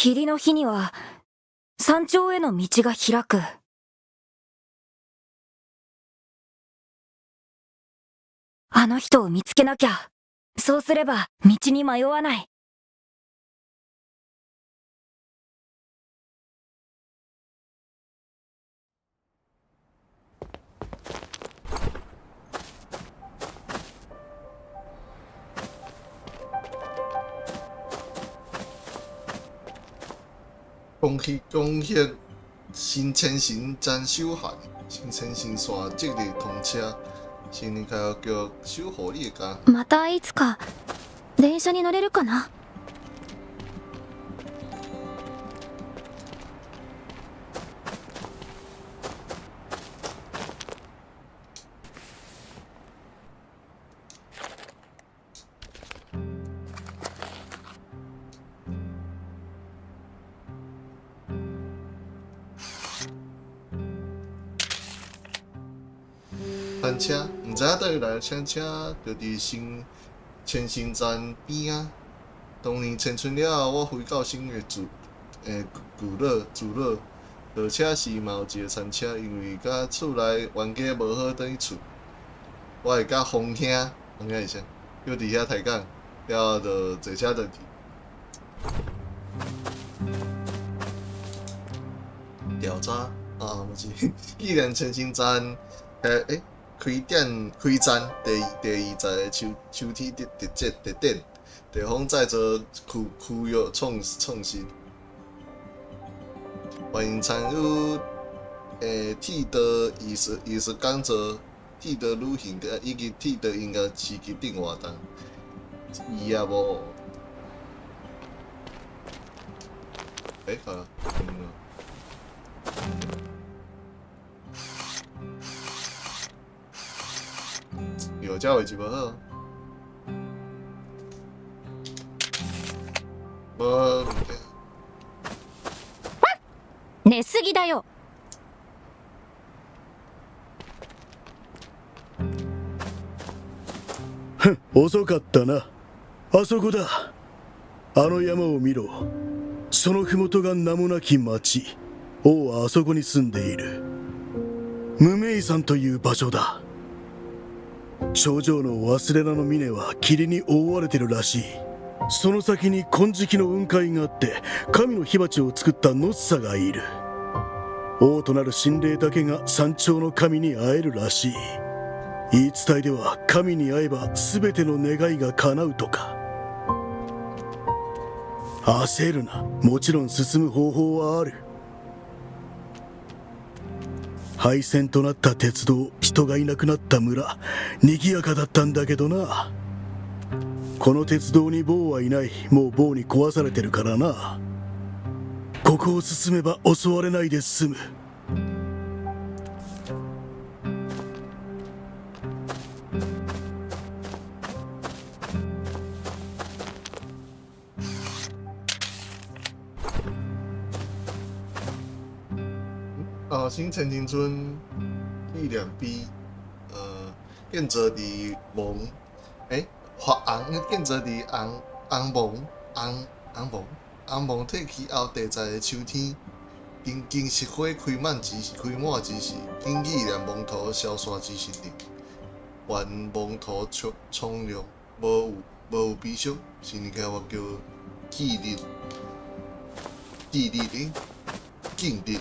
霧の日には山頂への道が開く。あの人を見つけなきゃ。そうすれば道に迷わない。恭喜恭喜新千层站首线，新千层线即日通车，新年开学叫守护你的家。またいつか電車に乗れるかな。餐车，毋知影佗位来的餐车，就伫新千层站边仔。当年迁村了后，我回到新的住聚落住落。落车时嘛有一个餐车，因为佮厝内冤家无好转去厝，我会佮风兄，风兄是啥？又伫遐抬杠，了后就坐车转去。调查啊，毋是，纪念千层站开开店开站第二十个秋秋天特特节特展，地方再做区区域创创新，欢迎参与铁道艺术艺术讲座、铁道旅行以及铁道音乐市集等活动。伊也无。好了，嗯。有这位置无好。无物件。寝すぎだよ。ふん、遅かったな。あそこだ。あの山を見ろ。その麓が名もなき町。王はあそこに住んでいる。無名山という場所だ。頂上の忘れ名の峰は霧に覆われてるらしい。その先に金色の雲海があって、神の火鉢を作ったノッサがいる。王となる神霊だけが山頂の神に会えるらしい。言い伝えでは、神に会えば全ての願いが叶うとか。焦るな。もちろん進む方法はある。廃線となった鉄道、人がいなくなった村、賑やかだったんだけどな。この鉄道にボーはいない。もうボーに壊されてるからな。ここを進めば襲われないで済む。哦，新千层村纪念碑，建造伫蒙，发红，建造伫红红蒙红红蒙红蒙退去后第十个秋天，金金石花开满之开满之时，谨纪念蒙图消散之神灵，愿蒙图从从容，无有无有悲伤。新年开我叫纪日，纪日的敬日。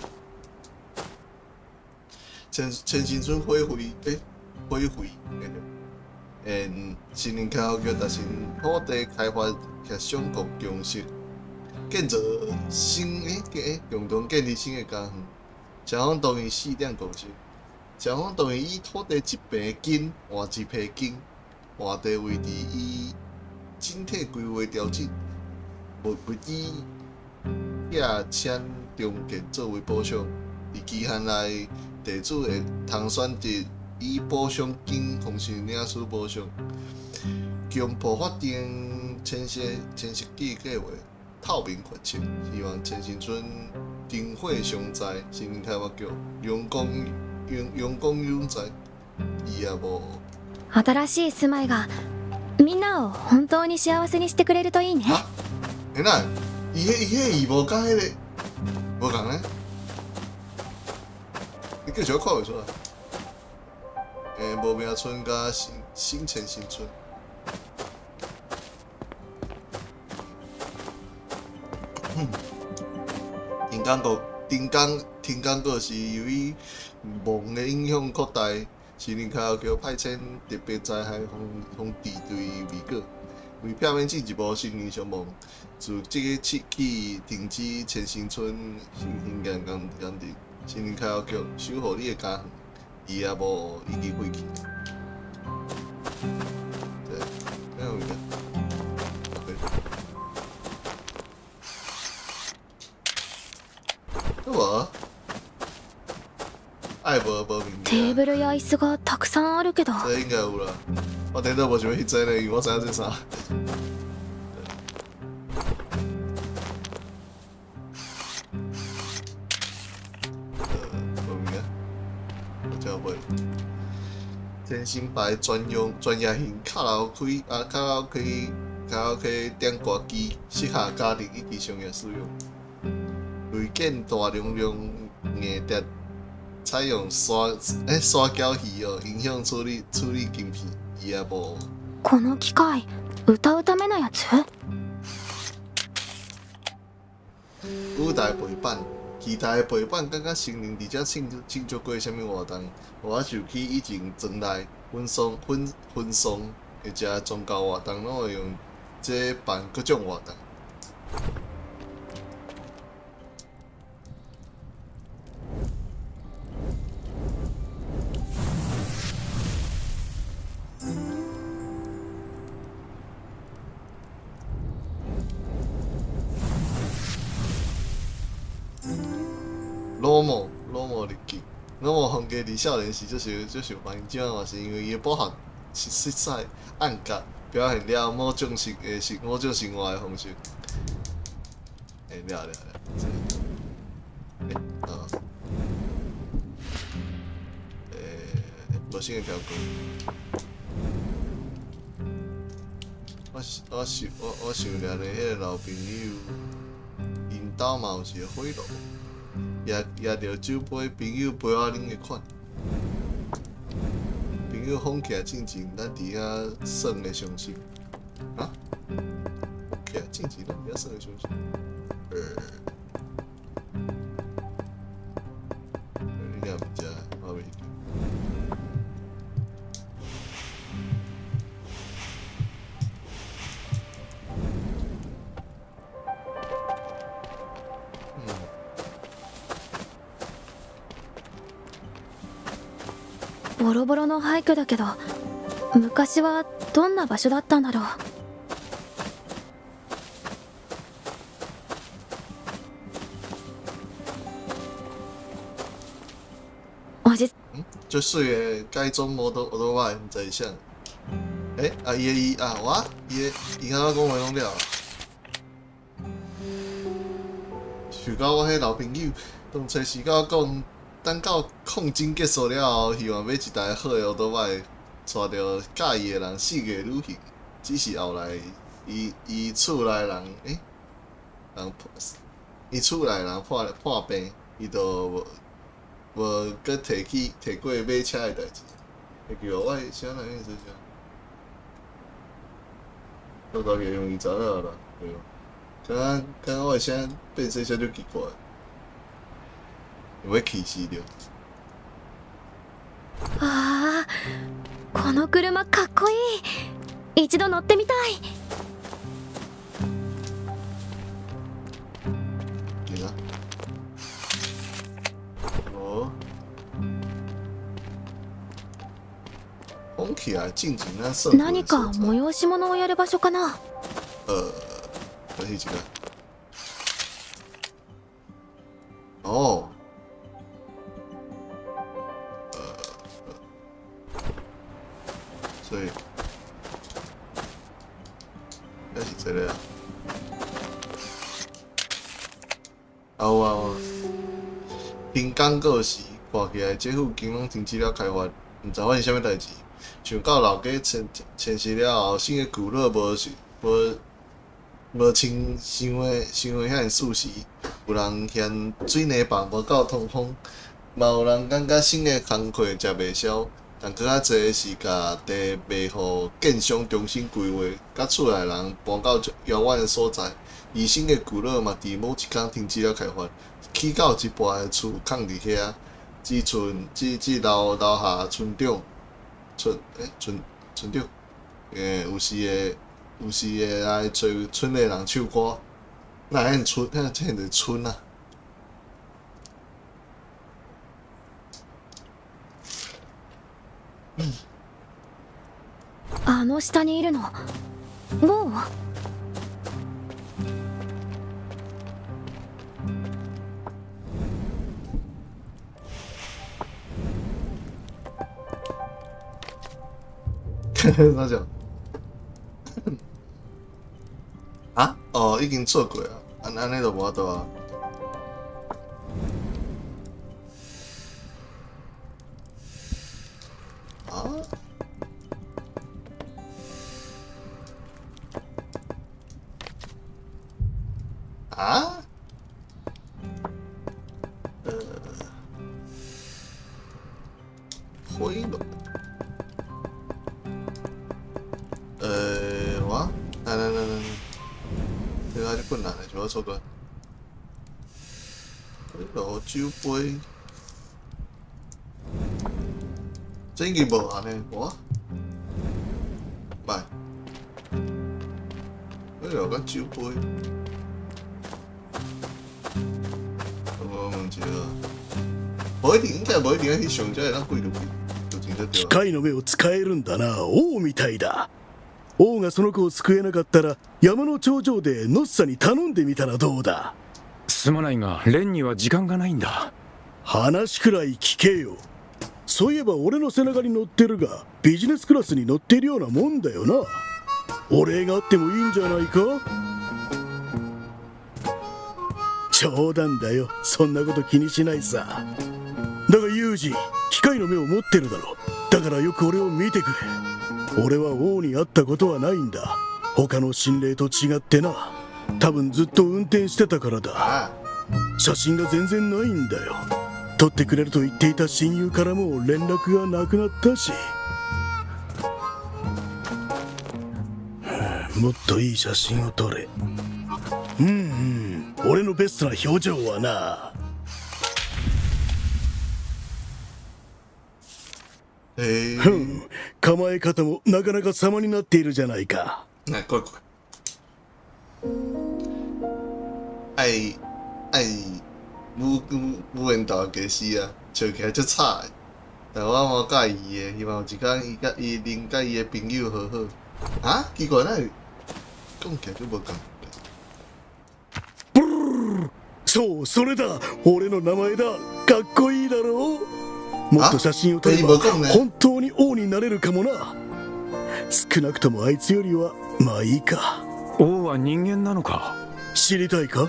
千千新村火毁，火毁，新年开发局达成土地开发协商国共识，建造新共同建立新的家园。双方同意四点共识，双方同意以土地一平金换一批金，换地位置以整体规划调整，无物资价签重建作为补偿。伫期限内，地主会通选择以补偿金方式领取补偿。强迫法定迁徙迁徙计划透明决策，希望千新村灯火常在。新年开发局阳光阳阳光永在，伊也无。新しい住まいがみんなを本当に幸せにしてくれるといいね。啊？欸那伊迄伊無佮彼个無仝咧，你叫啥看袂出來？無名村佮新新前新村。停工國停工停工國是由於夢的影響擴大，森林開發局派遣特別災害防防治隊未果，為避免進一步森林傷亡，自即日起停止前新村興建工工程。森林開發局守護你的家園，伊也無已經廢棄。對，啥物件？好無？愛無無物テーブルや椅子がたくさんあるけど。這應該有啦。我頂多無想欲去這咧，因為我知影這啥。無物件，我真買。天星牌專用專業型卡拉 OK 啊，卡拉 OK 卡拉 OK 點歌機，適合家庭以及商業使用。內建大容量硬碟，採用沙膠魚哦，音響處理處理晶片，伊也無。この機械、歌うためのやつ？舞台陪伴，其他的陪伴感覺成人佇遮慶祝慶祝過啥物活動，予我想起以前莊內婚喪婚婚喪或者宗教活動，攏會用這辦各種活動。老母老母日記，老母風格佇少年時足受足受歡迎，這擺嘛是因為伊的飽含色彩暗角，表現了某種生的生某種生活的方式。了了了，啊，無新的條件。我我想我我想念的彼個老朋友，𪜶兜嘛有一個火爐。攑攑著酒杯，朋友陪我啉的款。朋友放起來進前，咱佇遐耍的相信。啊？放起來進前，咱佇遐耍的相信。你敢毋知？我袂記。ボロボロの廃墟だけど、昔はどんな場所だったんだろう。おじ足媠的改裝摩托摩托擺，毋知是啥。啊，伊的伊啊，我伊的伊敢若講話攏了。想到我彼老朋友，當初時佮我講，等到抗爭結束了後，希望買一台好的歐多擺，帶著佮意的人四界旅行。只是後來，伊伊厝內人，人破，伊厝內人破破病，伊就無無閣提起提過買車的代誌。會記無？我啥人意思啥？我大概容易知影啦，對。敢若敢若我的聲變細聲足奇怪，有欲氣死著。ああ、この車かっこいい。一度乗ってみたい。對啊。無。講起來，進前咱算何か催し物をやる場所かな。我去一個。哦。所以，那是這個啊。啊有啊有啊。停工過時，看起來這附近攏停止了開發，毋知發生啥物代誌。想到老家遷遷徙了後，新的聚落無是無無穿想的想的遐爾舒適。有人嫌水泥棒無夠通風，嘛有人感覺新的工課食袂消。但閣較濟是共地賣予建商重新規劃，共厝內人搬到遙遠的所在。而新的聚落嘛，佇某一工停止了開發，起到一半的厝空佇遐，只剩只只留留下村長村欸村村長，欸有時會有時會來揣村內人唱歌。哪會村？遐這個村啊？あの下にいるのもう啥叫？啊？哦，已經做過啊，按按呢就無法度啊。啊？啊？呃，灰龍。呃，我來來來來來，這個就困難了，就要錯過。灰爐酒杯，這應該無按呢，無啊？來，灰爐佮酒杯，我問一個，無一定，應該無一定愛去上才會當過入去，就真正對機械の目を使えるんだな。王みたいだ。王がその子を救えなかったら、山の頂上でノッサに頼んでみたらどうだ。すまないが、レンには時間がないんだ。話くらい聞けよ。そういえば俺の背中に乗ってるが、ビジネスクラスに乗っているようなもんだよな。お礼があってもいいんじゃないか。冗談だよ。そんなこと気にしないさ。だがユージ、機械の目を持ってるだろ。だからよく俺を見てくれ。俺は王に会ったことはないんだ。他の神霊と違ってな。多分ずっと運転してたからだ。啊？写真が全然ないんだよ。撮ってくれると言っていた親友からも連絡がなくなったし。もっといい写真を撮れ。うんうん、俺のベストな表情はな。へえ。ふん、構え方もなかなか様になっているじゃないか。來，過過。愛愛武武武緣道的家師啊，笑起來足慘的。但我嘛佮意伊的，希望有一工伊佮伊能佮伊的朋友和好。啊？奇怪，哪會講起來就無仝？そう、それだ。俺の名前だ。かっこいいだろう。もっと写真を撮れば本当に王になれるかもな。少なくともあいつよりはまあいいか。王は人間なのか。知りたいか。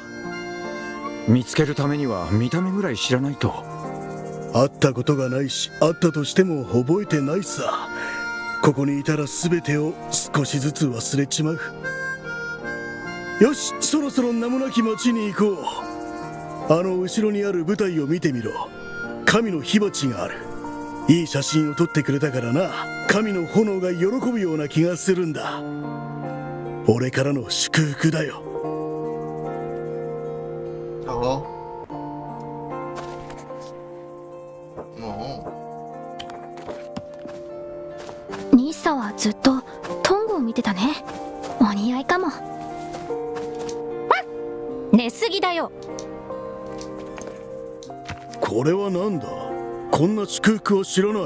見つけるためには見た目ぐらい知らないと。会ったことがないし、会ったとしても覚えてないさ。ここにいたら全てを少しずつ忘れちまう。よし、そろそろ名もなき町に行こう。あの後ろにある舞台を見てみろ。神の火鉢がある。いい写真を撮ってくれたからな。神の炎が喜ぶような気がするんだ。俺からの祝福だよ。好。哦。ニッサはずっとトングを見てたね。お似合いかも。寝すぎだよ。これは何だ。こんな祝福は知らない。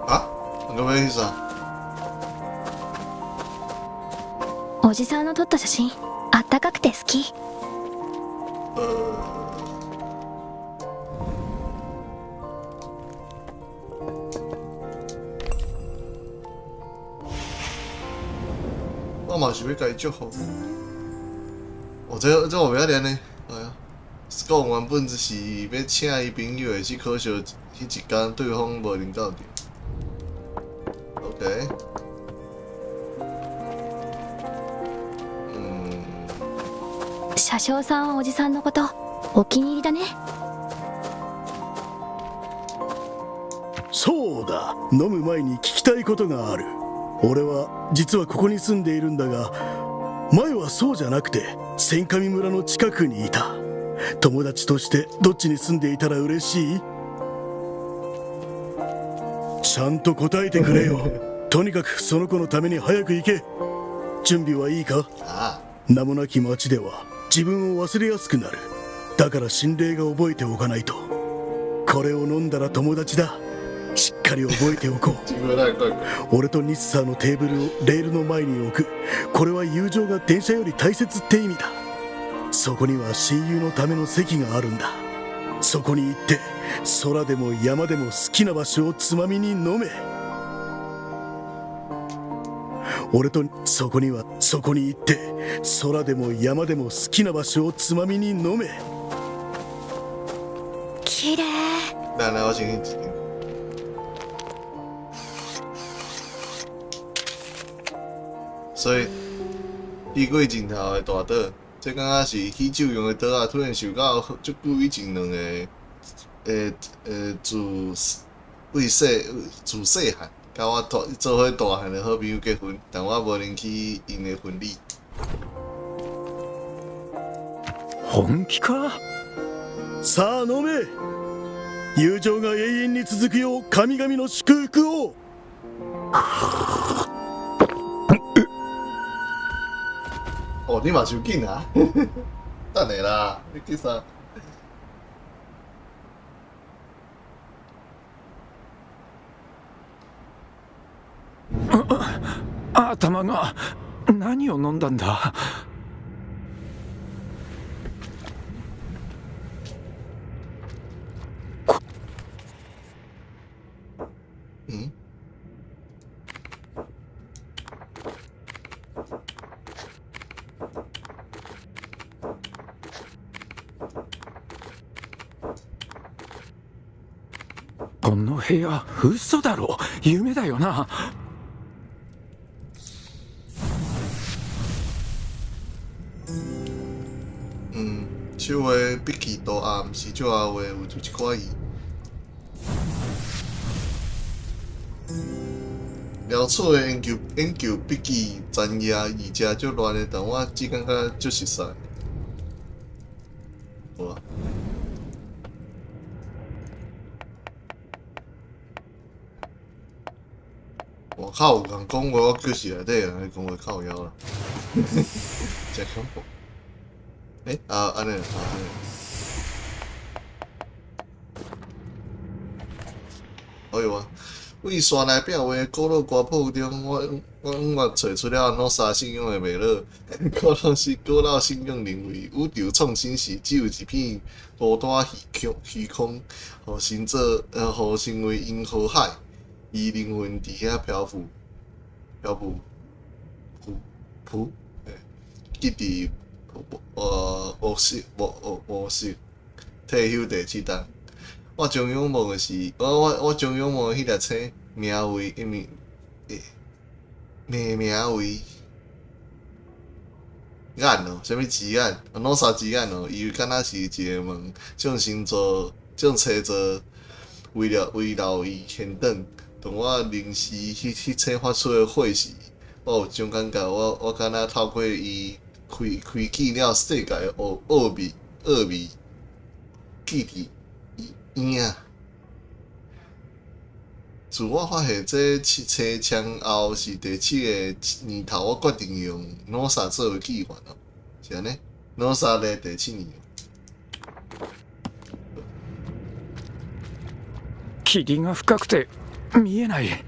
啊？ごめんさ。おじさんの撮った写真、あったかくて好き。我嘛是欲共伊祝福。哦，這這我袂曉念呢。哎呀，講原本就是欲請伊朋友的，只可惜彼一工對方無能到場。OK。車掌さんはおじさんのことお気に入りだね。そうだ、飲む前に聞きたいことがある。俺は実はここに住んでいるんだが、前はそうじゃなくて千上村の近くにいた。友達としてどっちに住んでいたら嬉しい？ちゃんと答えてくれよ。とにかくその子のために早く行け。準備はいいか？啊，名もなき町では自分を忘れやすくなる。だから心霊が覚えておかないと。これを飲んだら友達だ。しっかり覚えておこう。這個太怪怪。俺とニッサーのテーブルをレールの前に置く。これは友情が電車より大切って意味だ。そこには親友のための席があるんだ。そこに行って、空でも山でも好きな場所をつまみに飲め。俺とそこにはそこに行って、空でも山でも好きな場所をつまみに飲め。綺麗。來來，我先去一間。所以，低過盡頭的大島，這敢若是喜酒用的桌仔，突然想到足久以前兩個，自為細自細漢，佮我大做伙大漢的好朋友結婚，但我無能去𪜶的婚禮。本気か？さあ飲め。友情が永遠に続くよう神々の祝福を。哦，你嘛傷緊啊？等下啦，你去啥？頭が。何を飲んだんだ？嗯？この部屋、嘘だろ。夢だよな？嗯，手的筆記圖案毋是少仔畫，有做一寡伊。潦草的研究筆記殘頁，而且足亂的，但我只感覺足熟悉。好啊。外口有人講話，我就是內底人咧講話靠腰啦，真恐怖。啊，按呢，啊，按呢。哎呦啊！為山內壁畫的古老歌譜中，我隱約揣出了努沙信仰的脈絡。古老信仰認為，宇宙創生時只有一片孤單虛空，予神做，予成為銀河海，伊靈魂佇遐漂浮，漂浮，浮浮，記佇無色退休第七冬。我將仰望的是，我將仰望的彼粒星，名為名名名為眼哦，啥物之眼？啊，努沙之眼哦，伊敢若是一个門，眾星座、眾星座圍了圍繞伊旋轉。當我凝視彼星發出的火時，我有種感覺，我敢若透過伊開啟了世界的奧秘記佇影。自我發現這七星槍後是第七個年頭，我決定用努沙做為紀元哦，是按呢？努沙的第七年。霧が深くて見えない。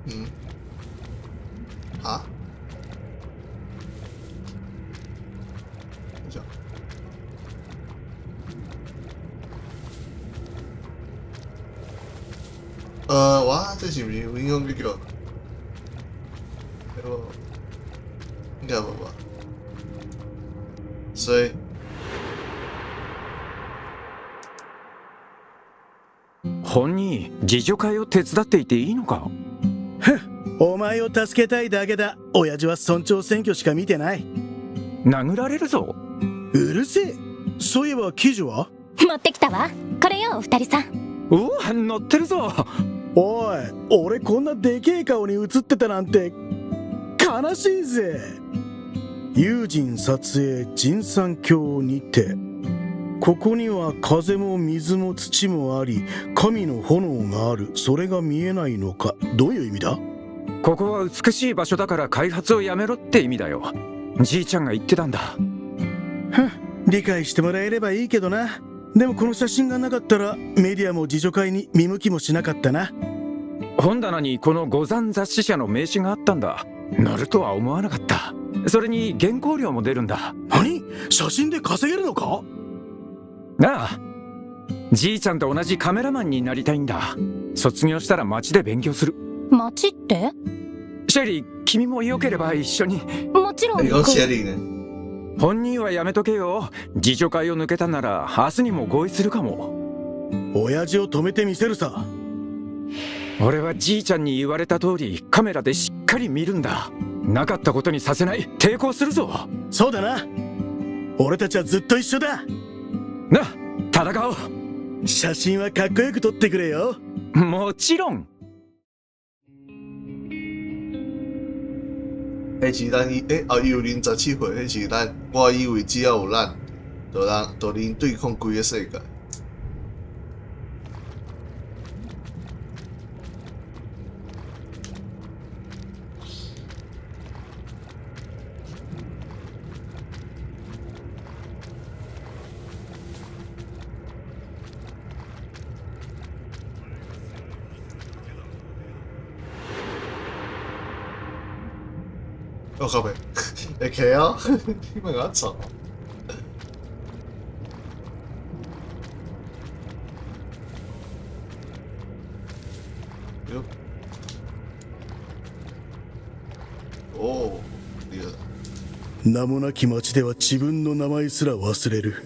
嗯，哈？等一下。哇，這是毋是有影響結局？對無？應該無吧？所以，本人、自助会を手伝っていていいのか？お前を助けたいだけだ。親父は村長選挙しか見てない。殴られるぞ。うるせえ。そういえば、記事は？持ってきたわ。これよ、お二人さん。うわ、乗ってるぞ。おい、俺こんなでけえ顔に映ってたなんて悲しいぜ。友人撮影人山峡にて。ここには風も水も土もあり、神の炎がある。それが見えないのか。どういう意味だ？ここは美しい場所だから、開発をやめろって意味だよ。じいちゃんが言ってたんだ。理解してもらえればいいけどな。でも、この写真がなかったら、メディアも自助会に見向きもしなかったな。本棚にこの五山雑誌社の名刺があったんだ。乗るとは思わなかった。それに、原稿料も出るんだ。何？写真で稼げるのか？なあ、じいちゃんと同じカメラマンになりたいんだ。卒業したら、町で勉強する。町って？シェリー、君もよければ一緒に。もちろん你行く。講シェリー呢？本人はやめとけよ。自助会を抜けたなら、明日にも合意するかも。親父を止めてみせるさ。俺はじいちゃんに言われた通り、カメラでしっかり見るんだ。なかったことにさせない。抵抗するぞ。そうだな。俺たちはずっと一緒だ。な、戦おう。写真はかっこよく撮ってくれよ。もちろん。彼是咱伊欸啊，幼龄17歲，彼是咱，我以為只要有咱，就咱就能對抗規个世界。我靠北，會起哦，你莫共我吵。喲，哦，厲害。名もなき町では、自分の名前すら忘れる。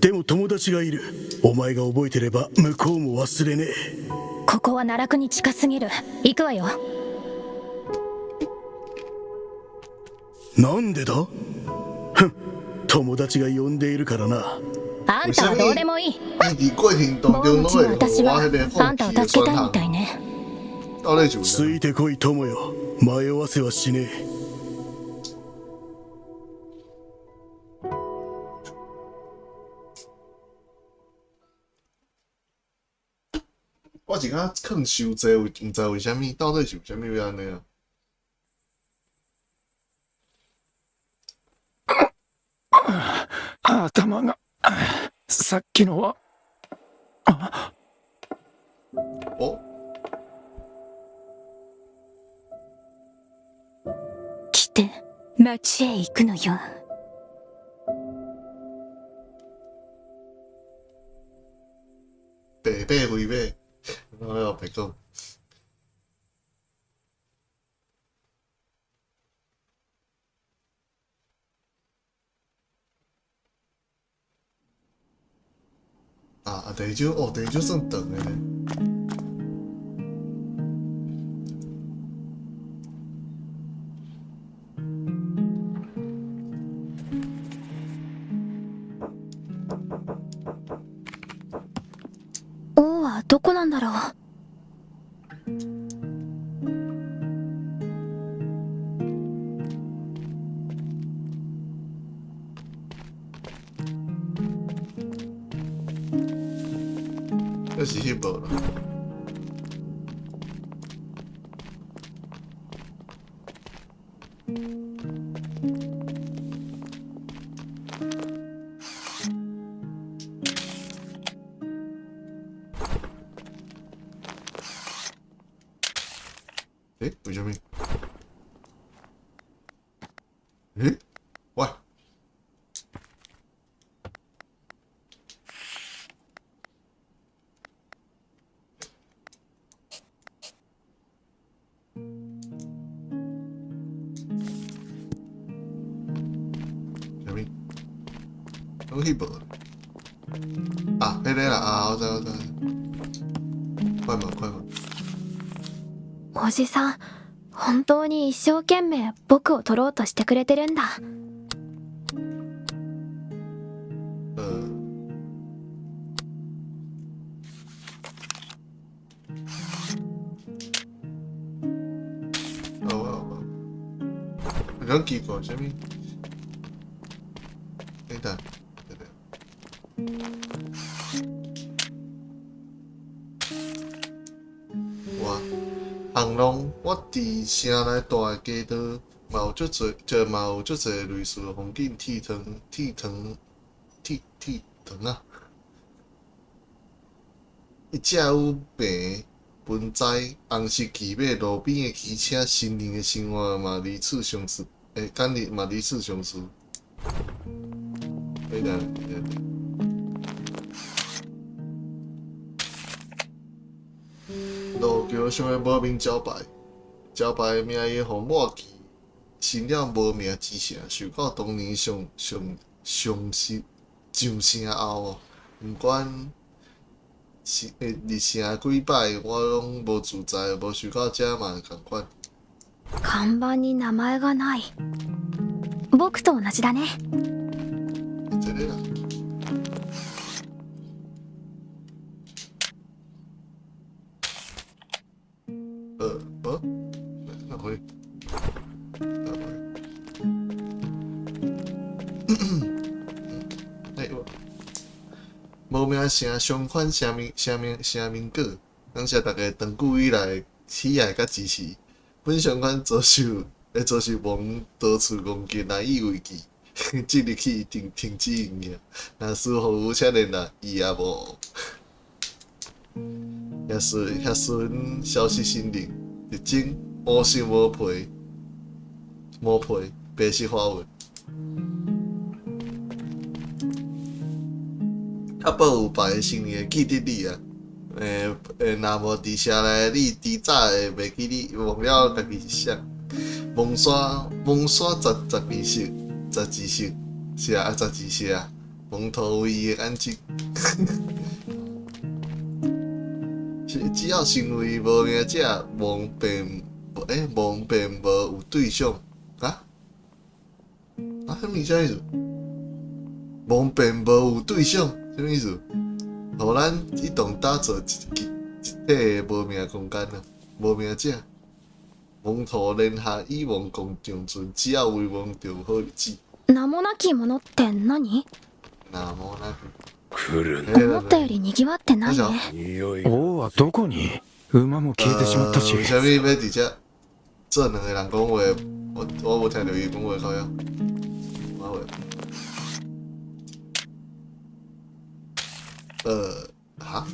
でも、友達がいる。お前が覚えてれば、向こうも忘れねえ。ここは奈落に近すぎる。行くわよ。なんでだ？ふん、友達が呼んでいるからな。あんたはどうでもいい。伊伫過程當中，坊主の攏會私は予我彼個あんた放棄的を助けたい選項。みたいね。到底是有ついてこい、友よ。迷わせはしねえ。我是感覺囥傷濟，毋知為啥物，到底是為啥物會按呢啊？頭が、さっきのは？お。来て。町へ行くのよ。白馬非馬，我要白講。啊啊！第二首哦，第二首算長的呢。王はどこなんだろう。這是彼無啦。欸，為啥物？欸，喂！啥物？攏去無？啊，彼个啦，啊，我知我知。快嘛快嘛！おじさん、本当に一生懸命僕を取ろうとしてくれてるんだ。好啊好啊，很奇怪，啥物？等等，等等。哇，红龙，我伫城内大的街道，嘛有足濟，就嘛有足濟類似的風景，鐵糖、鐵糖、鐵鐵糖啊！伊只有白、盆栽、紅色騎馬、路邊的汽車、森林的生活嘛，如此相似。欸，簡直嘛如此相似。欸，等等等。路橋上的無名招牌，招牌的名伊予抹去，成了無名之城，受到當年上上上上上城後哦，毋管是入城幾擺，我攏無自在，無受到遮嘛仝款。看板に名前がない。僕と同じだね。這個啦。無，哪會？哪會？欸，無名城相款啥物啥物啥物果，感謝大家長久以來喜愛佮支持。本相款遭受會遭受王多次攻擊，難以為繼。即日起停停止營業。若是服務車聯絡，伊也無。遐時遐陣消息心靈，特徵烏色無皮，無皮白色花紋。較保有別个成年會記得你啊！欸，若無佇城內，你遲早會袂記你，忘了家己是啥。蒙山蒙山十十二色，十二色，是啊，十二色啊。蒙頭唯一的眼睛。是只要成為無名者，忘便欸，忘便無有對象啊？啊，啥物啥意思？忘便無有對象，啥物意思？予咱一同打造一一體的無名空間啊！無名者，蒙頭聯合與王共長存，只要為王就好日子。名もなき者って何？名もなき。来る思ったより賑わってないね。匂い。王はどこに？馬も消えてしまったし。為啥物欲佇遮做兩個人講話？我我無聽著伊講話靠腰。我話。哈？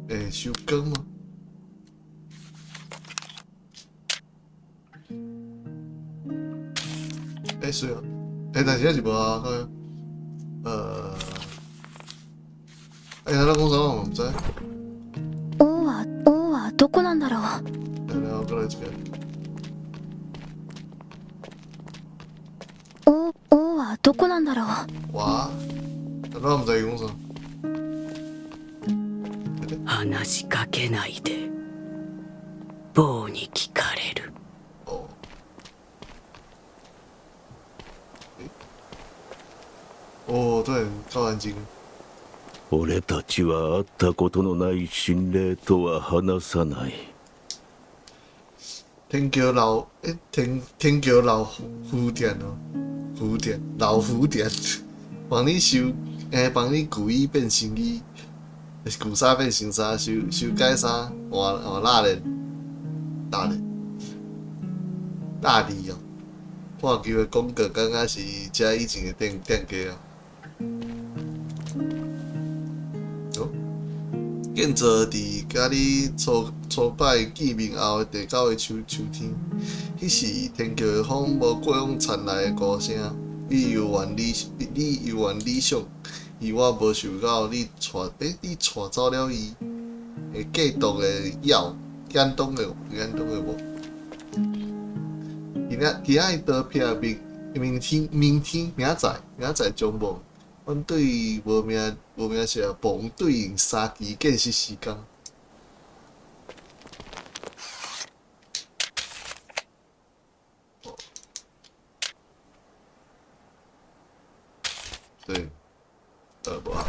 欸，收工嗎？欸，是啊。欸，但是還是無啊，靠腰。欸，他咧講啥我毋知。王は王はどこなんだろう。來來，我過來這邊。王王はどこなんだろう。哇！我毋知伊講啥。話しかけないで。坊に聞かれる。哦。哦，對，夠安靜。俺たちは会ったことのない神霊とは話さない。天橋老，欸，天天橋老福田哦，福田老福田，幫你修，欸，幫你舊衣變新衣，舊衫變新衫，修修改衫，換換拉鏈，拉鏈，拉鏈哦。破舊的廣告，感覺是遮以前的店店家哦。哦，建造佇佮你初初擺見面後的第九个秋秋天，彼時天橋的風無過往傳來的歌聲。你猶原理，你猶原理想，而我無想到你帶，欸，你帶走了伊，會過毒的藥，簡單的，簡單的無？今仔今仔伊刀劈明明天明天明仔載明仔載將望，反對無名無名社王對應三期建設時間。對，無啊。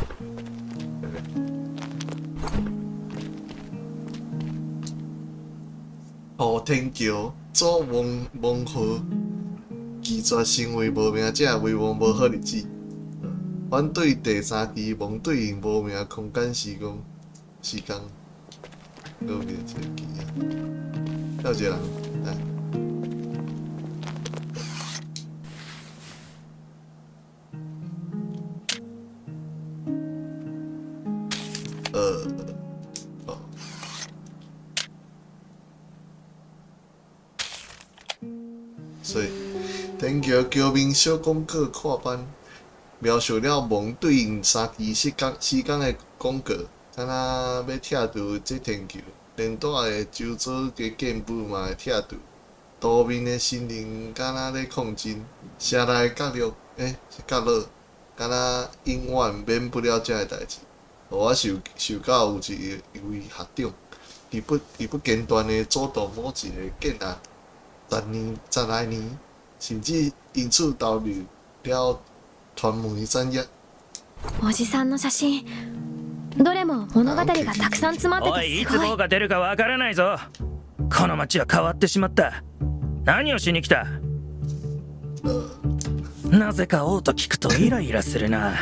土天橋祖王王號拒絕成為無名者，為王無好日子。反對第三期王對應無名空間時空時間，閣有一個期啊，還有一個人來。哦，所以天橋橋面小廣告看板。描述了王對應三期時間時間的廣告，敢若欲拆除這天橋，連帶的周遭的建物嘛會拆除。圖面的神靈敢若咧抗爭，城內角落，角落，敢若永遠免不了這个代誌。予我想想到有一位學長，伊不間斷的主導某一个建案，十年、十來年，甚至因此投入了傳媒產業。おじさんの写真どれも物語がたくさん詰まっておい、いてすごい。つボウが出るかわからないぞ。この町は変わってしまった。何をしに来た？なぜか王と聞くとイライラするな。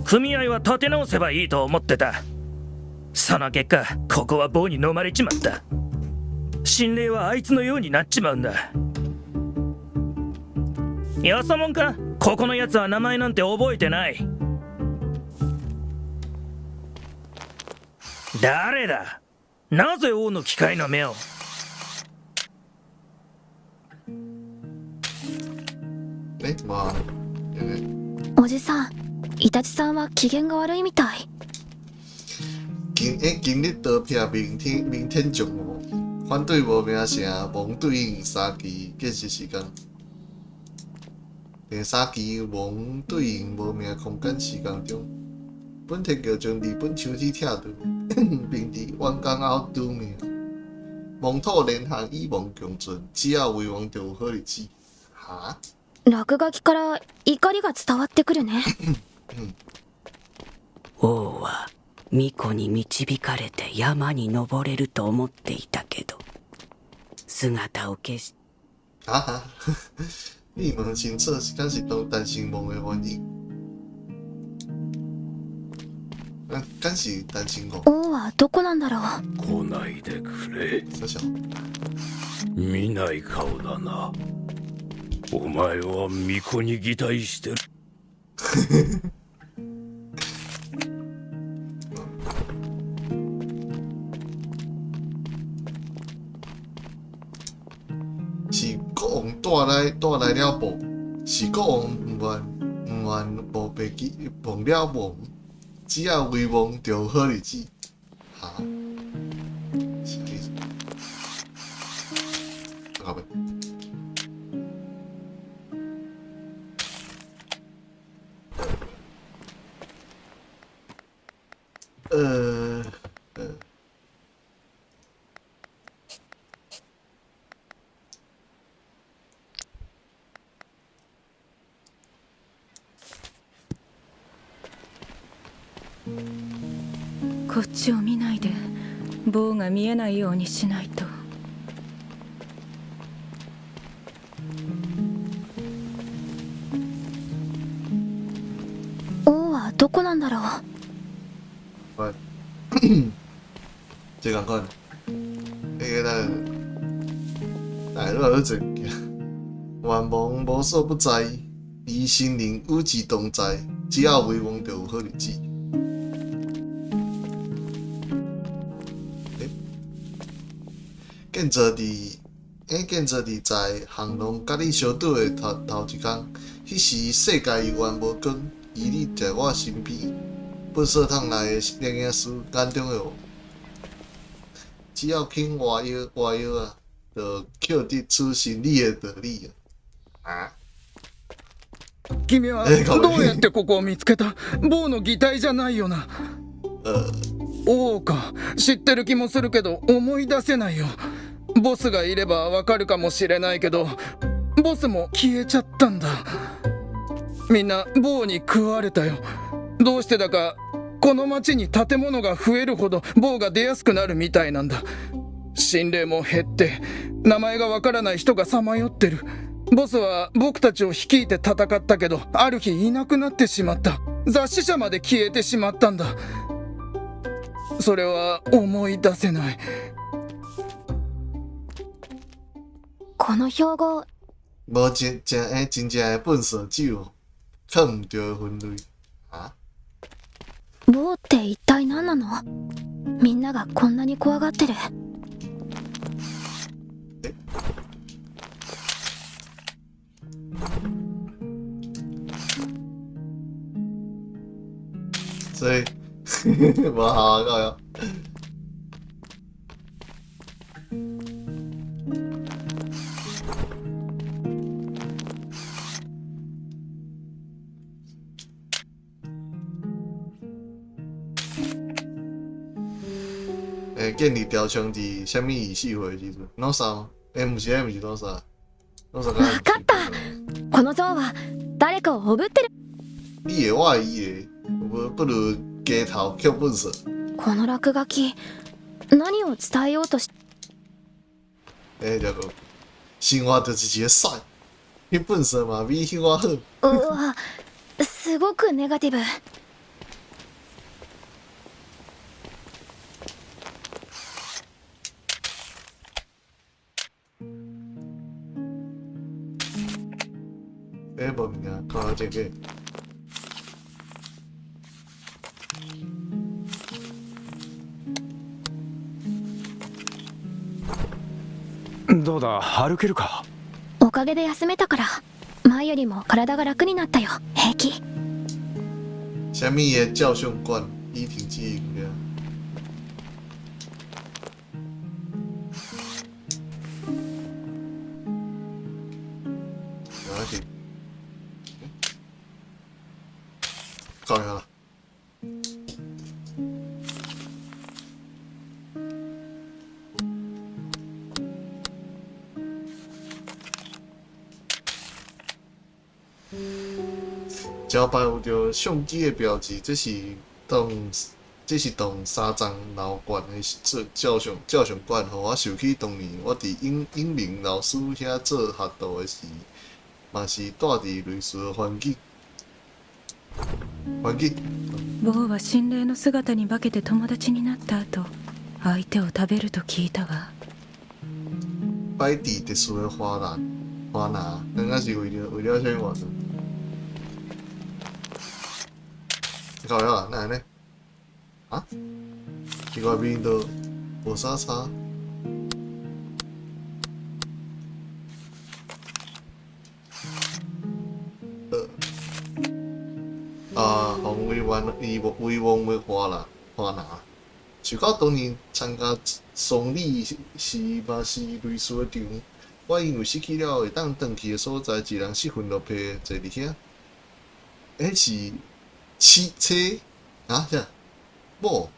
組合は立て直せばいいと思ってた。その結果、ここはボウに飲まれちまった。心霊はあいつのようになっちまうんだ。よそもんか。ここのやつは名前なんて覚えてない。誰だ？なぜ王の機械の目を？まあ、ね。おじさん、イタチさんは機嫌が悪いみたい。今日刀劈明天明天上午，反對無名城王對應三期建設時間。第三期王對應無名空間時間中，本天橋將日本牆體拆除，並佇完工後除名。王土連行與王共存，只要為王就有好日子。哈？落書きから怒りが伝わってくるね。王は巫女に導かれて山に登れると思っていたけど、姿を消し啊哈！你問清楚，敢是當單身王的原因？啊，敢是單身王？王はどこなんだろう。来ないでくれ。啥小？見ない顔だな。お前は巫女に擬態してる。是國王帶來了無？是國王毋願無白記忘了王，只要為王就有好日子。哈？啥意思？好呗。こっちを見ないで、棒が見えないようにしないと。王はどこなんだろう。喂，這共款，那個咱來愈來愈濟物件，願望無所不在，伊心靈與之同在，只要為王就有好日子。建造佇建造佇在降龍佮你相拄的頭頭一工，彼時世界猶原無光，而你在我身邊。垃圾桶內的攝影師眼中的我，只要肯彎腰彎腰啊，就捡得出心理的道理啊！啊？君はえごめん。どうやってここを見つけた？ボーの擬態じゃないよな？王か。知ってる気もするけど、思い出せないよ。ボスがいればわかるかもしれないけど、ボスも消えちゃったんだ。みんなボーに食われたよ。どうしてだか、この町に建物が増えるほどボーが出やすくなるみたいなんだ。心霊も減って、名前がわからない人がさまよってる。ボスは僕たちを率いて戦ったけど、ある日いなくなってしまった。雑誌社まで消えてしまったんだ。それは思い出せない。この標語。無真正的真正的糞掃帚，囥毋著的分類啊？ボーって一体何なの？みんながこんなに怖がってる。え。所以無效啊，靠腰。欸，建立雕像伫啥物仪式会的時陣？老三？欸，毋是，彼毋是老三，老三。わかった。この像は誰かをおぶってる。你的，我的，伊的，無不如街頭捡糞掃。この落書き、何を伝えようとし欸，這個生活就是一个屎，彼糞掃嘛比彼我好。うわ、すごくネガティブ。欸，無物件，看下這個。どうだ、歩けるか？おかげで休めたから、前よりも体が楽になったよ。平気。啥物的照相館已停止營業。哪去？搞下啦。招牌有著相機的標誌，這是棟三層樓懸的做照相館，予我想起當年我佇永永明老師遐做學徒的時，嘛是住佇類似的環境。環境。ボーは心霊の姿に化けて友達になった後、相手を食べると聞いたわ。擺佇特殊的花籃花籃，感覺是為了啥物活動？搞了，哪按呢？啊？奇怪，面都無啥差。啊，予遺忘遺忘遺忘的花籃花籃。想到當年參加喪禮時嘛是類似的場，我因為失去了會當轉去的所在，一人失魂落魄坐佇遐。彼是七車啊？啥？某？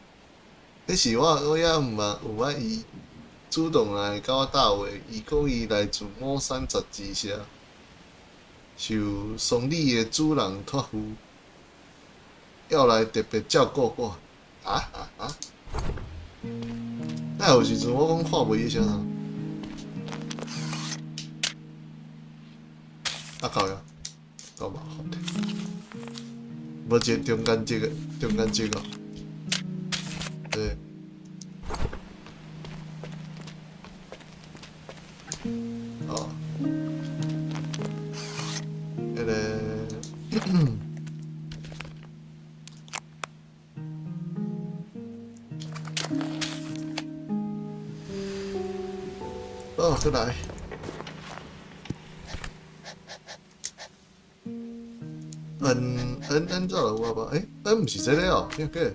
彼是我我猶毋捌有捌伊主動來佮我搭話，伊講伊來自某山雜誌社，受喪禮的主人託付，要來特別照顧我。啊啊啊！那有時陣我講看袂伊寫啥？啊靠呀，夠麻煩的。無一個中間值的，中間值哦。對。哦。彼个。哦，閣來。N N N 走了有吧？欸，N 毋是這個哦，那個。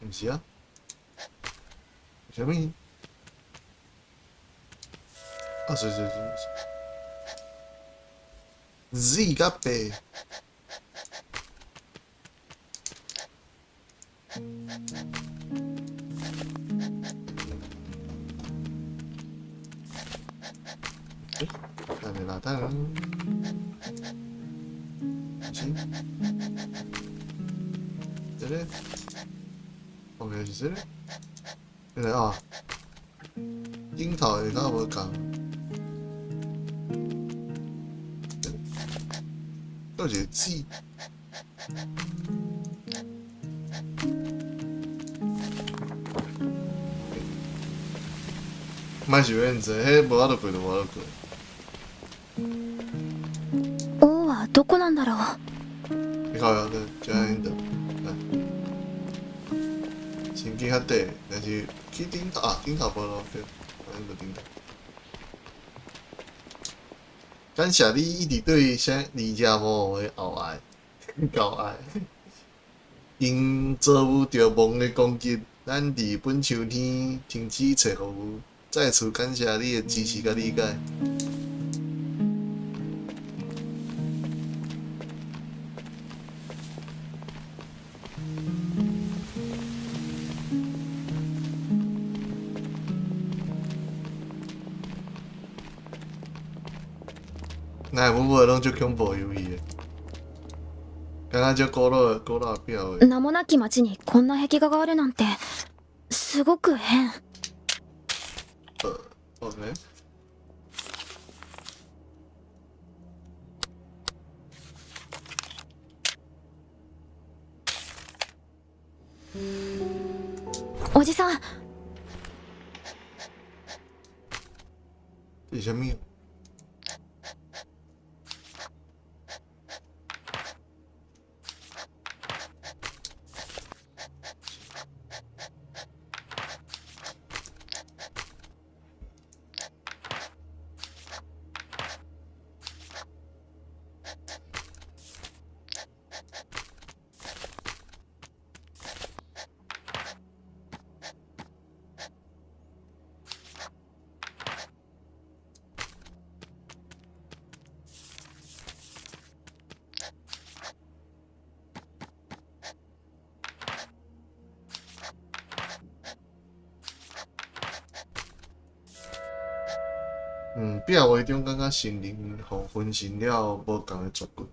毋是啊。啥物？啊，是是是是，Z 佮白。等下啦，等下。是，這个，OK 是這个，這个啊，頂頭的敢無仝？閣一個字。莫想遐濟，彼無法度過就無法度過。王はどこなんだろう。你靠腰對，就按呢度，來。神經較短，但是去頂頭啊，頂頭無路對，按呢頂頭。感謝你一直對啥尼加摩的厚愛、厚愛。因遭遇著王的攻擊，咱佇本秋天停止揣服務。再次感謝你的支持佮理解。那阮母攏足恐怖遊戲的，感覺足古老古老表的。名もなき町にこんな壁画があるなんてすごく変。 OK。おじさん。這是啥物？嗯，壁畫中感覺神靈予分成了無仝的族群，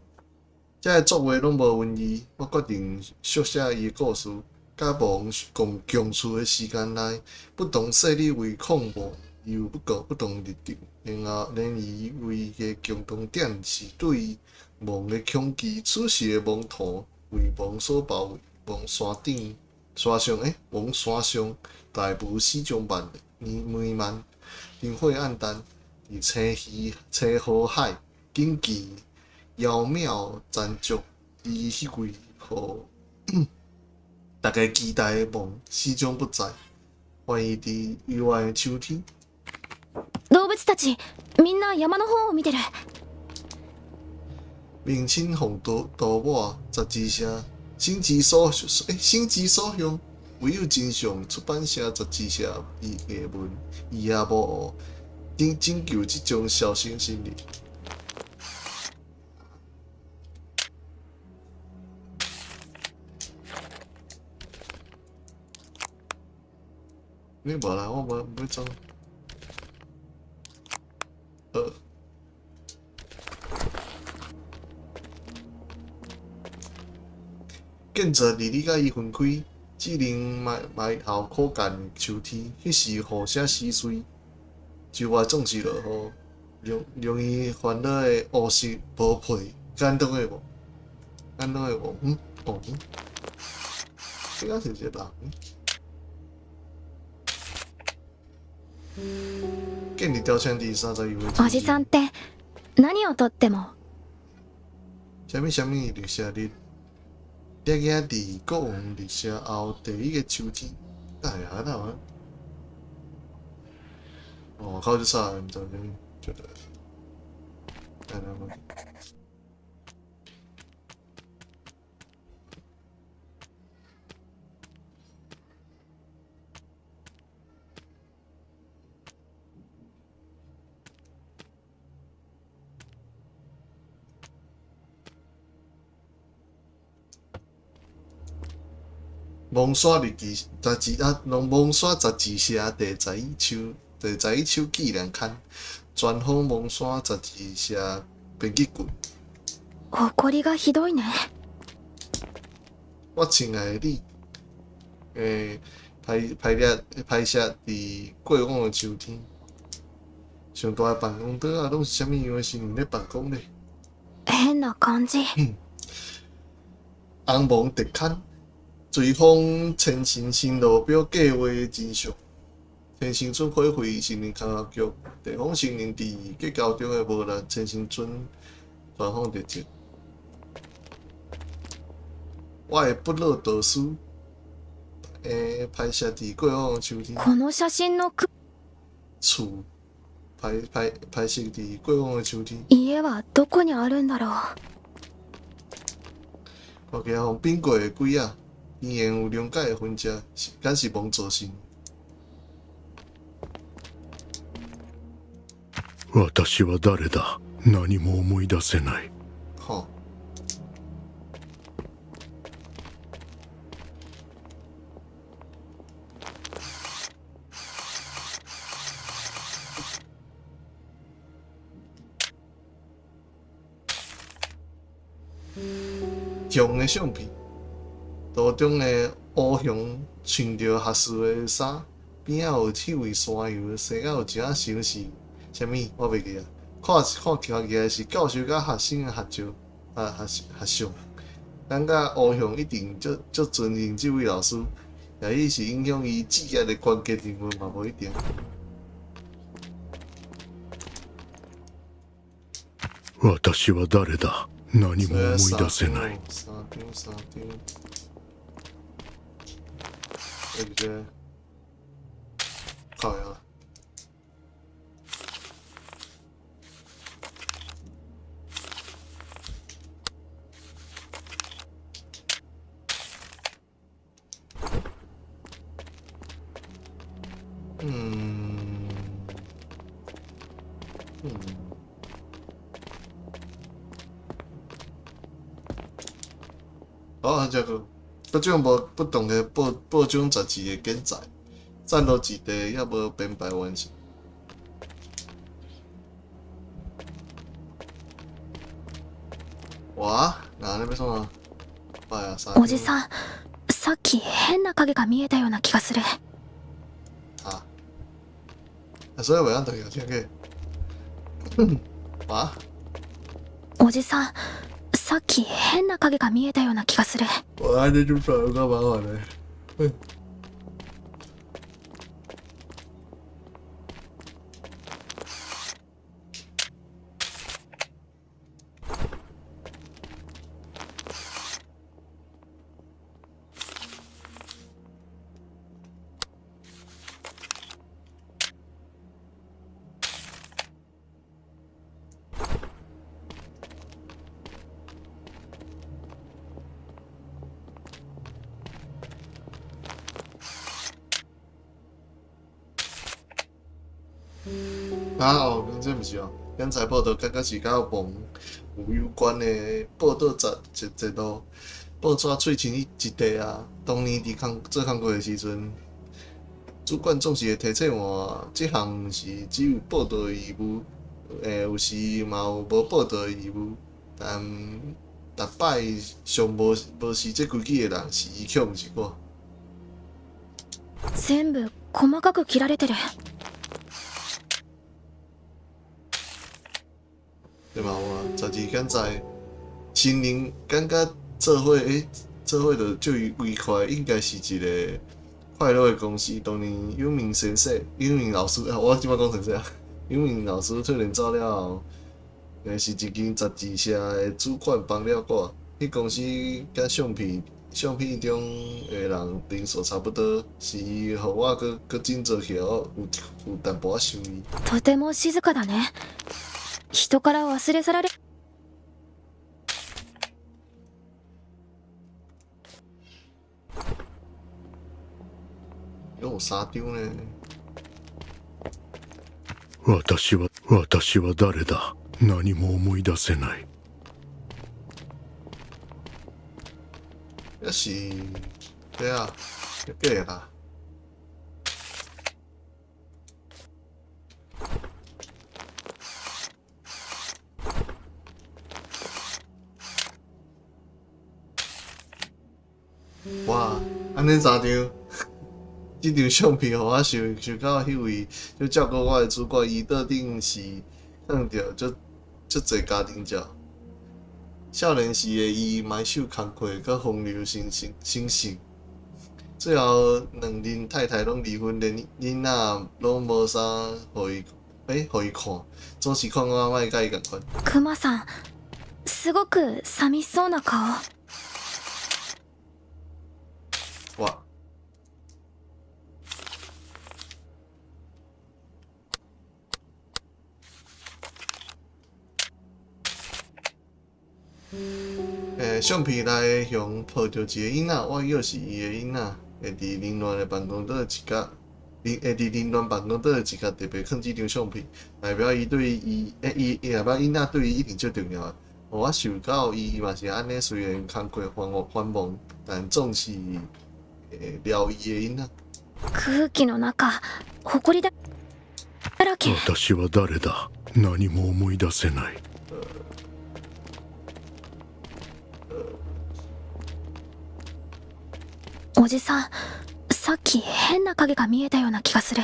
這个作畫攏無文字。我決定續寫伊的故事，佮王共共處的時間內，不同勢力違抗王，又不過不同立場。然後，然而唯一的共同點是對王的恐懼。此時的王圖為王所包圍，王山頂山上，欸，王山上大霧始終漫彌漫，燈火暗淡。佇青魚青河海，緊記杳渺殘燭，伊彼位予大家期待的夢始終不在，懷疑佇幽暗的秋天。動物たちみんな山の方を見てる。明清鳳多多抹雜誌社，心之所欸，心之所向，唯有真相出版社雜誌社伊下文，伊也無拯拯救這種消失心理。你無啦，我無欲走。建造佇你佮伊分開，只能埋埋頭苦幹秋天。彼時雨聲淅碎，周圍總是落雨，容容易煩惱的烏色無皮，感動的無？感動的無？嗯，哦，這敢是一個人？建立雕像佇32歲。おじさんって何をとっても。啥物啥物綠色日，掠影佇國王入城後第一个秋天，哪會啊？哪有？哦，靠！這啥？毋知啥物，覺得。來來來。蒙山日记杂志啊，农蒙山杂志社第11手第11手纪念刊，专访蒙山杂志社编辑群。埃りがひどいね。我親愛的你，欸，排排列拍攝佇過往的秋天。上大的辦公桌啊，攏是啥物樣的新人咧辦公咧？変な感じ。紅毛特刊，追訪千神新路標計劃的真相。天生村火會森林科學局地方森林佇結構中的無力，千神村專訪特輯。我的不老導師，欸，拍攝佇過往的秋天。この写真のく厝拍拍拍攝佇過往的秋天。家はどこにあるんだろう。看起來予變過的鬼仔，邊緣有溶解的痕跡，是敢是墓造成？私は誰だ。何も思い出せない。吼。熊的相片，圖中的烏熊穿著學士的衫，邊仔有七位山羊，生甲有一仔像是啥物，我袂記啊。看看起來是教授佮學生的合照，啊合合相。感覺烏熊一定足足尊敬這位老師，也許是影響伊職業的關鍵人物嘛，無一定。私は誰だ。何も思い出せない。三張三張，對不對？靠呀！嗯嗯。好，這個各種無不同的報報章雜誌的記載，散落一地，猶無編排完成。哇，那你欲創啊？拜啊！おじさん、さっき変な影が見えたような気がする。啊？啊，所以袂當特別聽過。哇？おじさん、さっき変な影が見えたような気がする。我按呢就算有夠麻煩的。嗯。啊哦，這毋是哦，檢查報道感覺是佮墓有有關的報道雜一一路報紙碎成一地啊。當年佇工做工課的時陣，主管總是會提醒我，這項毋是只有報道的義務，欸，有時嘛有無報道的義務。但逐擺上無無視這規矩的人是伊，卻毋是我。全部細かく切られてる。對嘛有啊，雜誌敢在新人感覺做伙，欸，做伙就足愉快，應該是一個快樂的公司。當年有名先生、有名老師，啊，我這擺講先生啊，有名老師突然走了後，也是一間雜誌社的主管幫了我。彼公司佮相片相片中的人人數差不多，是伊予我閣閣振作起來，有有淡薄仔想伊。とても静かだね。人から忘れ去られ。攏有三張呢。私は私は誰だ。何も思い出せない。抑是對啊，對啦。哇！按呢三張，這張相片予我想想到彼位就照顧我的主管，伊桌頂是放著足足濟家庭照。少年時的伊埋首工課，閣風流成性成性。最後兩任太太攏離婚，連囡仔攏無啥予伊，予伊看，總是勸我莫佮伊仝款。クマさん、すごく寂しそうな顔。哇！相片內的熊抱著一个囡仔，我猶是伊的囡仔，會佇凌亂的辦公桌一角，會佇凌亂辦公桌的一角特別囥這張相片，代表伊對伊，伊伊代表囡仔對伊一定足重要的。我想到伊嘛是按呢，雖然工課繁繁忙，但總是會療伊的囡仔。空気の中、埃だらけ。私は誰だ。何も思い出せない。おじさん、さっき変な影が見えたような気がする。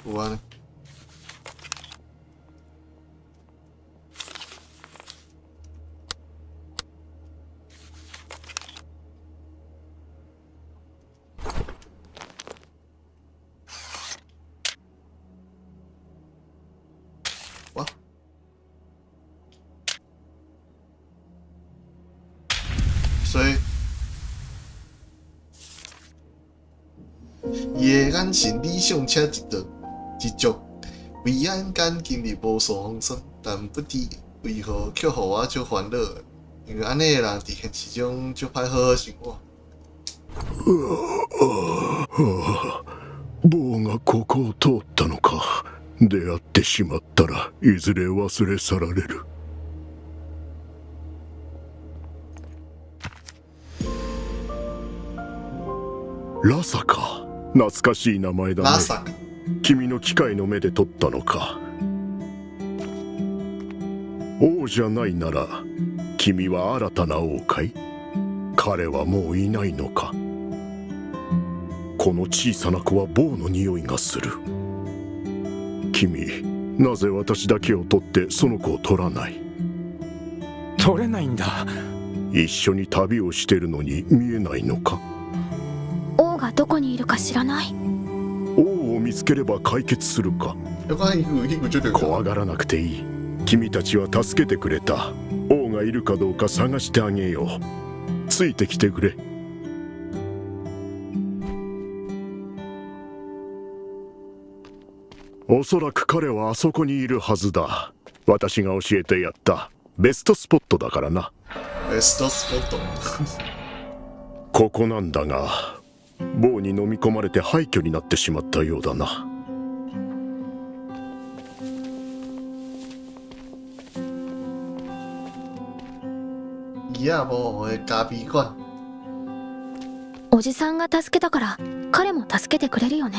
有啊。哇！所以，伊的眼神理想且執著執著，眉眼間經歷無數風霜，但不知為何卻予我足煩惱。因為按呢的人佇現實中足歹好好生活。ボウがここを通ったのか。出会ってしまったらいずれ忘れ去られる。ラサか。懐かしい名前だね。ラサカ。君の機械の目で撮ったのか。王じゃないなら君は新たな王かい。彼はもういないのか。この小さな子はボウの匂いがする。君、なぜ私だけを取ってその子を取らない。取れないんだ。一緒に旅をしてるのに見えないのか。王がどこにいるか知らない。王を見つければ解決するか。怖がらなくていい。君たちは助けてくれた。王がいるかどうか探してあげよう。ついてきてくれ。おそらく彼はあそこにいるはずだ。私が教えてやったベストスポットだからな。ベストスポット。ここなんだが、ボウに飲み込まれて廃墟になってしまったようだな。伊仔某的咖啡館。おじさんが助けたから彼も助けてくれるよね。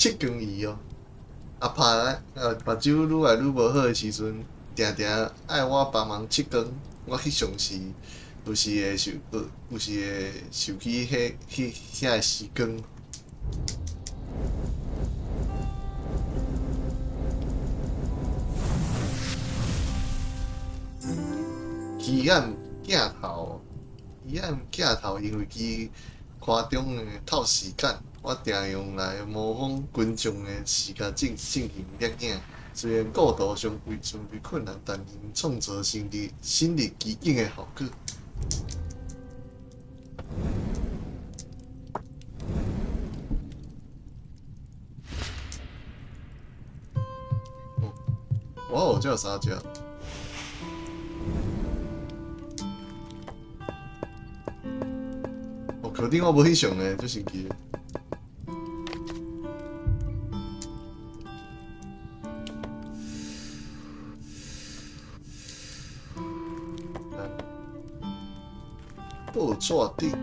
七光鱼哦，阿拍目睭愈來愈無好的時陣，定定愛我幫忙拭光。我翕相時，有時會想起彼彼遐个時光。魚眼鏡頭，魚眼鏡頭，因為伊看誇張的透視感，我定用來模仿群眾的視覺進行攝影。雖然構圖相對困難，但能創造身臨其境的效果。哦，哇哦，這有三隻。哦，殼頂我無翕相咧，足神奇的。報紙頂。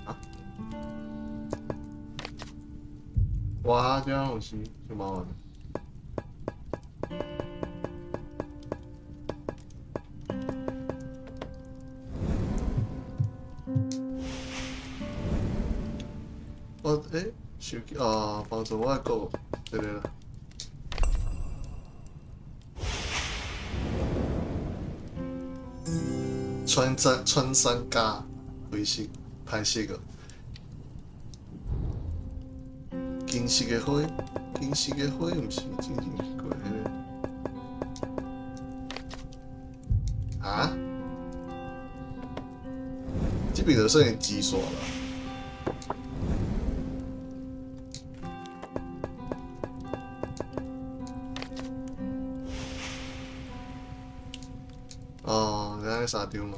啊？哇，這樣有時就麻煩。我手機啊，幫助我的購，這個啦。穿山甲拍攝拍攝個金色的花，金色的花，毋是之前去過彼个啊？這邊就算是支線啦。哦，咱三張嘛。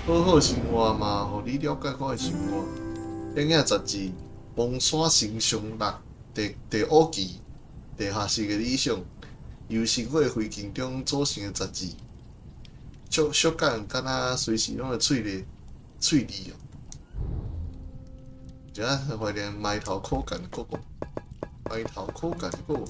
好好生活嘛，予你了解我的生活。電影雜誌《崩山神上六》第5期，地下室的理想，由生活環境中組成的雜誌，觸感敢若隨時攏會喙咧喙裂哦。這懷念埋頭苦幹的國王，埋頭苦幹的國王。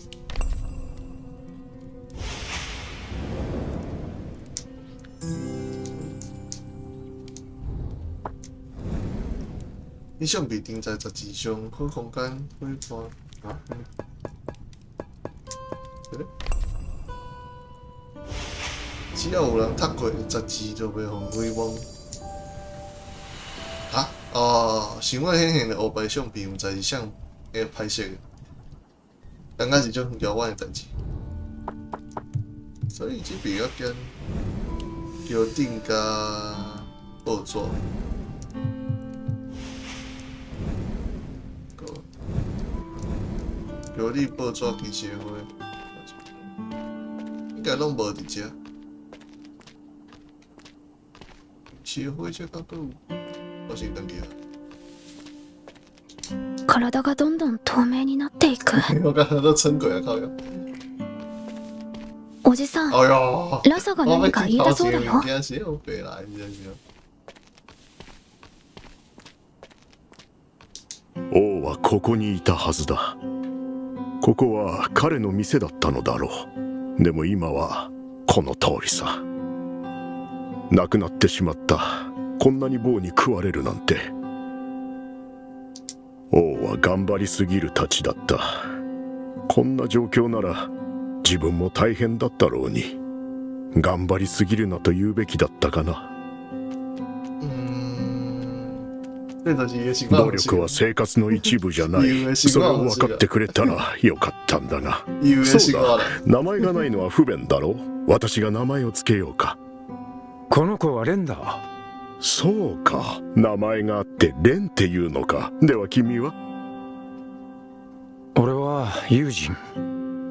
理想被釘在雜誌上，好空間，好看啊！這個，只要有人讀過雜誌，就袂予遺忘。啊？哦，生活顯現的黑白相片，毋知是啥會拍攝的，感覺是種遙遠的代誌。所以這比較簡，橋頂佮報紙。橋頂報紙金絲花，應該攏無佇遮。金絲花這敢閣有？我先轉去啊。体がどんどん透明になっていく。我剛剛都撐過啊，靠腰。おじさん、哎喲，ラサが何か言いたそうだよ。我是黑白來，你知唔知？王はここにいたはずだ。ここは彼の店だったのだろう。でも今はこの通りさ。なくなってしまった。こんなに棒に食われるなんて。王は頑張りすぎるたちだった。こんな状況なら自分も大変だったろうに。頑張りすぎるなと言うべきだったかな。努力は生活の一部じゃない。それを分かってくれたらよかったんだが。そうだ、名前がないのは不便だろう。私が名前をつけようか。この子はレンだ。そうか、名前があってレンっていうのか。では君は？俺はユージン。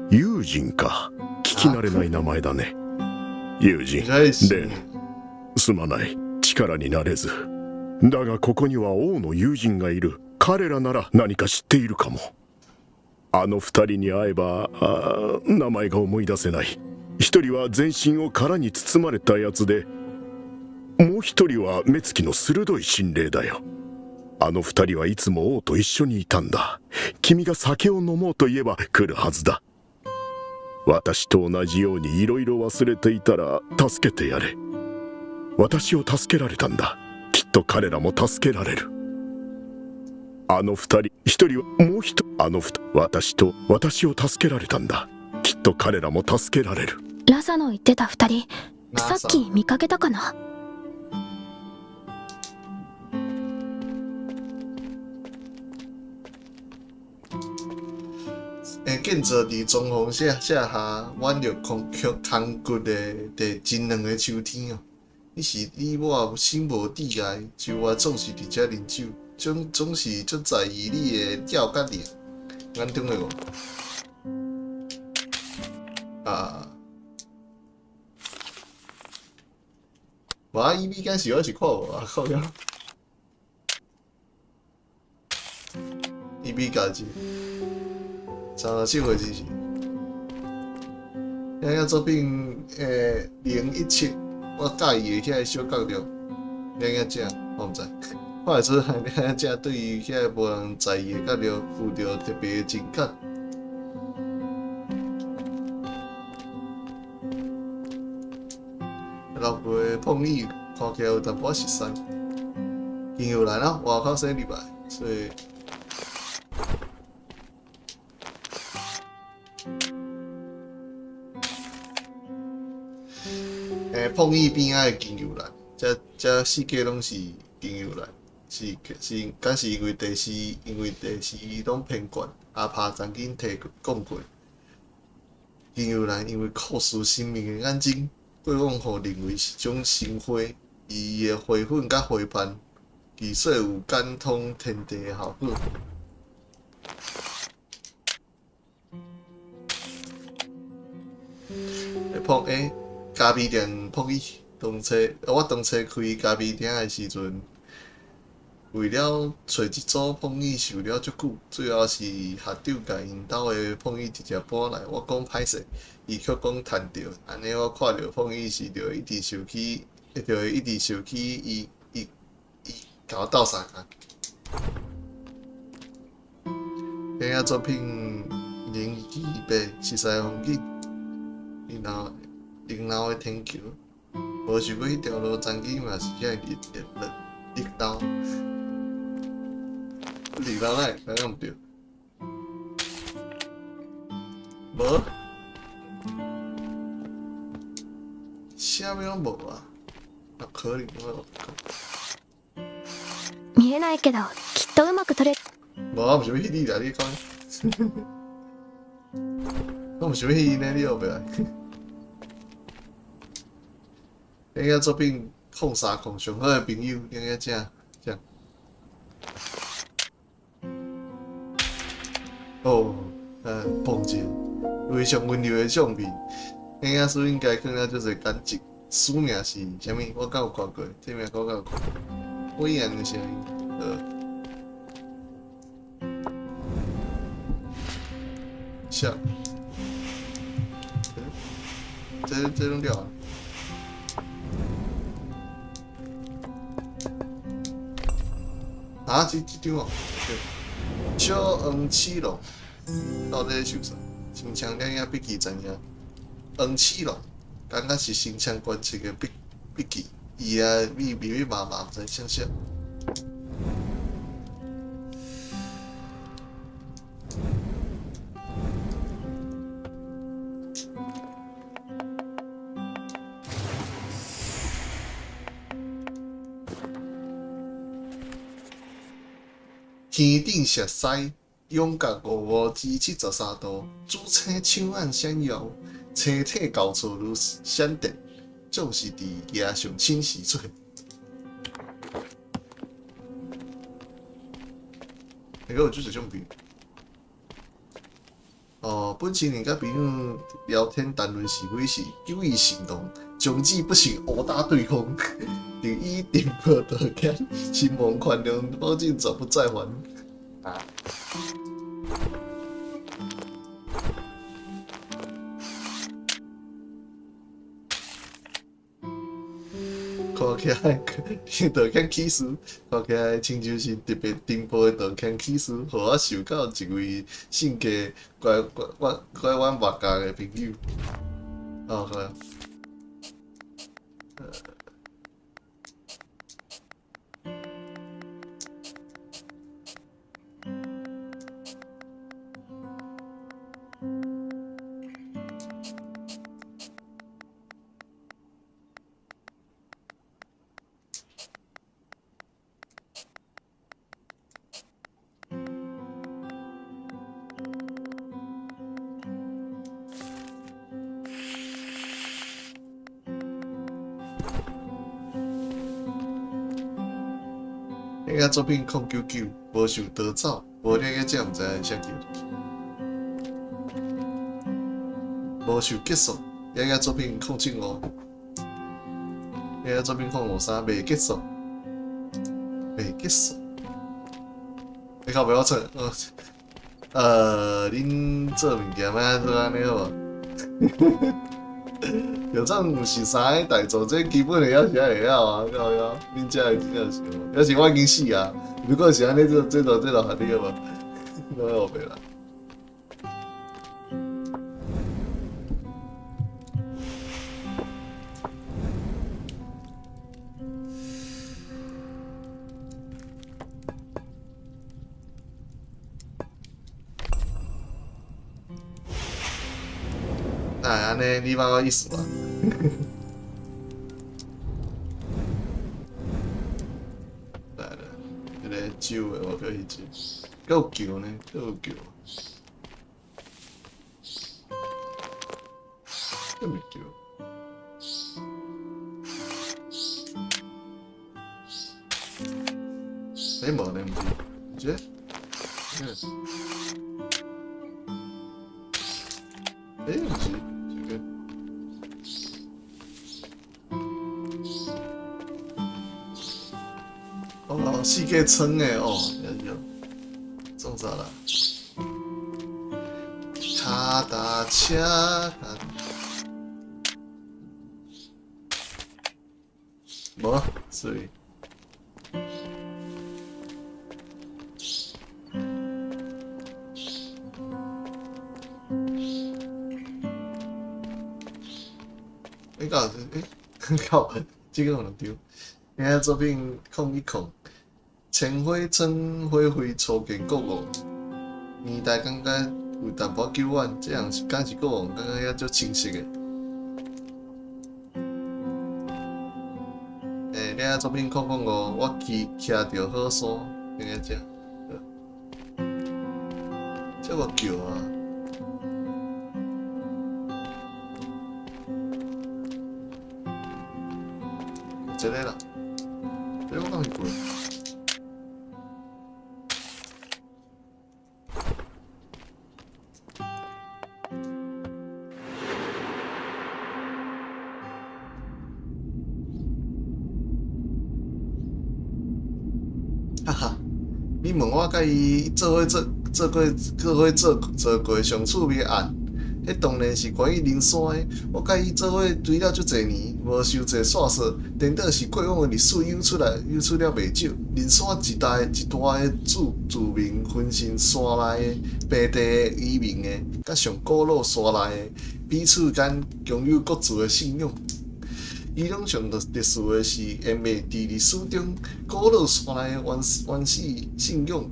ユージンか、聞き慣れない名前だね。ユージン、レン、すまない、力になれず。だがここには王の友人がいる。彼らなら何か知っているかも。あの二人に会えば、名前が思い出せない。一人は全身を殻に包まれたやつで、もう一人は目つきの鋭い心霊だよ。あの二人はいつも王と一緒にいたんだ。君が酒を飲もうと言えば来るはずだ。私と同じようにいろいろ忘れていたら助けてやれ。私を助けられたんだ。きっと彼らも助けられる。あの二人、一人はもう一人、あの二私と私を助けられたんだ。きっと彼らも助けられる。ラサの言ってた二人、さっき見かけたかな。建造伫装潢写写下挽着空空骨的第真两个秋天哦。你是你我心无挚爱，就我总是伫遮啉酒，总总是足在意你的鸟甲灵。眼中的我啊，无伊米敢是我是看无啊，靠腰。伊米家己。37岁之时，遐个作品017，我佮意的遐个小角落，两个正，我毋知。看会出来，两个正对于遐个无人在意的角落，有著特别的情感。老婆的碰椅看起来有淡薄仔熟似，金玉兰啊，外口生入来，所以。碰椅边仔的金玉兰，这这四季拢是金玉兰，是是，敢是因为地势，因为地势拢偏悬。阿帕曾经提讲过，金玉兰因为酷似生命的眼睛，过往予认为是种神花，伊的花粉佮花瓣，据说有感通天地的效果。碰欸，咖啡店碰伊，当初我当初开咖啡厅的时阵，为了揣一组碰椅想了足久，最后是学长共𪜶兜的碰椅直接搬来。我讲歹势，伊却讲趁著。按呢我看著碰椅时，就会一直想起，就会一直想起伊伊伊共我斗相共。电影作品028熟似的风景，然后。顶楼的天桥，无想过彼条路曾经嘛是遐热热热热闹，热闹哪会感觉毋对？无，啥物拢无啊？啊，可能我讲。見えないけどきっとうまく撮れ。無，我毋是欲彼你啦，你講。我毋是欲彼呢，你後壁來。恁个作品03上好的朋友，恁个正正。哦，碰一下，非常温柔的相片。恁个书应该放了足济感情。书名是啥物？我敢有看过？这名我敢有看过？威严的声音，像，这这拢了啊？啊，这这张哦，小黄鼠狼到底想啥？亲像咱遐笔记知影，黄鼠狼感觉是新枪观测的笔笔记，伊啊密密密麻麻，毋知啥啥。天顶石狮，仰角五五之73度，主星抢眼闪耀，星体交错如闪电，总是伫夜上侵时出现。那个有就是种病。哦，本青年佮朋友聊天谈论是非时，久已行动，终止不行殴打对方，并以电报道歉，亲蒙宽容，保证绝不再犯。啊！看起来道歉启事，看起来亲像是特别淳朴的道歉启事，予我想到一位性格乖乖乖乖阮目共的朋友。哦，好。那个作品099，無受逃走，無你個這毋知影啥叫。無受結束，遐個作品075，遐個作品053未結束，未結束。你靠，袂我出，恁做物件莫做按呢好無？有這毋是三个代做，這基本的猶是愛會曉啊，靠腰，恁遮的真正是，猶是我已經死啊。如果是按呢做，這就合理無？攏學袂啦。哪會按呢？你捌我意思無？來來，這个酒的我叫彼隻，閣有橋呢，閣有橋。這毋是橋。欸，無呢，毋是，這個？欸，毋是，這個。哦，四界窗的哦，有有，創啥啦？跤踏車，無，水。欸，敢有欸，靠，這个有兩張。遐作品010，千花村花卉初建國王，年代感覺有淡薄久遠，這樣是敢是國王，感覺猶足清晰的。欸，你作品005，我騎徛著好山，聽下這，這無橋啊？這个啦，這個我敢去過。哈哈，你問我佮伊做伙做做過做伙做做過上趣味的案，彼當然是關於靈山的。我佮伊做伙追了足濟年，無傷濟線索，顛倒是過往的歷史湧出來，湧出了袂少。靈山一帶一大的住住民分成山內的、平地的、移民的，佮上古老山內的，彼此間擁有各自的信仰。其中上特殊的是，湮滅佇歷史中古老山內的原原始信仰。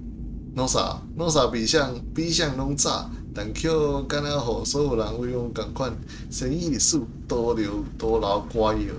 努薩努薩比啥比啥攏早，但卻敢若予所有人遺忘仝款，先以歷史徒留徒留歌謠。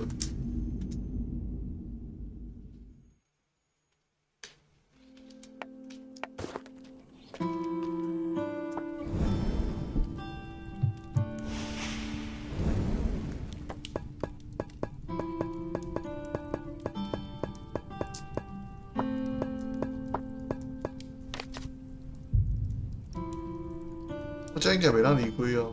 我這應該袂當離開哦。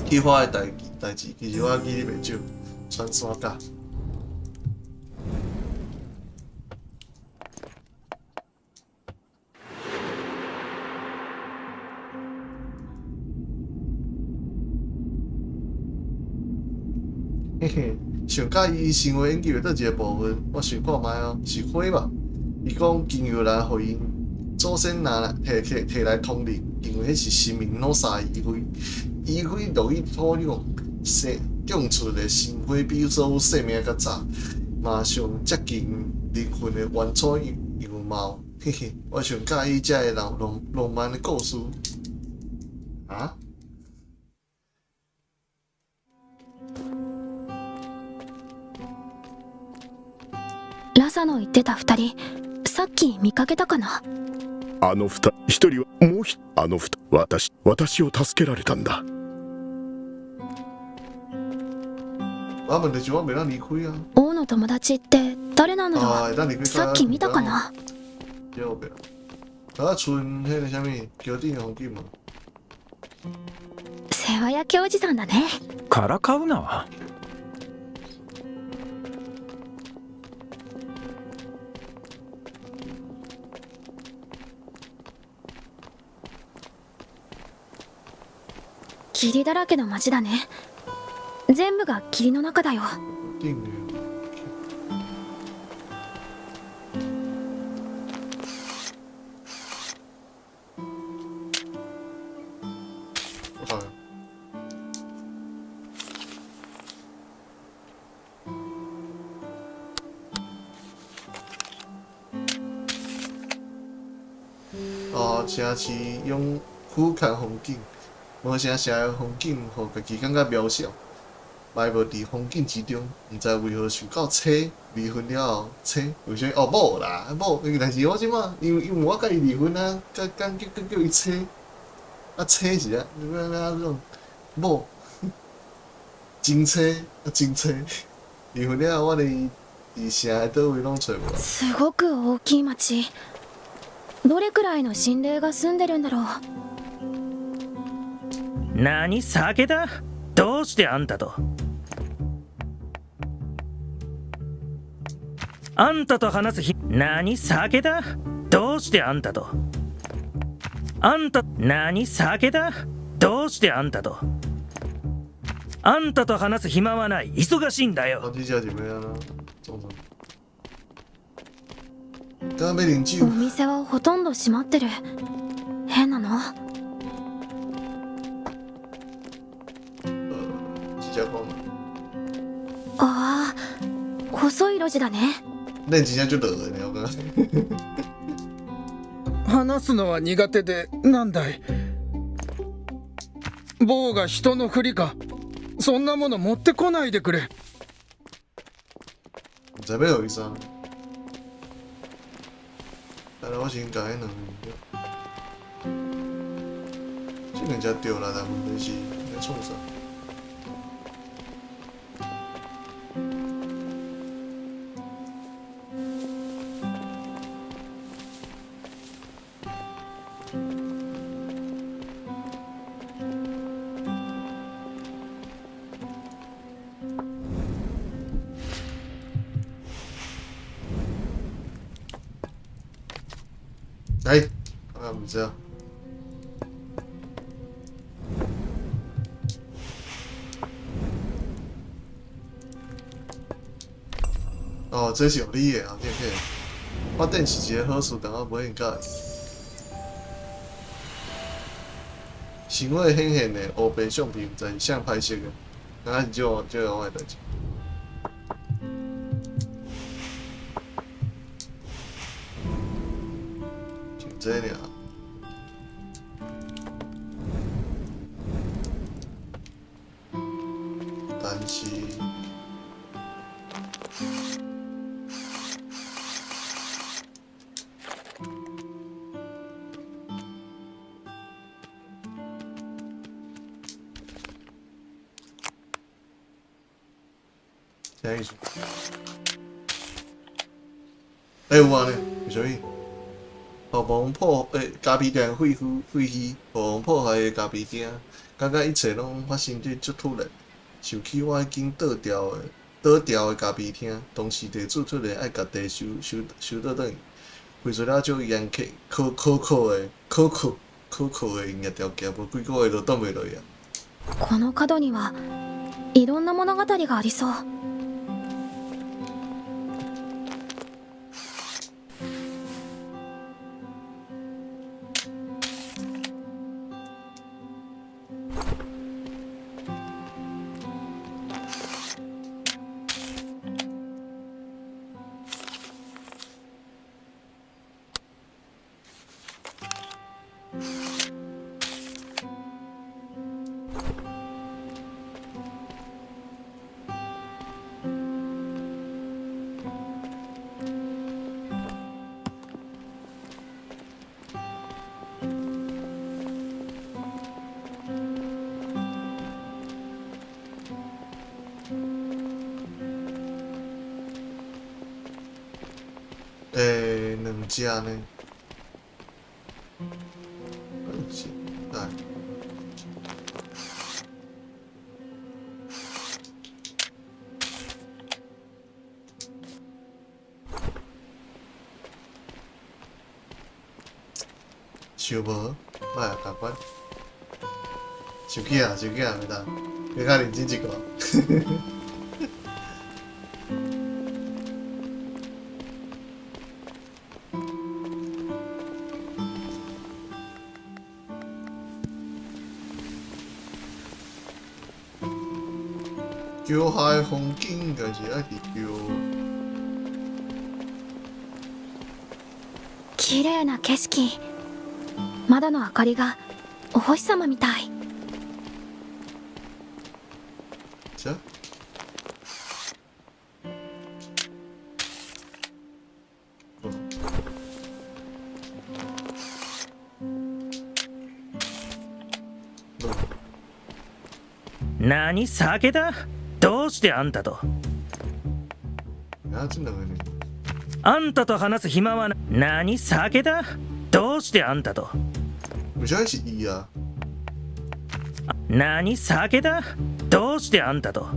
去花的代代誌，其實我記得袂少，穿山甲。嘿嘿，上佮意伊生活研究的佗一個部分，我想看覓哦，是火吧？伊講經由來予𪜶祖先拿來提提提來通靈，因為彼是神明努薩的遺灰，遺灰落去土壤，生長出的新花比所有生命較早，嘛上接近靈魂的原初樣貌。嘿嘿，我上佮意這个浪浪浪漫的故事。啊？ラサの言ってた二人、さっき見かけたかな。あの二一人はもう一あの二私を助けられたんだ。我問題是我袂當離開啊。王の友達って誰なんだろ啊，會當離開。う。さっき見たかな。這我袂。啊，剩彼個啥物橋頂的風景嘛。世話焼きおじさんだね。からかうな。霧だらけの街だね。全部が霧の中だよ。頂的。我靠！哦，城市用俯瞰風景，無啥城的風景，予家己感覺渺小，埋沒佇風景之中，毋知為何想到妻離婚了後，妻為啥物？哦，某啦，某，但是我這馬因為我佮伊離婚啊，佮佮叫叫伊妻，啊妻是啊，欲按怎講？某，真妻啊真妻，離婚了後，我連佇城的佗位攏揣無。すごく大きい町。どれくらいの神霊が住んでるんだろう。何、酒だ。どうしてあんたとあんたと話す日。何、酒だ。どうしてあんたとあんた。何、酒だ。どうしてあんたとあんたと話す暇はない。忙しいんだよ。我這只是欲按怎創啥？敢欲啉酒お？店はほとんど閉まってる。変なの。這只講。ああ、細い路地だね。咱真正足落的呢，我感覺。話すのは苦手で、なんだい。坊が人のふりか。そんなもの持ってこないでくれ。毋知欲予伊啥。但是我先共彼兩個。這兩隻對啦，但問題是咧創啥？來，啊，毋知啊。哦，這是有你的啊，這個。發展是一個好事，但我無應該。生活顯現的烏白相片，毋知是啥拍攝的，敢若是這我的代誌。就這爾。但是，啥意思？欸，有啊呢？為啥物？予無破咖啡店廢墟廢墟，予破壞的咖啡廳，感覺一切攏發生得足突然。想起我已經倒掉的咖啡廳，當時地主突然愛共地收收收倒轉去，開出了足嚴格、苛苛刻的苛刻苛刻的營業條件，無幾個月就擋袂落去啊！この角にはいろんな物語がありそう。欸，兩隻呢？是，來。想無，莫也共款。手機啊，手機啊，袂當，你較認真一個。橋下的風景應該是愛佇橋。綺麗な景色。窓の明かりがお星様みたい。啥？哦。何、酒だ。どうしてあんたと。啊，這兩個呢？あんたと話す暇はな。何、酒だ。どうしてあんたと。為啥是伊啊？何、酒だ。どうしてあんたと。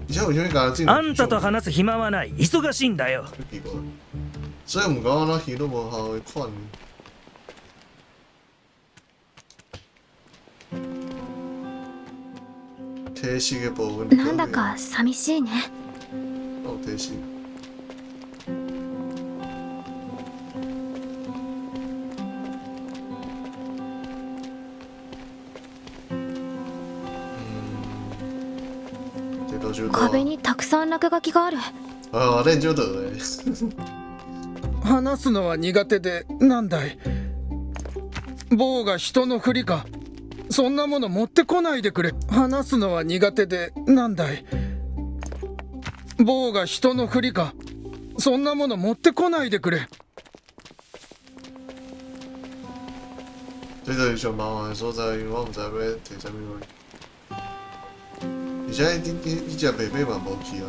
而且為啥物共這あんたと話す暇はない。忙しいんだよ。奇怪。所以毋管按怎魚攏無效的款。提示的部分。なんだか寂しいね。哦，提示。這都就壁にたくさん落書きがある。啊，練就得的。話すのは苦手でなんだい。坊が人のふりか。そんなもの持ってこないでくれ。話すのは苦手でなんだい。坊が人のふりか。そんなもの持ってこないでくれ。這就是上麻煩的所在，因為我毋知欲提啥物貨。而且恁恁彼隻白馬嘛無去啊。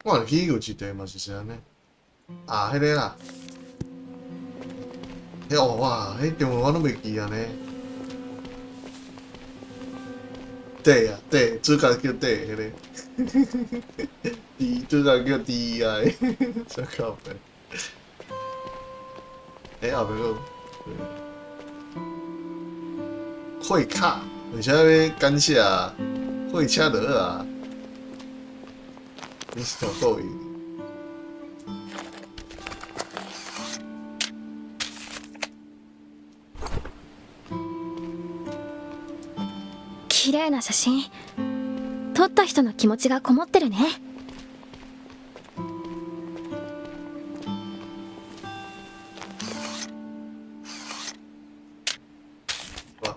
我入去有一塊嘛是啥呢？啊，彼个啦，彼哦哇，彼中文我攏袂記啊呢。對啊，對，主角叫對，彼個，D 主角叫 D I，啥靠北？欸，後壁閣會卡，為啥欲感謝會車就好啊？你是足故意。綺麗な写真。撮った人の気持ちがこもってるね。哇！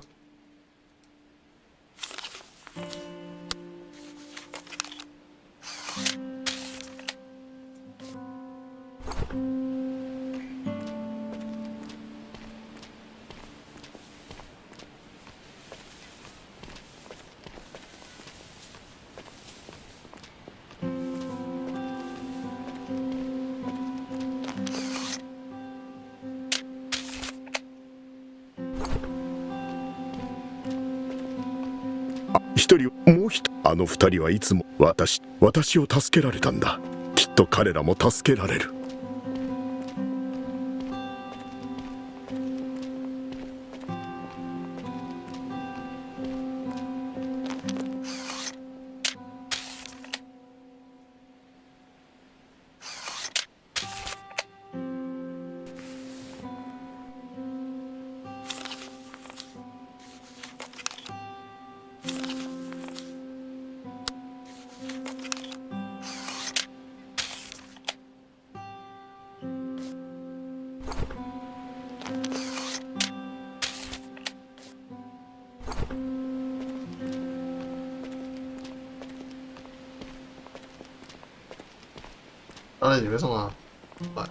一人もう一あの二人はいつも私を助けられたんだ。きっと彼らも助けられる。到底是欲创啥？喂。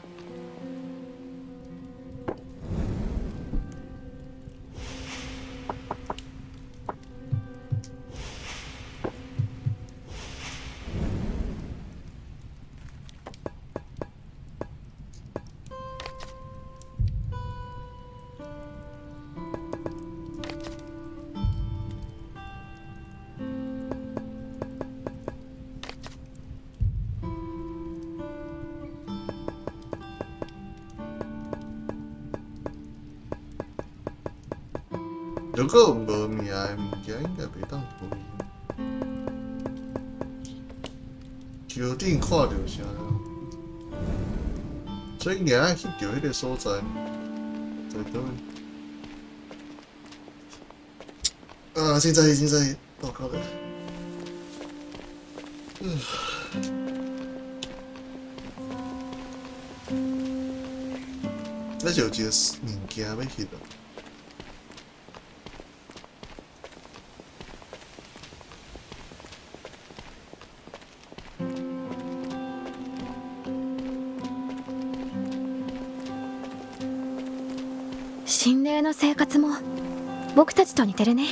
如果無名的物件，應該袂當討論。橋頂看著啥？所以應該去著彼個所在，在佗位？啊！現在現在糟糕了。嗯。那是有一個物件欲翕啊。心霊の生活も僕たちと似てるね。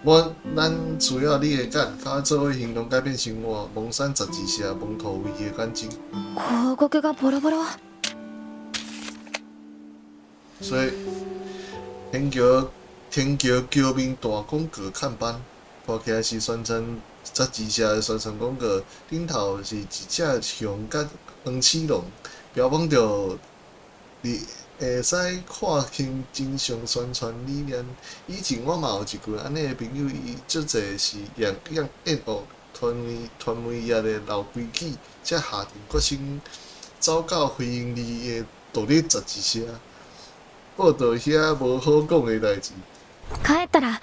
我咱需要你的眼，佮做伙行動改變生活。蒙山雜誌社，蒙塗唯一的眼睛。広告がボロボロ。所以天橋天橋橋面大廣告看板，看起來是宣傳雜誌社的宣傳廣告。頂頭是一隻熊佮黃鼠狼，標榜著你會使看清真相宣傳理念。以前我嘛有一群按呢的朋友，伊足濟是厭厭厭惡傳媒傳媒業的老規矩，才下定決心走到非營利的獨立雜誌社，報導遐無好講的代誌。帰ったら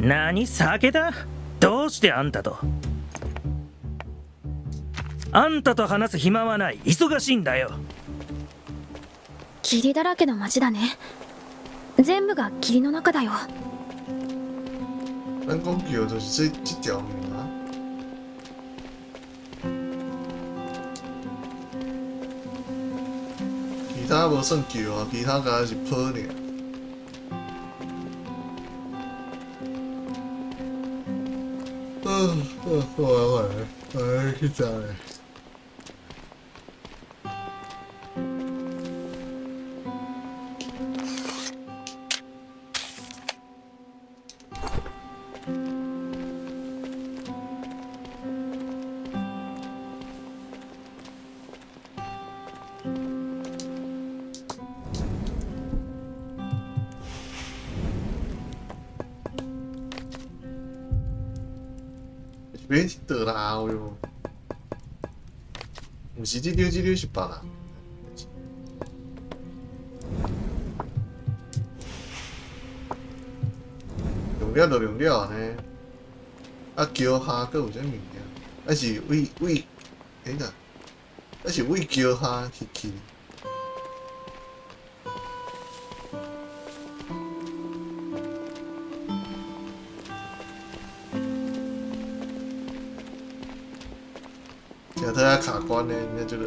何酒だ。どうしてあんたとあんたと話す暇はない。忙しいんだよ。霧だらけの街だね。全部が霧の中だよ。咱講橋就是這這條爾。其他無算橋啊，其他敢若是坡爾。嗯，好啊，好啊，來去食咧。欲去倒流喲？毋是這張，這張是別人。用了就用了呢。啊，橋下閣有啥物件？啊是為為，欸啦，啊是為橋下去去。真睇下卡關呢，你這個。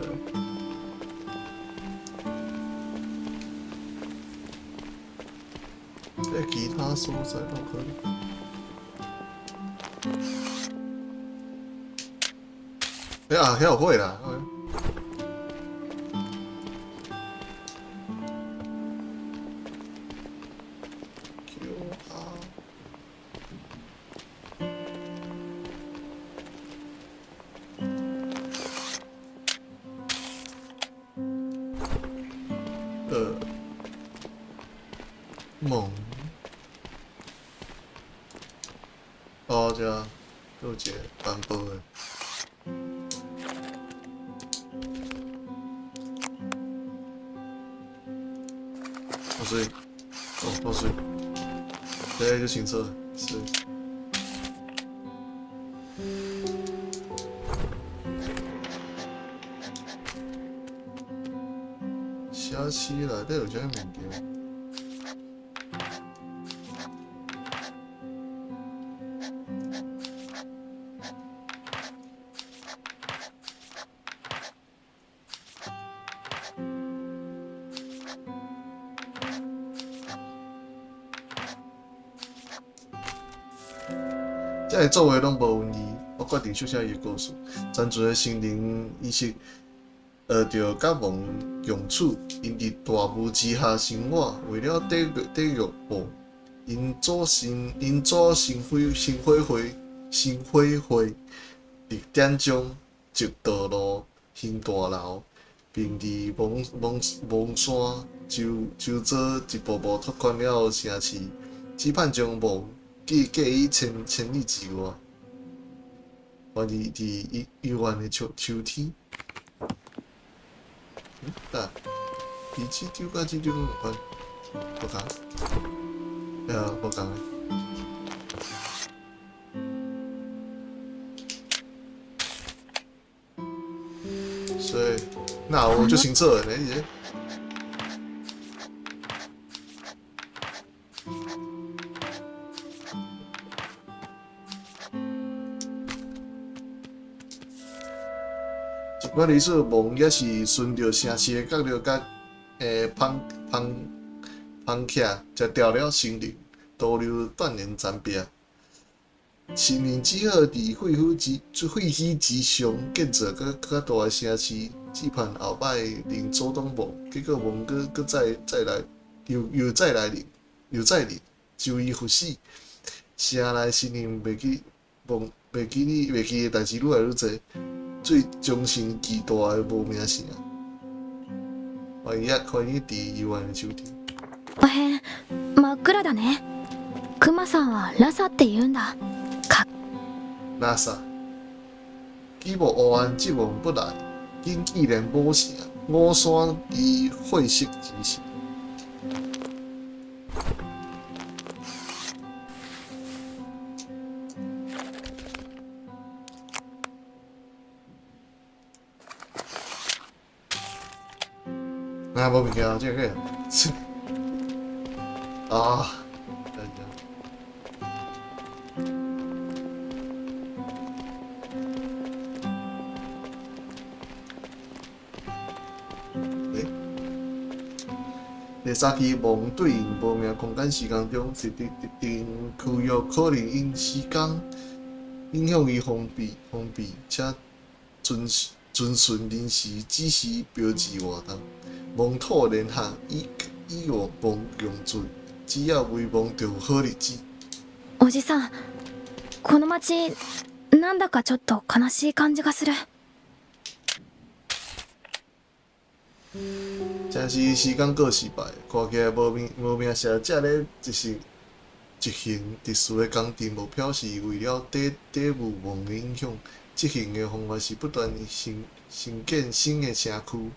這其他所在攏可能。欸啊，遐有火啦！夢。哦，這有一個單薄的。好水，哦，好水，這就清楚，是。城市內底有啥物物件？這个作為攏無問題，我決定書寫伊的故事。殘存的神靈意識學著佮王共處，𪜶佇大霧之下生活，為了抵禦霧，𪜶組神火會，神火會6點鐘築道路、興大樓，並佇魍山周遭一步步拓寬了城市，只盼將夢寄予千千里之外，還是佇幽暗的秋天。嗯，伊這張佮這張有關，無仝，對啊，無仝。所以，那我就清楚了，你這。儘管如此，夢也是順著城市的角落佮芳客，食掉了神靈，徒留斷垣殘壁。神靈只好佇廢墟之上建造閣較大的城市，只盼後擺能阻擋夢。結果夢閣再來，又再來臨，又再臨，周而復始。城內神靈袂記夢，袂記你袂記的代誌愈來愈濟，最終成巨大的無名城。歡迎歡迎佇幽暗的秋天。この辺真っ暗だね。クマさんはラサって言うんだ。か拉薩，起霧黑暗之王不來，緊紀念母城五山佇血色之時。啊，無物件，這個啊，等下。欸，第三期夢對應無名空間時間中，特定區域可能因時間影響伊封閉，且遵循臨時指示標誌活動。夢土聯合與夢共存，只要為夢著有好日子。おじさん、この町なんだかちょっと悲しい感じがする。真是時間過失敗，看起來無名城這咧一時執行特殊的工程目標是為了抵禦夢的影響。執行的方法是不斷興建新的城區。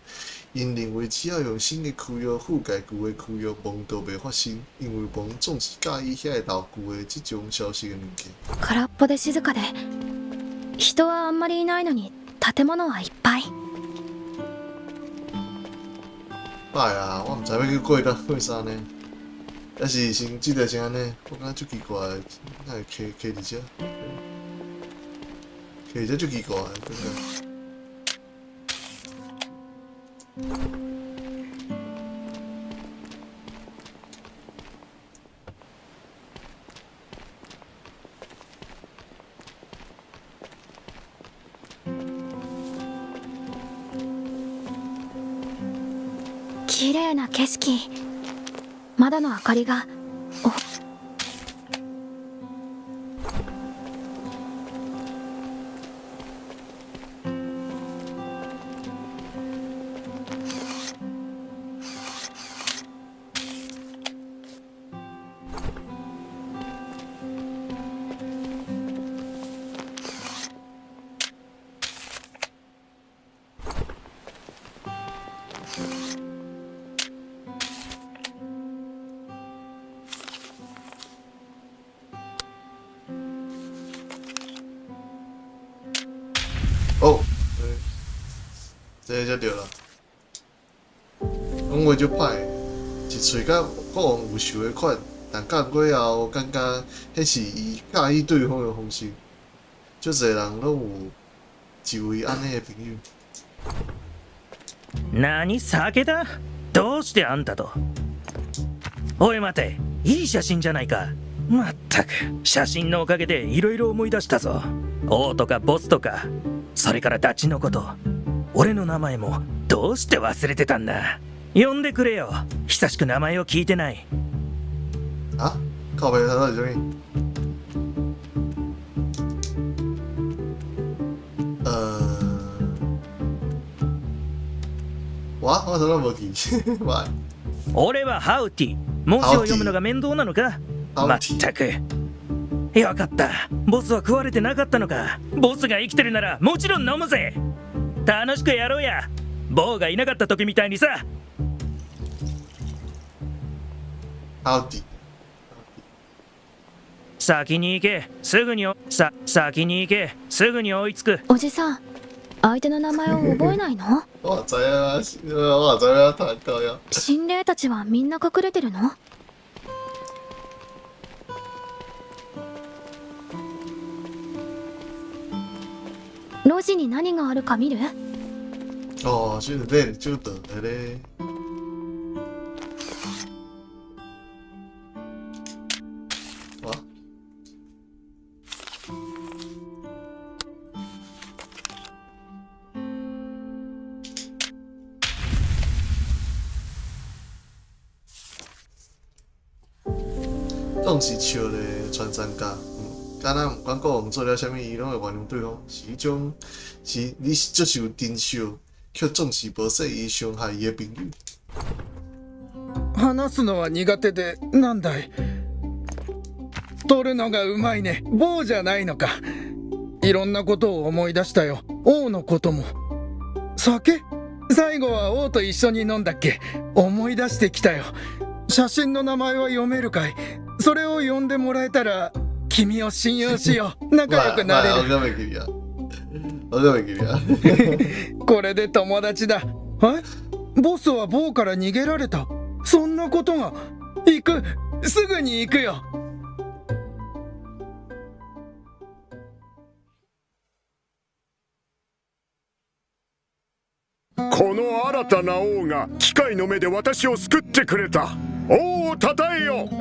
𪜶認為只要用新的區域覆蓋舊的區域，夢就袂發生，因為夢總是佮意遐個老舊的這種消失的物件。空っぽで静かで、人はあんまりいないのに建物はいっぱい。歹啊，我毋知欲去過到過啥呢？抑是先這個是按呢？我感覺足奇怪的，哪會徛佇遮？徛佇遮足奇怪的，感覺。綺麗な景色。窓の明かりがお哦，這個就對啦。講話足歹，一喙佮國王有仇的款，但講過後感覺彼是伊佮意對方的方式。足濟人攏有一位按呢的朋友。何酒だ？どうしてあんたと？おい待て、いい写真じゃないか。まったく、写真のおかげでいろいろ思い出したぞ。王とかボスとか、それからダチのこと。俺の名前もどうして忘れてたんだ。呼んでくれよ。久しく名前を聞いてない。啊？靠北，他到底啥物？我怎麼無記？喂，俺はハウティ。文字を読むのが面倒なのか。まったく。よかった。ボスは食われてなかったのか。ボスが生きてるならもちろん飲むぜ。楽しくやろうや。ボーがいなかった時みたいにさ。ハウティ。先に行け。すぐにおさ先に行け。すぐに追いつく。おじさん、相手の名前を覚えないの？我知啊，我知啊，他靠呀。心霊たちはみんな隠れてるの？路地に何があるか見る？哦，這個練就等的咧。哇！總是笑咧穿山甲，敢若毋管國王做了啥物，伊攏會原諒對方，是彼種，是你接受珍笑，卻總是無細意傷害伊的朋友。話すのは苦手でなんだい。撮るのがうまいね。棒じゃないのか。いろんなことを思い出したよ。王のことも。酒？最後は王と一緒に飲んだっけ。思い出してきたよ。写真の名前は読めるかい？それを読んでもらえたら君を信用しよう。仲良くなれる。我袂記啊，我閣袂記啊。これで友達だ。え？ボスはボーから逃げられた。そんなことが。行く。すぐに行くよ。この新たな王が機械の目で私を救ってくれた。王をたたえよ。もっと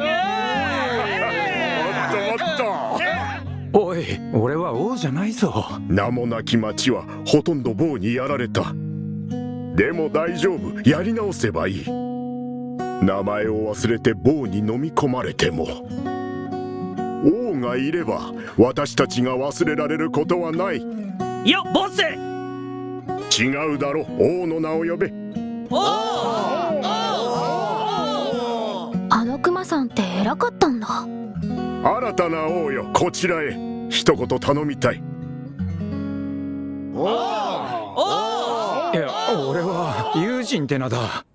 もっと。おい、俺は王じゃないぞ。名もなき町はほとんど棒にやられた。でも大丈夫、やり直せばいい。名前を忘れて棒に飲み込まれても、王がいれば私たちが忘れられることはない。よっボス。違うだろ、王の名を呼べ。あのクマさんって偉かったんだ。新たな王よ、こちらへ。一言頼みたい。いや、俺は友人って名だ。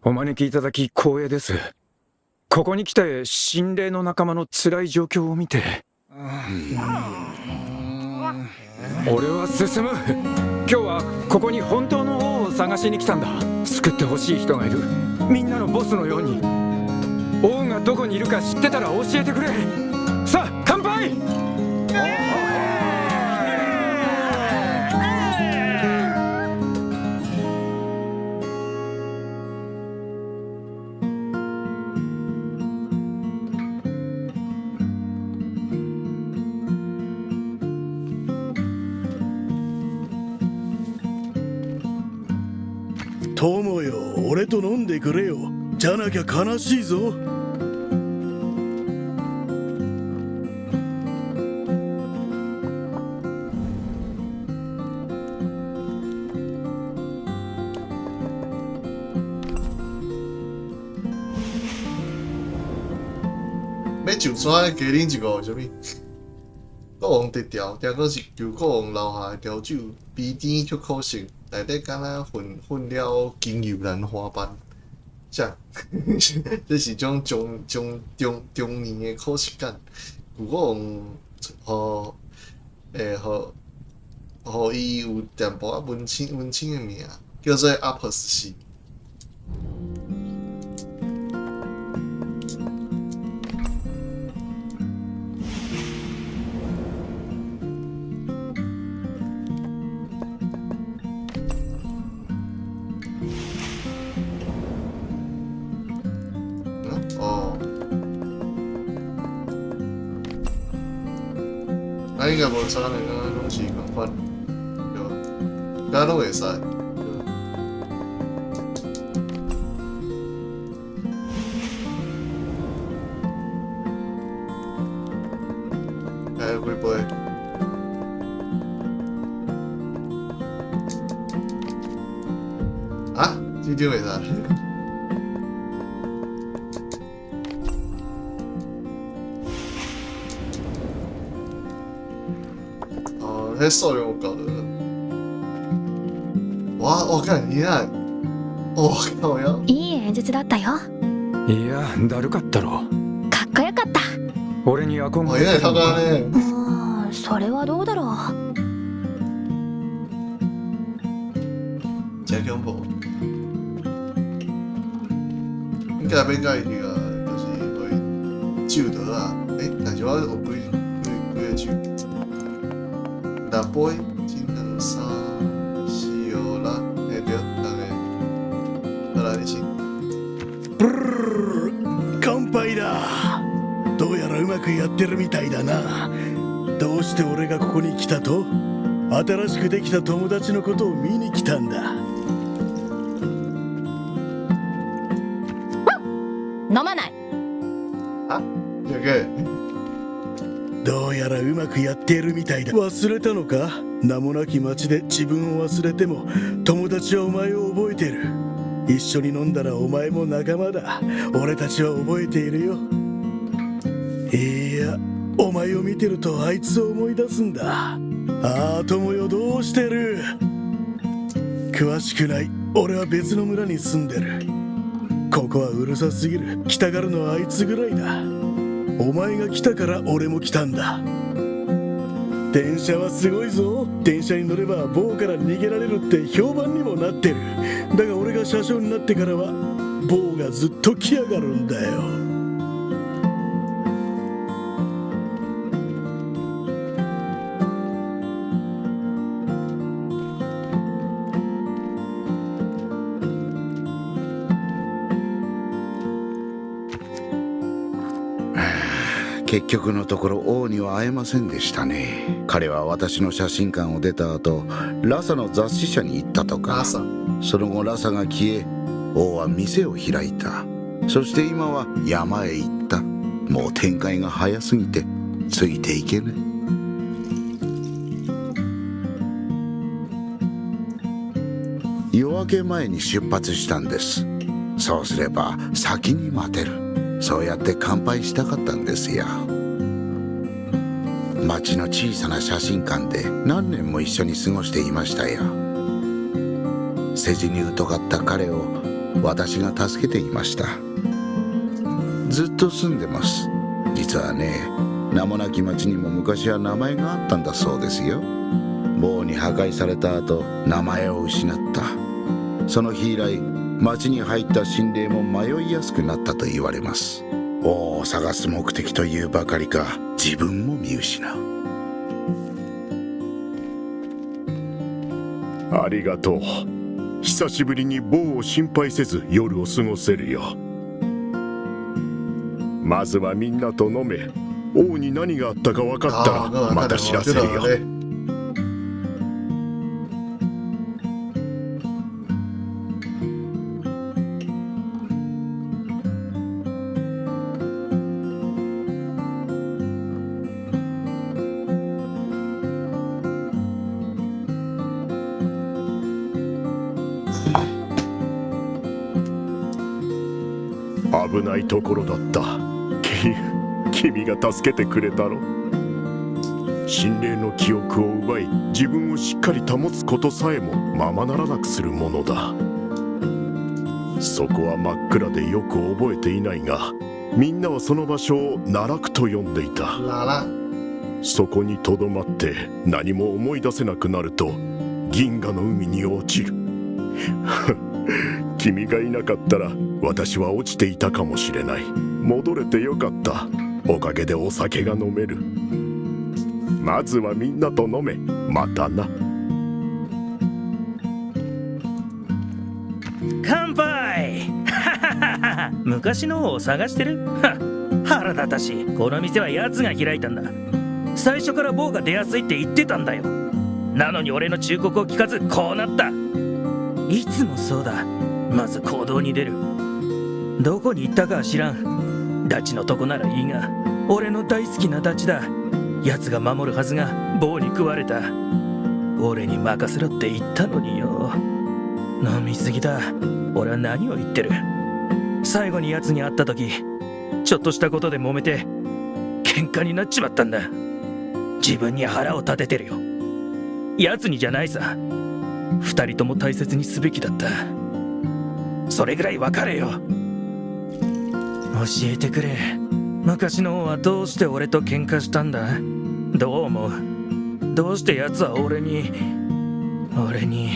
お招きいただき光栄です。ここに来て心霊の仲間の辛い状況を見て、俺は進む。今日はここに本当の王を探しに来たんだ。救ってほしい人がいる。みんなのボスのように。王がどこにいるか知ってたら教えてくれ。さあ乾杯。友よ、俺と飲んでくれよ。じゃなきゃ悲しいぞ。欲上山，加啉一个啥物？国王特调，听讲是旧国王留下的调酒，微甜却苦涩，内底敢若混混了金玉兰花瓣。啥？这是种中中中中年的苦涩感。旧国王，予会予予伊有淡薄仔文青文青的名，叫做阿普斯西。哦，啊應該無差呢，敢若攏是仝款，對吧？敢若攏會使。來幾杯？啊？這張會使？哦，彼數量有夠的。哇！我看你看，哦靠腰！いい演説だったよ。いや、だるかったろ。かっこよかった。俺に憧哦，原來れてるのか。頭家呢？うーん、それはどうだろう。真恐怖！應該欲共伊彼個，就是予伊酒倒啊。欸，但是我有幾幾幾个酒，六杯、一、兩、三、四、五、六，欸對，六个。好來，你先。ブルル乾杯だ。どうやらうまくやってるみたいだな。どうして俺がここに来たと？新しくできた友達のことを見に来たんだ。飲まない。啊？這個。どうやらうまくやっているみたいだ。忘れたのか？名もなき町で自分を忘れても、友達はお前を覚えてる。一緒に飲んだらお前も仲間だ。俺たちは覚えているよ。いや、お前を見てるとあいつを思い出すんだ。ああ、友よ、どうしてる？詳しくない。俺は別の村に住んでる。ここはうるさすぎる。来たがるのはあいつぐらいだ。お前が来たから俺も来たんだ。電車はすごいぞ。電車に乗ればボウから逃げられるって評判にもなってる。だが俺が車掌になってからはボウがずっと来やがるんだよ。結局のところ、王には会えませんでしたね。彼は私の写真館を出た後、ラサの雑誌社に行ったとか。ラサ。その後ラサが消え、王は店を開いた。そして今は山へ行った。もう展開が早すぎてついていけない。夜明け前に出発したんです。そうすれば先に待てる。そうやって乾杯したかったんですよ。町の小さな写真館で何年も一緒に過ごしていましたよ。世辞に疎かった彼を私が助けていました。ずっと住んでます。実はね、名もなき町にも昔は名前があったんだそうですよ。ボウに破壊された後、名前を失った。その日以来、町に入った心霊も迷いやすくなったと言われます。王を探す目的というばかりか、自分も見失う。ありがとう。久しぶりにボウを心配せず夜を過ごせるよ。まずはみんなと飲め。王に何があったか分かったらまた知らせるよ。危ないところだった。君が助けてくれたろ。心霊の記憶を奪い、自分をしっかり保つことさえもままならなくするものだ。そこは真っ暗でよく覚えていないが、みんなはその場所を奈落と呼んでいた。奈落。そこにとどまって何も思い出せなくなると、銀河の海に落ちる。君がいなかったら、私は落ちていたかもしれない。戻れてよかった。おかげでお酒が飲める。まずはみんなと飲め。またな。乾杯。昔の王を探してる。腹立たしい。この店は奴が開いたんだ。最初からボーが出やすいって言ってたんだよ。なのに、俺の忠告を聞かずこうなった。いつもそうだ。まず行動に出る。どこに行ったかは知らん。ダチのとこならいいが、俺の大好きなダチだ。奴が守るはずが、ボーに食われた。俺に任せろって言ったのによ。飲みすぎだ。俺は何を言ってる。最後に奴に会った時、ちょっとしたことで揉めて喧嘩になっちまったんだ。自分に腹を立ててるよ。奴にじゃないさ。二人とも大切にすべきだった。それぐらい分かれよ。教えてくれ。昔の王はどうして俺と喧嘩したんだ？どう思う？どうして奴は俺に俺に。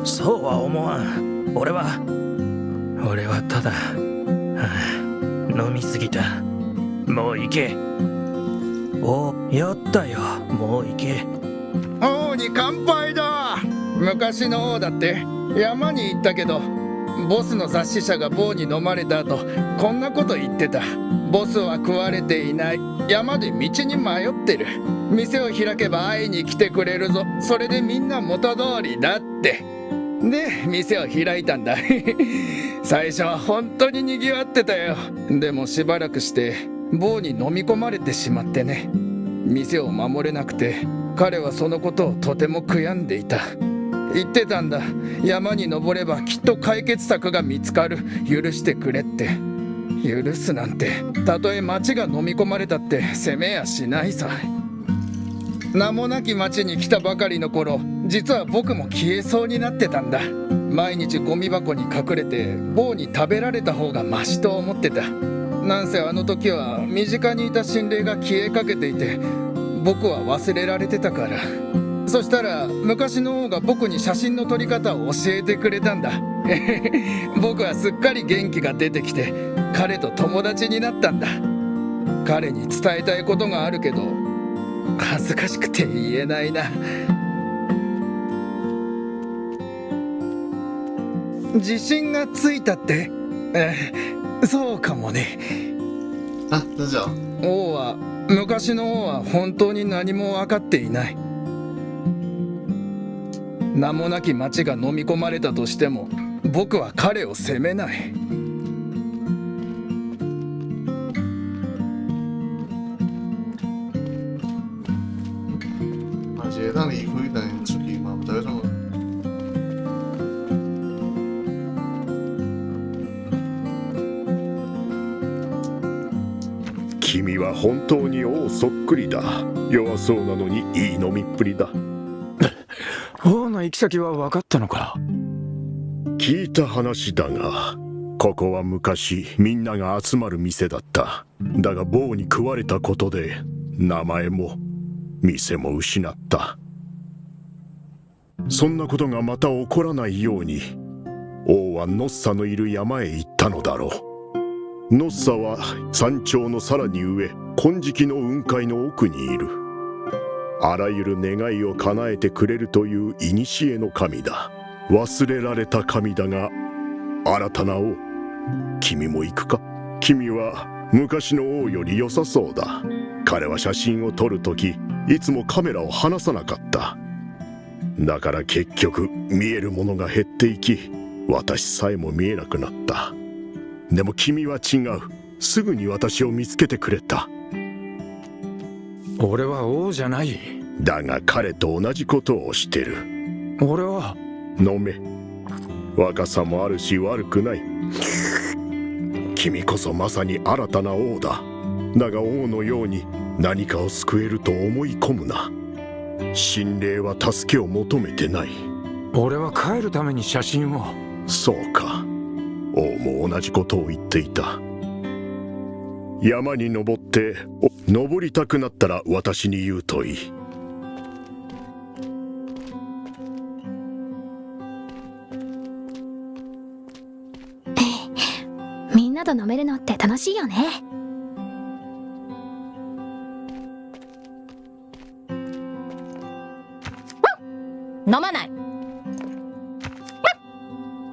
そうは思わん。俺はただ、はあ、飲みすぎた。もう行け。おやったよ。もう行け。王に乾杯だ。昔の王だって。山に行ったけど、ボスの雑誌社がボーに飲まれた後、こんなこと言ってた。ボスは食われていない。山で道に迷ってる。店を開けば会いに来てくれるぞ。それでみんな元通りだって。で、店を開いたんだ。最初は本当に賑わってたよ。でも、しばらくしてボーに飲み込まれてしまってね。店を守れなくて、彼はそのことをとても悔やんでいた。言ってたんだ。山に登ればきっと解決策が見つかる。許してくれって。許すなんて、たとえ町が飲み込まれたって責めやしないさ。名もなき町に来たばかりの頃、実は僕も消えそうになってたんだ。毎日ゴミ箱に隠れて、ボーに食べられた方がマシと思ってた。なんせあの時は、身近にいた心霊が消えかけていて、僕は忘れられてたから。そしたら、昔の王が僕に写真の撮り方を教えてくれたんだ。僕はすっかり元気が出てきて、彼と友達になったんだ。彼に伝えたいことがあるけど、恥ずかしくて言えないな。自信がついたって。そうかもね。啊，真假？王は、昔の王は本当に何も分かっていない。名もなき町が飲み込まれたとしても、僕は彼を責めない。嘛是會當離開，但是出去嘛，毋知欲創啥。君は本当に王そっくりだ。弱そうなのに、いい飲みっぷりだ。王の行き先は分かったのか？聞いた話だが、ここは昔みんなが集まる店だった。だが、ボーに食われたことで、名前も店も失った。そんなことがまた起こらないように、王はノッサのいる山へ行ったのだろう。ノッサは山頂のさらに上、金色の雲海の奥にいる。あらゆる願いを叶えてくれるという古の神だ。忘れられた神だが、新たな王、君も行くか？君は昔の王より良さそうだ。彼は写真を撮るとき、いつもカメラを離さなかった。だから結局、見えるものが減っていき、私さえも見えなくなった。でも、君は違う。すぐに私を見つけてくれた。俺は王じゃない。だが、彼と同じことをしてる。俺は。飲め。若さもあるし、悪くない。君こそまさに新たな王だ。だが、王のように何かを救えると思い込むな。神霊は助けを求めてない。俺は帰るために写真を。そうか。王も同じことを言っていた。山に登って、登りたくなったら、私に言うといい。みんなと飲めるのって楽しいよね。飲まない。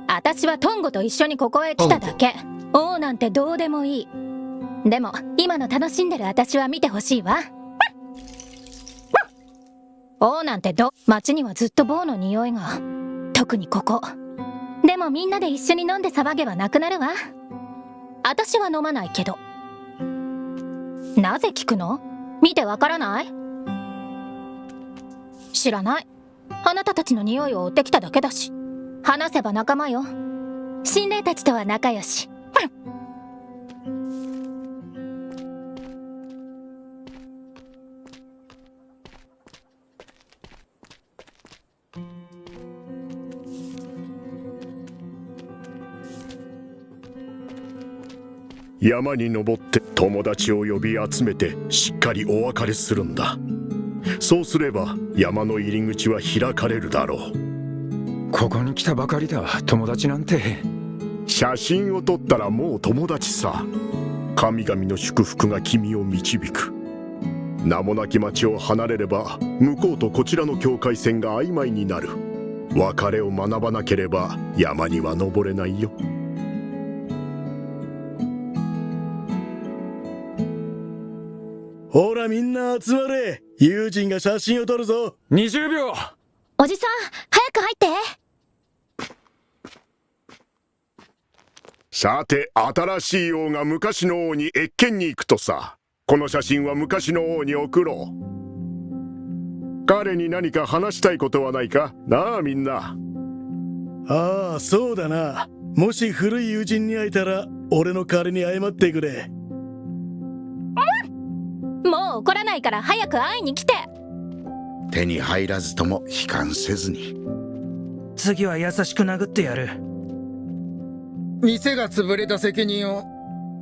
私はトンゴと一緒にここへ来ただけ。王なんてどうでもいい。でも、今の楽しんでる私は見てほしいわ。王なんてど街にはずっとボーの匂いが。特にここ。でも、みんなで一緒に飲んで騒げばなくなるわ。私は飲まないけど。なぜ聞くの？見てわからない？知らない。あなたたちの匂いを追ってきただけだし。話せば仲間よ。神霊たちとは仲良し。山に登って、友達を呼び集めて、しっかりお別れするんだ。そうすれば、山の入り口は開かれるだろう。ここに来たばかりだ。友達なんて。写真を撮ったら、もう友達さ。神々の祝福が君を導く。名もなき町を離れれば、向こうとこちらの境界線が曖昧になる。別れを学ばなければ、山には登れないよ。ほら、みんな集まれ。友人が写真を撮るぞ。 20秒。おじさん、早く入って。さて、新しい王が昔の王に謁見に行くとさ。この写真は昔の王に送ろう。彼に何か話したいことはないかなあ、みんな。ああ、そうだな。もし古い友人に会えたら、俺の代わりに謝ってくれ。もう怒らないから、早く会いに来て。手に入らずとも悲観せずに。次は優しく殴ってやる。店が潰れた責任を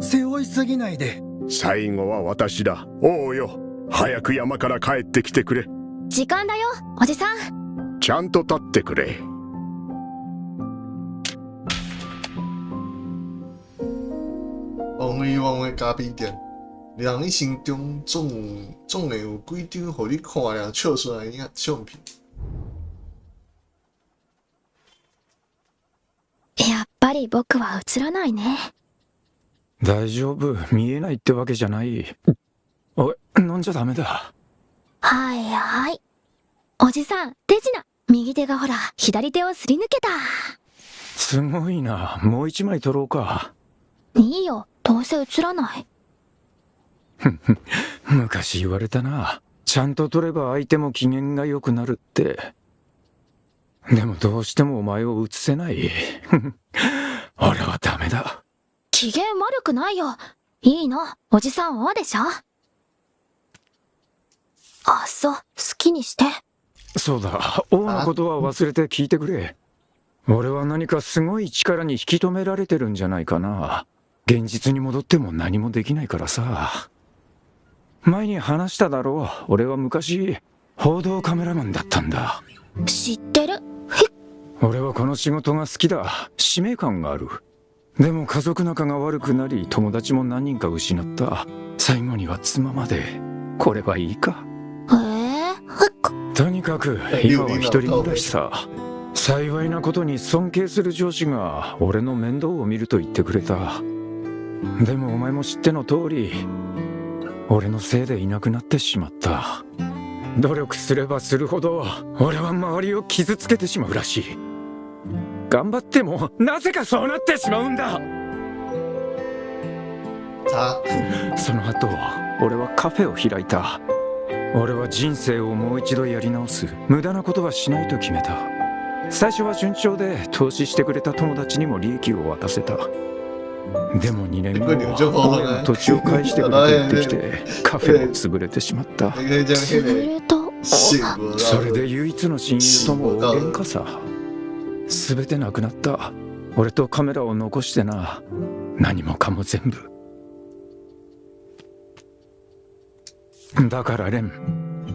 背負いすぎないで。最後は私だ。王よ、早く山から帰ってきてくれ。時間だよ、おじさん。ちゃんと立ってくれ。王威王的咖啡店，人一生中总会有幾張予你看了笑出來的相片。やっぱり僕は映らないね。大丈夫。見えないってわけじゃない。おい、飲んじゃダメだ。はいはい。おじさん、手品。右手がほら、左手をすり抜けた。すごいな。もう一枚撮ろうか。いいよ、どうせ映らない。昔言われたな。ちゃんと撮れば、相手も機嫌が良くなるって。でも、どうしてもお前を映せない。俺はダメだ。機嫌悪くないよ。いいの、おじさん王でしょ。あ、そう、好きにして。そうだ、王のことは忘れて、聞いてくれ。俺は何かすごい力に引き止められてるんじゃないかな。現実に戻っても何もできないからさ。前に話しただろう。俺は昔、報道カメラマンだったんだ。知ってる。俺はこの仕事が好きだ。使命感がある。でも、家族仲が悪くなり、友達も何人か失った。最後には妻まで。これはいいか。へえ、ふっこ。とにかく、今は一人暮らしさ。幸いなことに、尊敬する上司が俺の面倒を見ると言ってくれた。でも、お前も知っての通り、俺のせいでいなくなってしまった。努力すればするほど、俺は周りを傷つけてしまうらしい。頑張っても、なぜかそうなってしまうんだ。その後、俺はカフェを開いた。俺は人生をもう一度やり直す。無駄なことはしないと決めた。最初は順調で、投資してくれた友達にも利益を渡せた。でも2年後、大家が土地を返してくれと言ってきて、カフェも潰れてしまった。你可以將迄潰れた。個それで唯一の親友とも大喧嘩さ。全てなくなった。俺とカメラを残してな。何もかも全部だから。レン、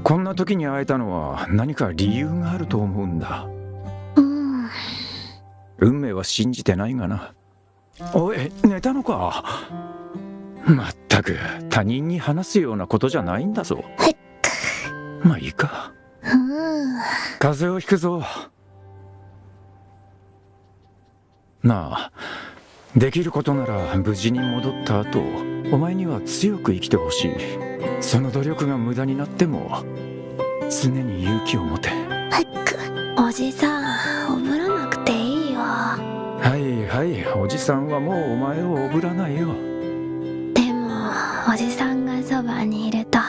こんな時に会えたのは、何か理由があると思うんだ。うん。運命は信じてないがな。おい、寝たのか。まったく、他人に話すようなことじゃないんだぞ。まあいいか。うん。風邪をひくぞ。なあ、できることなら、無事に戻った後、お前には強く生きてほしい。その努力が無駄になっても、常に勇気を持て。おじさん、おぶらなくていいよ。はいはい、おじさんはもうお前をおぶらないよ。でも、おじさんがそばにいると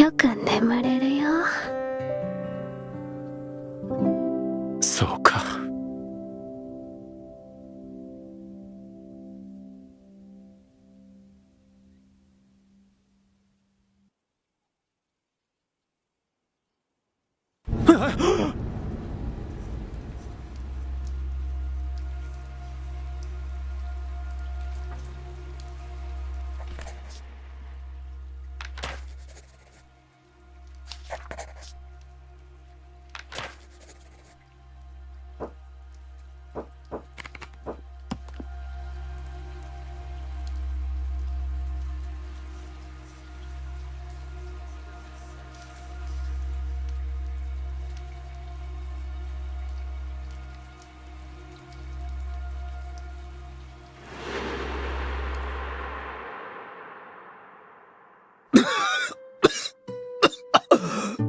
よく眠れるよ。そうか。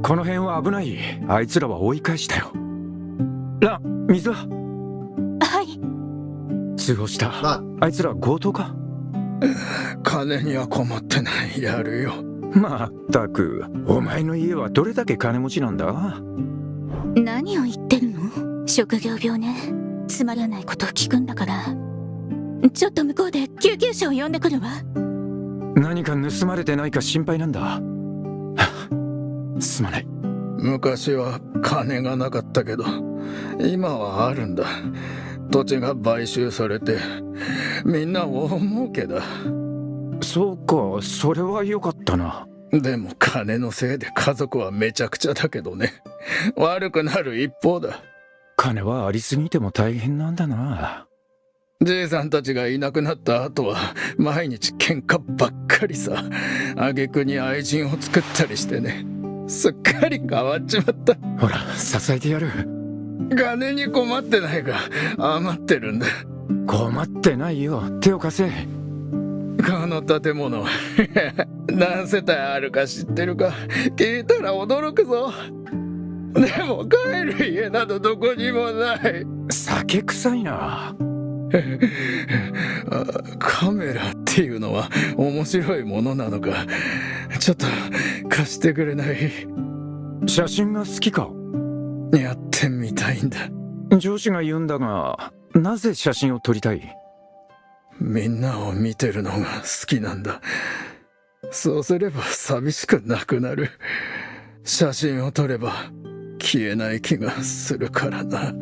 この辺は危ない。あいつらは追い返したよ。ラン、水は？はい。通報した。あいつら強盗か？金には困ってない。やるよ。まったく、お前の家はどれだけ金持ちなんだ？何を言ってるの？職業病ね。つまらないことを聞くんだから。ちょっと向こうで救急車を呼んでくるわ。何か盗まれてないか心配なんだ。すまない。昔は金がなかったけど、今はあるんだ。土地が買収されて、みんな大儲けだ。そうか、それは良かったな。でも、金のせいで家族はめちゃくちゃだけどね。悪くなる一方だ。金はありすぎても大変なんだな。じいさんたちがいなくなった後は、毎日喧嘩ばっかりさ。挙句に愛人を作ったりしてね。すっかり変わっちまった。ほら、支えてやる。金に困ってないが、余ってるんだ。困ってないよ。手を貸せ。この建物、何世帯あるか知ってるか？聞いたら驚くぞ。でも、帰る家などどこにもない。酒臭いな。カメラっていうのは面白いものなのか。ちょっと貸してくれない？写真が好きか？やってみたいんだ。上司が言うんだが、なぜ写真を撮りたい？みんなを見てるのが好きなんだ。そうすれば寂しくなくなる。写真を撮れば消えない気がするからな。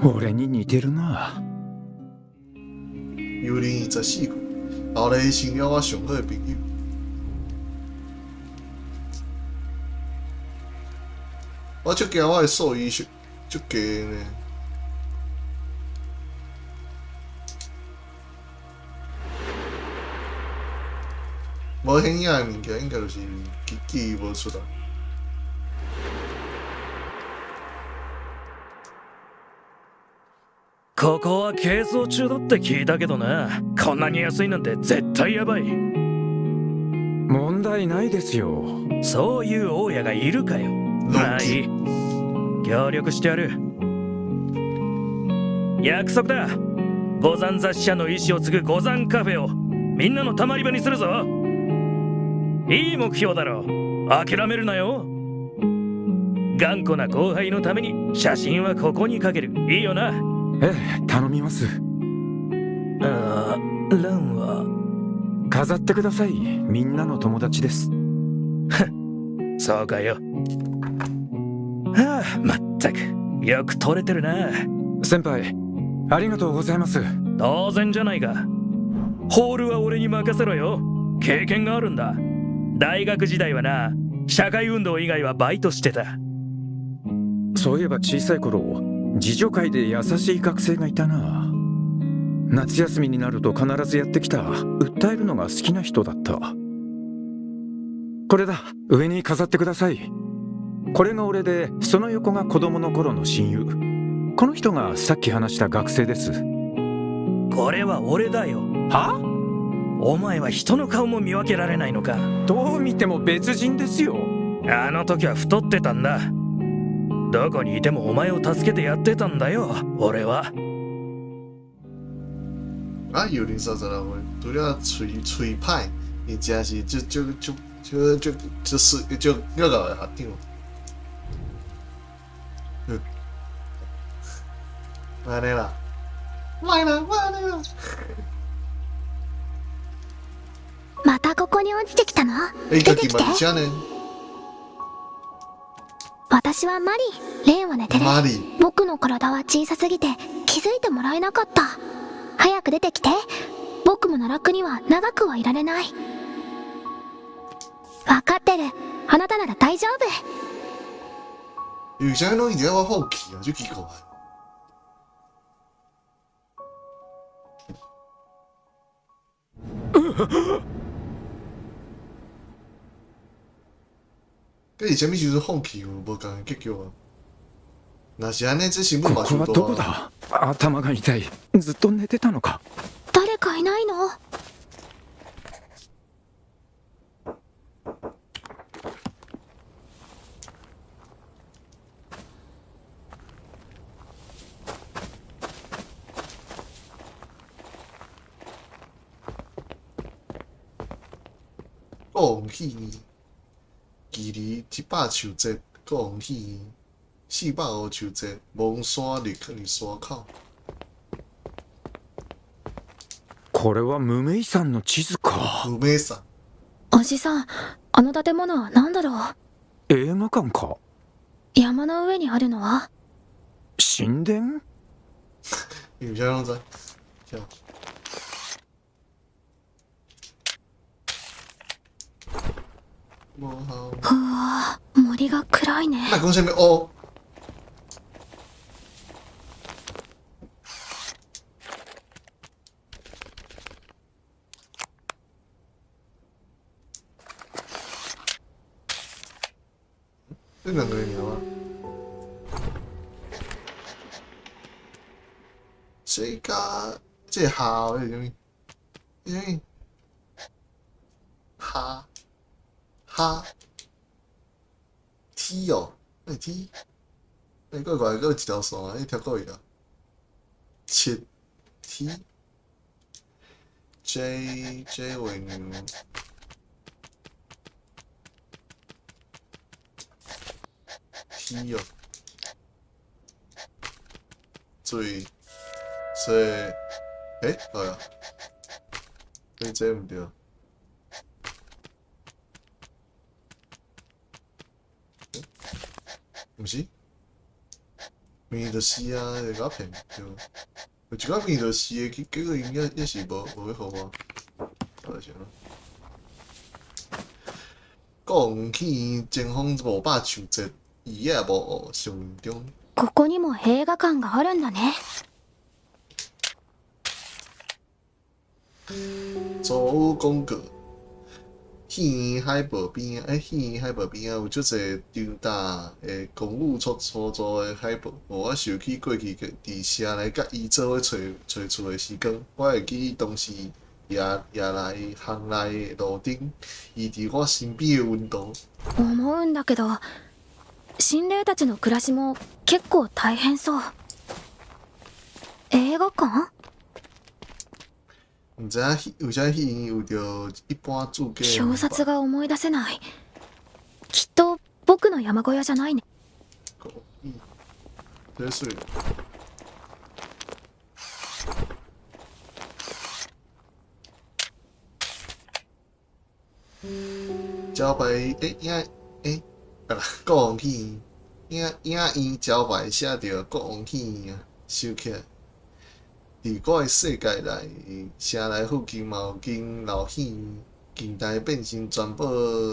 俺に似てるな。尤林24歲，後來成了我上好的朋友。我足驚我的獸醫學足低呢。無顯影的物件，應該就是記憶無出來。ここは係争中だって聞いたけどな。こんなに安いなんて絶対やばい。問題ないですよ。そういう大家がいるかよ。まあいい、協力してやる。約束だ。五山雑誌社の意志を継ぐ五山カフェを、みんなのたまり場にするぞ。いい目標だろう。諦めるなよ。頑固な後輩のために写真はここにかける。いいよな。ええ、頼みます。ああ、ランは飾ってください。みんなの友達です。そうかよ。はあ、まったくよく撮れてるな。先輩、ありがとうございます。当然じゃないか。ホールは俺に任せろよ。経験があるんだ。大学時代はな、社会運動以外はバイトしてた。そういえば小さい頃、自助会で優しい学生がいたな。夏休みになると必ずやってきた。訴えるのが好きな人だった。これだ。上に飾ってください。これが俺で、その横が子供の頃の親友。この人がさっき話した学生です。これは俺だよ。は？お前は人の顔も見分けられないのか。どう見ても別人ですよ。あの時は太ってたんだ。どこにいてもお前を助けてやってたんだよ、俺は。啊，有零36歲，除了喙喙歹，伊真是足足足足足足水足足𠢕的學長。嗯，按呢啦，莫啦，莫按呢啦。またここに落ちてきたの？欸，出てきて。家己嘛佇遮呢。私はマリ。レンは寝てる。マリ。僕の体は小さすぎて気づいてもらえなかった。早く出てきて。僕も奈落には長くはいられない。わかってる。あなたなら大丈夫。為啥攏一直我放棄啊？足奇怪。這是啥物時陣放棄有無仝的結局啊？若是按呢，這新聞こ嘛こはどこだ？頭が痛い。ずっと寝てたのか。誰かいないの？国王戲院，距離100樹節，國王戲院405樹節，蒙山入入山口。これは無名山の地図か。無名山。おじさん、あの建物は何だろう？映画館か。山の上にあるのは？神殿。你為啥攏知？跳。無好。うわ、森が暗いね。莫講啥物烏。這兩個爾嗎？這個這個蝦是啥物？啥物？蝦蝦 T 哦，那 T？欸，怪怪，閣有一條線啊，你跳過去啊？七 T J J 為牛 T 哦，水水，欸，對啊，所以這毋對。毋是，明就是啊，會共我騙對。有一寡明就是的，結果𪜶也是無欲予我。就是咯。國王去前方500樹節，伊也無上中。ここにも映画館があるんだね。租屋廣告。戲院海報邊仔，戲院海報邊仔有足濟長大的公寓出出租的海報，予我想起過去佇城內佮伊做伙揣揣厝的時光。我會記當時夜夜內巷內的路燈，伊佇我身邊的溫度。思うんだけど、心霊たちの暮らしも結構大変そう。映画館？毋知影戲為啥戲院有著一般住家的表札が思い出せない。きっと僕の山小屋じゃないね。這水。招牌欸影欸，啊啦，國王戲院影影院招牌寫著國王戲院啊，收起來。佇我的世界內，城內附近嘛有間老戲院，近代變成專播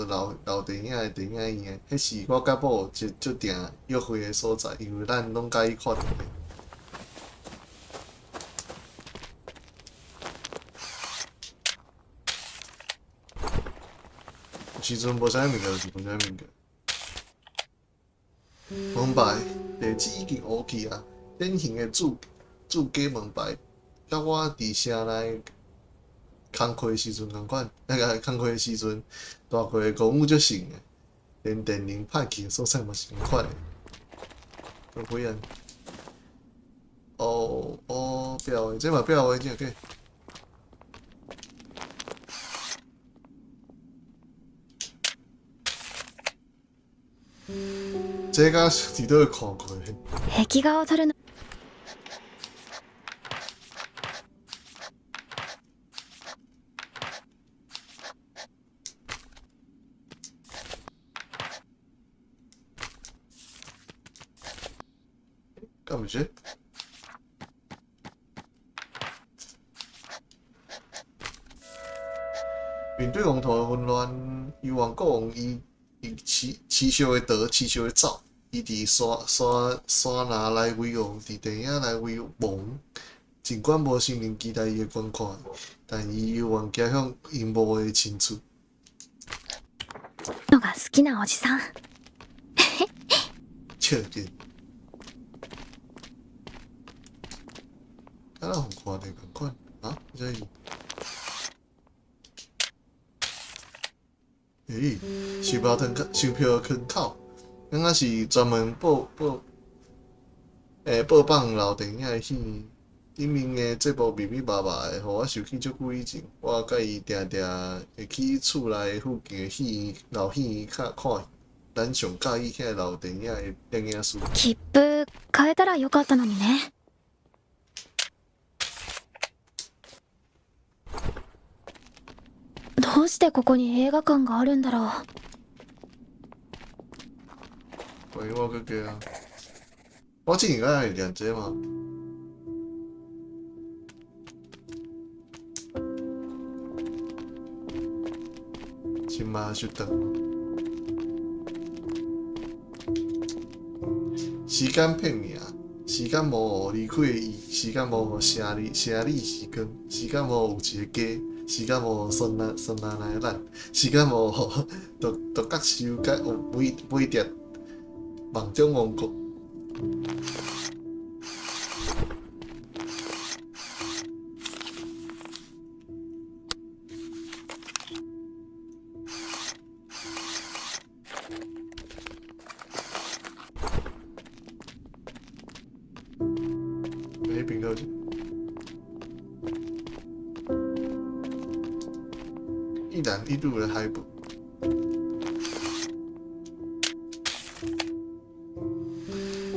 老老電影的電影院。彼是我佮某足足定約會的所在，因為咱攏佮意看電影。有時陣無啥物物件，就是無啥物件。門牌地址已經烏去啊，典型的住住家門牌，佮我佇城內工課時陣仝款，那個工課時陣大過的公寓足像的，連電鈴歹去的所在嘛是仝款的。夠幾人？哦哦，表的，這嘛表的，這個。這敢是佇佗看過的？壁画を撮るの。敢毋是？面對王圖的混亂，猶原國王伊伊持持續的逃，持續的走。伊佇山山山林來為王，佇電影來為王。儘管無生靈期待伊的觀看，但伊猶原行向熒幕的深處。のが好きなおじさん。笑緊。敢若予看著仝款啊？這是？欸，售票窗口，售票窗口，敢若是專門播播，欸，播放老電影的戲院。頂面的節目密密麻麻的，予我想起足久以前，我佮伊定定會去厝內附近的戲院、老戲院看看戲。咱上佮意遐老電影的電影師。切符変えたらよかったのにね。どうしてここに映画館があるんだろう。喂，我閣加啊！我之前敢會念這嘛？先嘛小等。時間騙命，時間無予離開的伊，時間無予城裡城裡時光，時間無有一個家，時間無予孫仔孫仔來的咱，時間無予獨獨角獸佮蝴蝴蝶夢中王國。彼邊閣有一男一女的海報。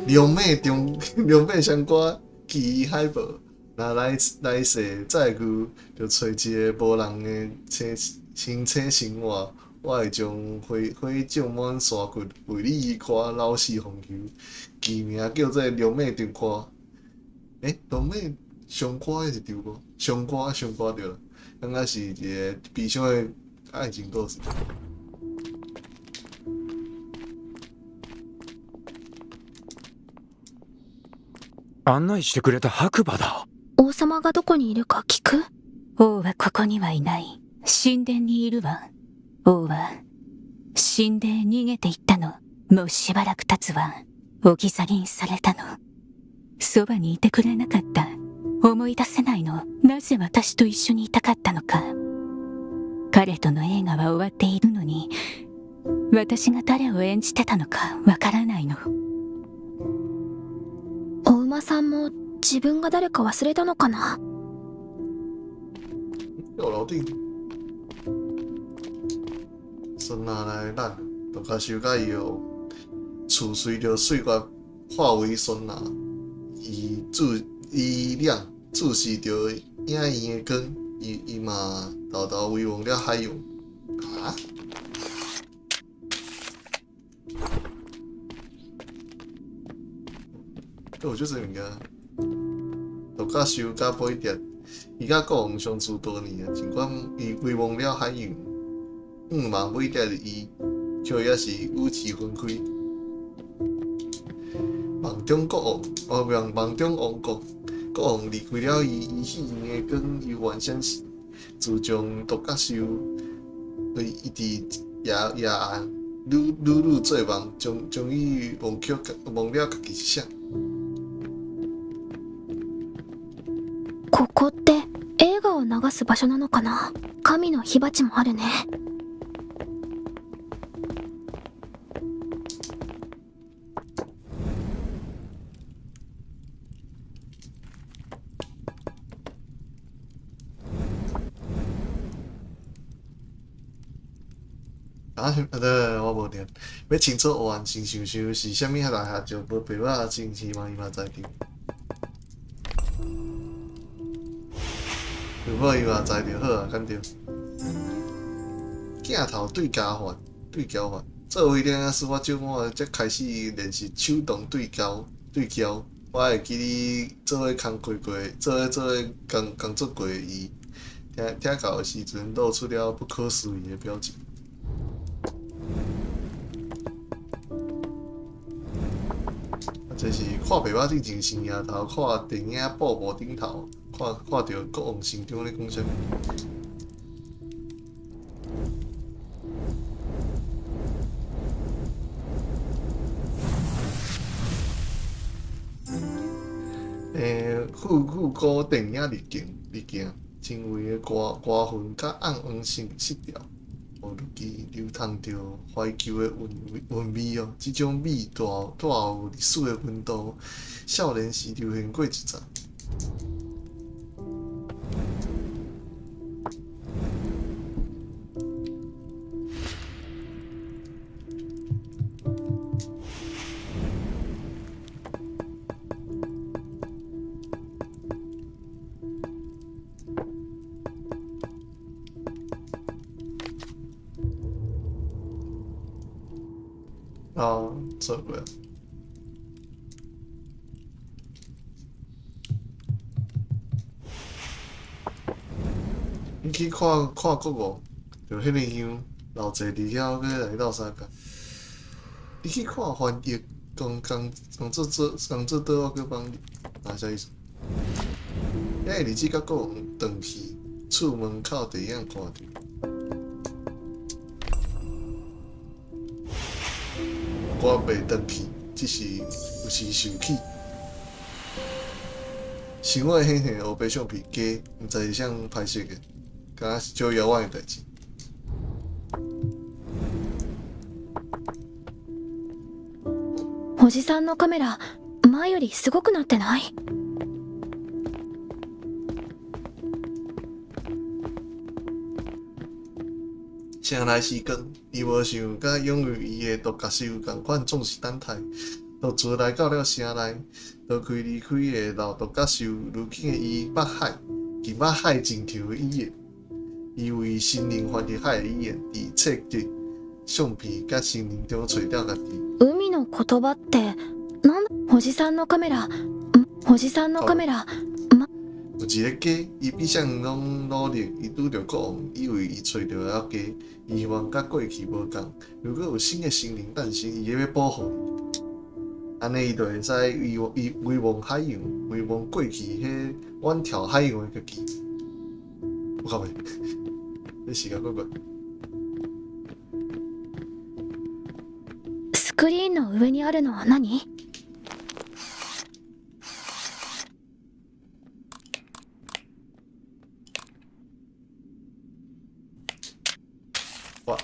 龍馬中龍馬相歌奇異海報，若來來世再遇，就揣一个無人的青青青生活，我會將火火種滿山骨，為你而歌，老死風流。其名叫做龍馬長歌。欸，龍馬上歌還是長歌？上歌上歌對啦，感覺是一个悲傷的愛情故事。案内してくれた白馬だ。王様がどこにいるか聞く？王はここにはいない。神殿にいるわ。王は神殿へ逃げていったの。もうしばらく経つわ。置き去りにされたの。そばにいてくれなかった。思い出せないの。なぜ私と一緒にいたかったのか。彼との映画は終わっているのに、私が誰を演じてたのかわからないの。お馬さんも自分が誰か忘れたのかな。有樓頂，孫仔來咱，獨角獸佮伊哦，厝隨著歲月化為酸辣。伊注伊臉注視著影院的光，伊伊嘛沓沓遺忘了海洋。啊？閣有這濟物件，獨角獸佮飛碟，伊佮國王相處多年啊，儘管伊遺忘了海洋，五望飛碟的伊，卻也是與其分開。夢中國王，哦，夢夢中王國，國王離開了伊，伊戲院的光猶原顯示，自從獨角獸，伊伊佇夜夜暗，愈愈愈做夢，終終於忘卻忘了家己是啥。ここって映画を流す場所なのかな。神の火鉢もあるね。啊，對，我無念。欲清楚完成想想是啥物來下就無爸爸真希望伊嘛在場。如果伊嘛在就好啊，敢著。鏡頭對焦法，對焦法。作為電影師，我這滿才開始練習手動對焦，對焦。我會記得做伙工課過，做伙做伙工工作過的伊，聽聽到的時陣露出了不可思議的表情。這是看爸爸進前生額頭，看電影布幕頂頭，看看著國王心中咧講啥物。復復古電影濾鏡濾鏡，輕微的刮刮痕佮暗黃色色調，予日記流淌著懷舊的韻味韻味哦。這種美帶帶有歷史的溫度，少年時流行過一陣。啊，錯過啊！你去看看國王，就彼個香，老坐佇遐閣來鬥相共。你去看翻譯，工工工作做工作倒，我閣幫你，啊，啥意思？遐個日子佮國王轉去，厝門口電影看著。我袂轉去，只是有時想起。生活顯現烏白相片假，毋知是啥拍攝的，敢若是足遙遠的代誌。おじさんのカメラ前よりすごくなってない？城內時光，伊無想佮擁有伊的獨角獸仝款，總是等待。獨自來到了城內，逃開離開的老獨角獸，如今的伊捌海，既捌海盡頭的語言。伊為心靈翻譯海的語言，佇冊籍、相片佮心靈中揣著家己。海の言葉ってなん？おじさんのカメラ、おじさんのカメラ、ま。有一个家，伊比啥人攏努力，伊拄著國王，以為伊揣著了家，伊希望佮過去無仝。如果有新的生靈誕生，伊會欲保護伊，按呢伊就會使遺忘遺遺忘海洋，遺忘過去彼遠眺海洋的家己。有夠袂？這時間怪怪。スクリーンの上にあるのは何？哇！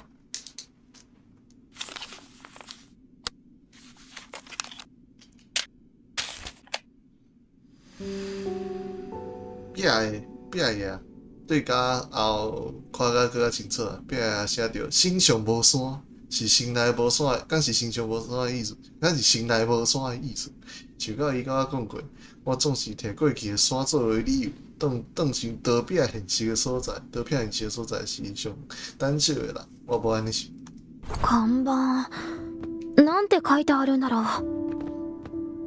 壁的壁的啊，對甲後看甲閣較清楚啊。壁仔寫著“心上無山，是身內無山，敢是身上無山的意思？敢是身內無山的意思？想到伊佮我講過，我總是提過去的山作為理由，當當成逃避現實的所在，逃避現實的所在是上膽小的人，我無按呢想。看板なんて書いてあるんだろ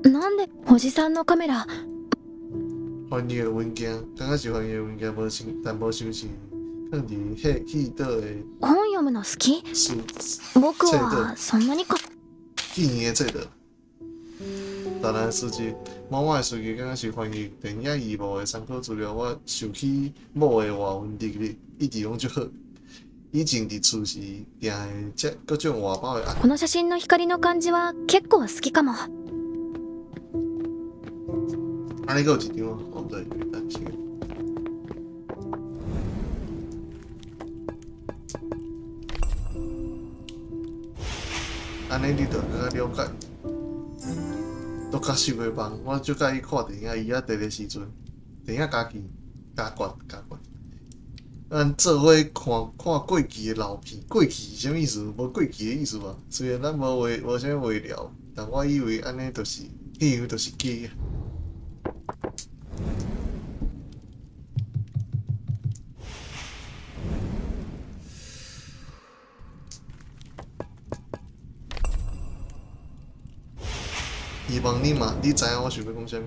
う。なんでおじさんのカメラ。翻譯的文件，感覺是翻譯的文件無像，但無像是放佇彼彼倒的。本読むの好き？僕はそんなにか。記憶的冊。台南書籍，滿滿的書籍，敢若是翻譯電影義務的參考資料。我想起某的外文能力一直攏足好。以前佇厝時定會接各種外包的案。この写真の光の感じは結構好きかも。按呢閣有一張，哦毋對，等下。按呢你就閣較了解。獨角獸的夢，我足佮意看電影，伊仔佇個時陣，電影家己加懸加懸。咱做伙看看過去的老片，過去是啥物意思？無過去的意思吧？雖然咱無話無啥物話聊，但我以為按呢就是，彼樣就是假的。希望你嘛，你知影我想欲講啥物？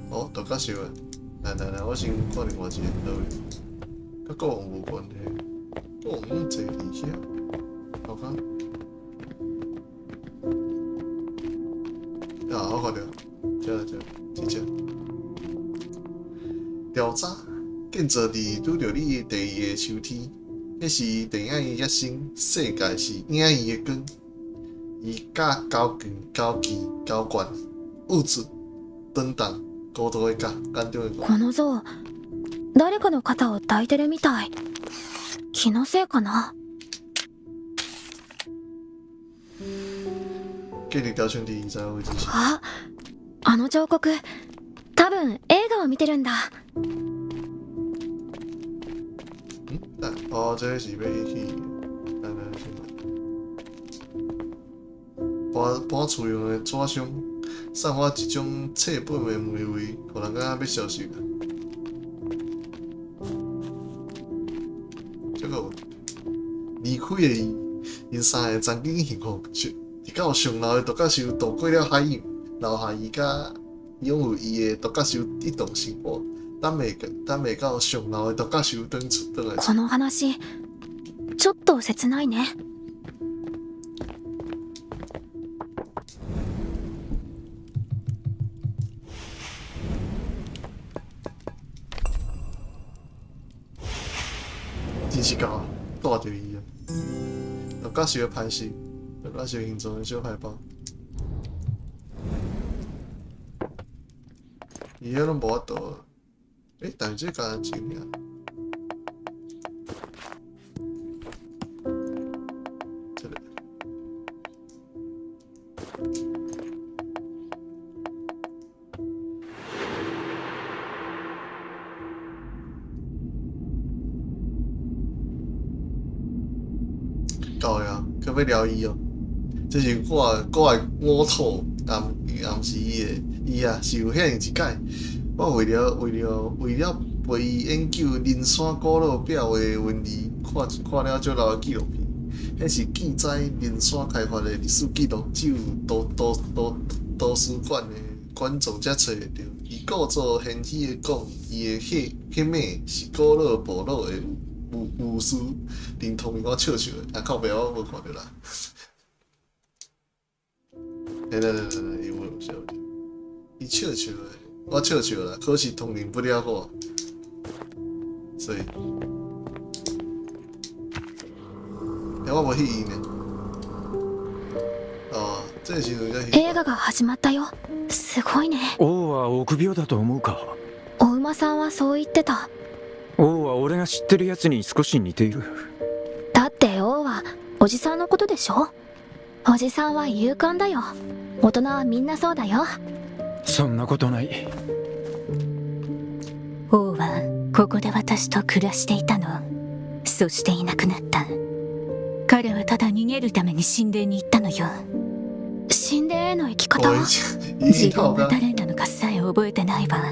哦，獨角獸的，來來來，我先看另外一個佗位，佮國王無關係，國王攏坐佇遐，我看。啊，我看著，這這這隻調查建造佇拄著你的第二個秋天，彼是電影院的生，世界是影院的光。伊佮高近、高技、高懸、物質、等等高度的甲感動的。この像、誰かの肩を抱いてるみたい。気のせいかな。建立雕像佇二十位置。あ、あの彫刻、多分映画を見てるんだ。嗯？哦，這個是欲去，來來先。搬搬厝用的紙箱，散發一種冊本的霉味，予人感覺欲消失。這個離開的伊，𪜶三个曾經幸福，直到上樓的獨角獸渡過了海洋，留下伊佮擁有伊的獨角獸一同生活。等袂等袂到上樓的獨角獸轉厝轉來。この話、ちょっと切ないね。真是𠢕，帶著伊啊！獨角獸的排式，獨角獸形狀的小海報，伊彼攏無法度。欸，但是這敢若真爾。這個。夠啊，閣欲撩伊哦！這是我我的我妥，也也毋是伊的，伊啊是有遐爾一擺，我為了為了為了陪伊研究靈山古老表的文字，看看了足老的紀錄片，彼是記載靈山開發的歷史記錄，只有圖圖圖圖書館的觀眾才揣會著。伊故作謙虛的講，伊的彼彼馬是古老部落的巫巫師，認同我笑笑的，啊靠北我無看著啦。來來來來來，伊無笑，伊笑笑的，我笑笑啦，可是通靈不了我，所以，欸，我無彼伊呢。ああ、這個時陣才映画が始まったよ。すごいね。王は臆病だと思うか？お馬さんはそう言ってた。王は俺が知ってるやつに少し似ている。だって王はおじさんのことでしょ。おじさんは勇敢だよ。大人はみんなそうだよ。そんなことない。王はここで私と暮らしていたの。そしていなくなった。彼彼はただ逃げるために神殿に行ったのよ。神殿への行き方は？自分が誰なのかさえ覚えてないわ。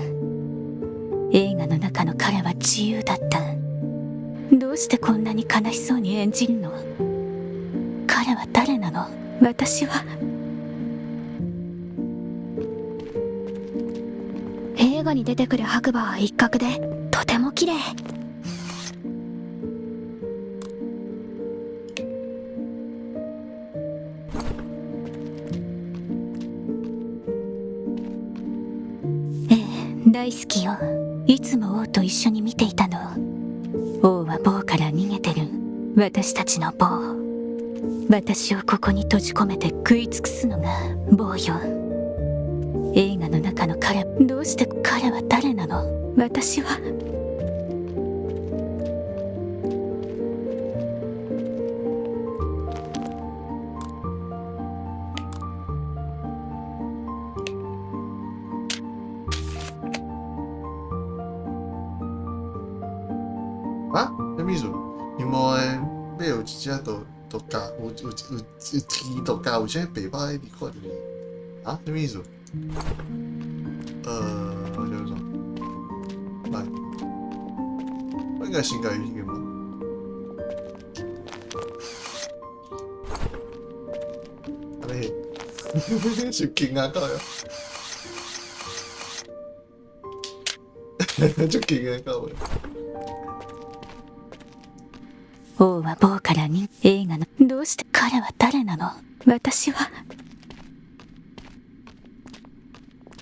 映画の中の彼は自由だった。どうしてこんなに悲しそうに演じるの？彼は誰なの？私は。映画に出てくる白馬は一角でとても綺麗。ええ、大好きよ。いつも王と一緒に見ていたの。王は坊から逃げてる。私たちの坊。私をここに閉じ込めて食い尽くすのが坊よ。映画の中の彼、どうして？彼は誰なの？私は。啊？啥物意思？因为尾有一隻獨獨角，有有有有豬獨角，有啥白白的伫看入去？啊？啥物意思？叫做來，我應該先共伊個無？按呢，是勁啊，到哟！足勁啊，到尾。王は坊からに映画の、どうして？彼は誰なの？私は。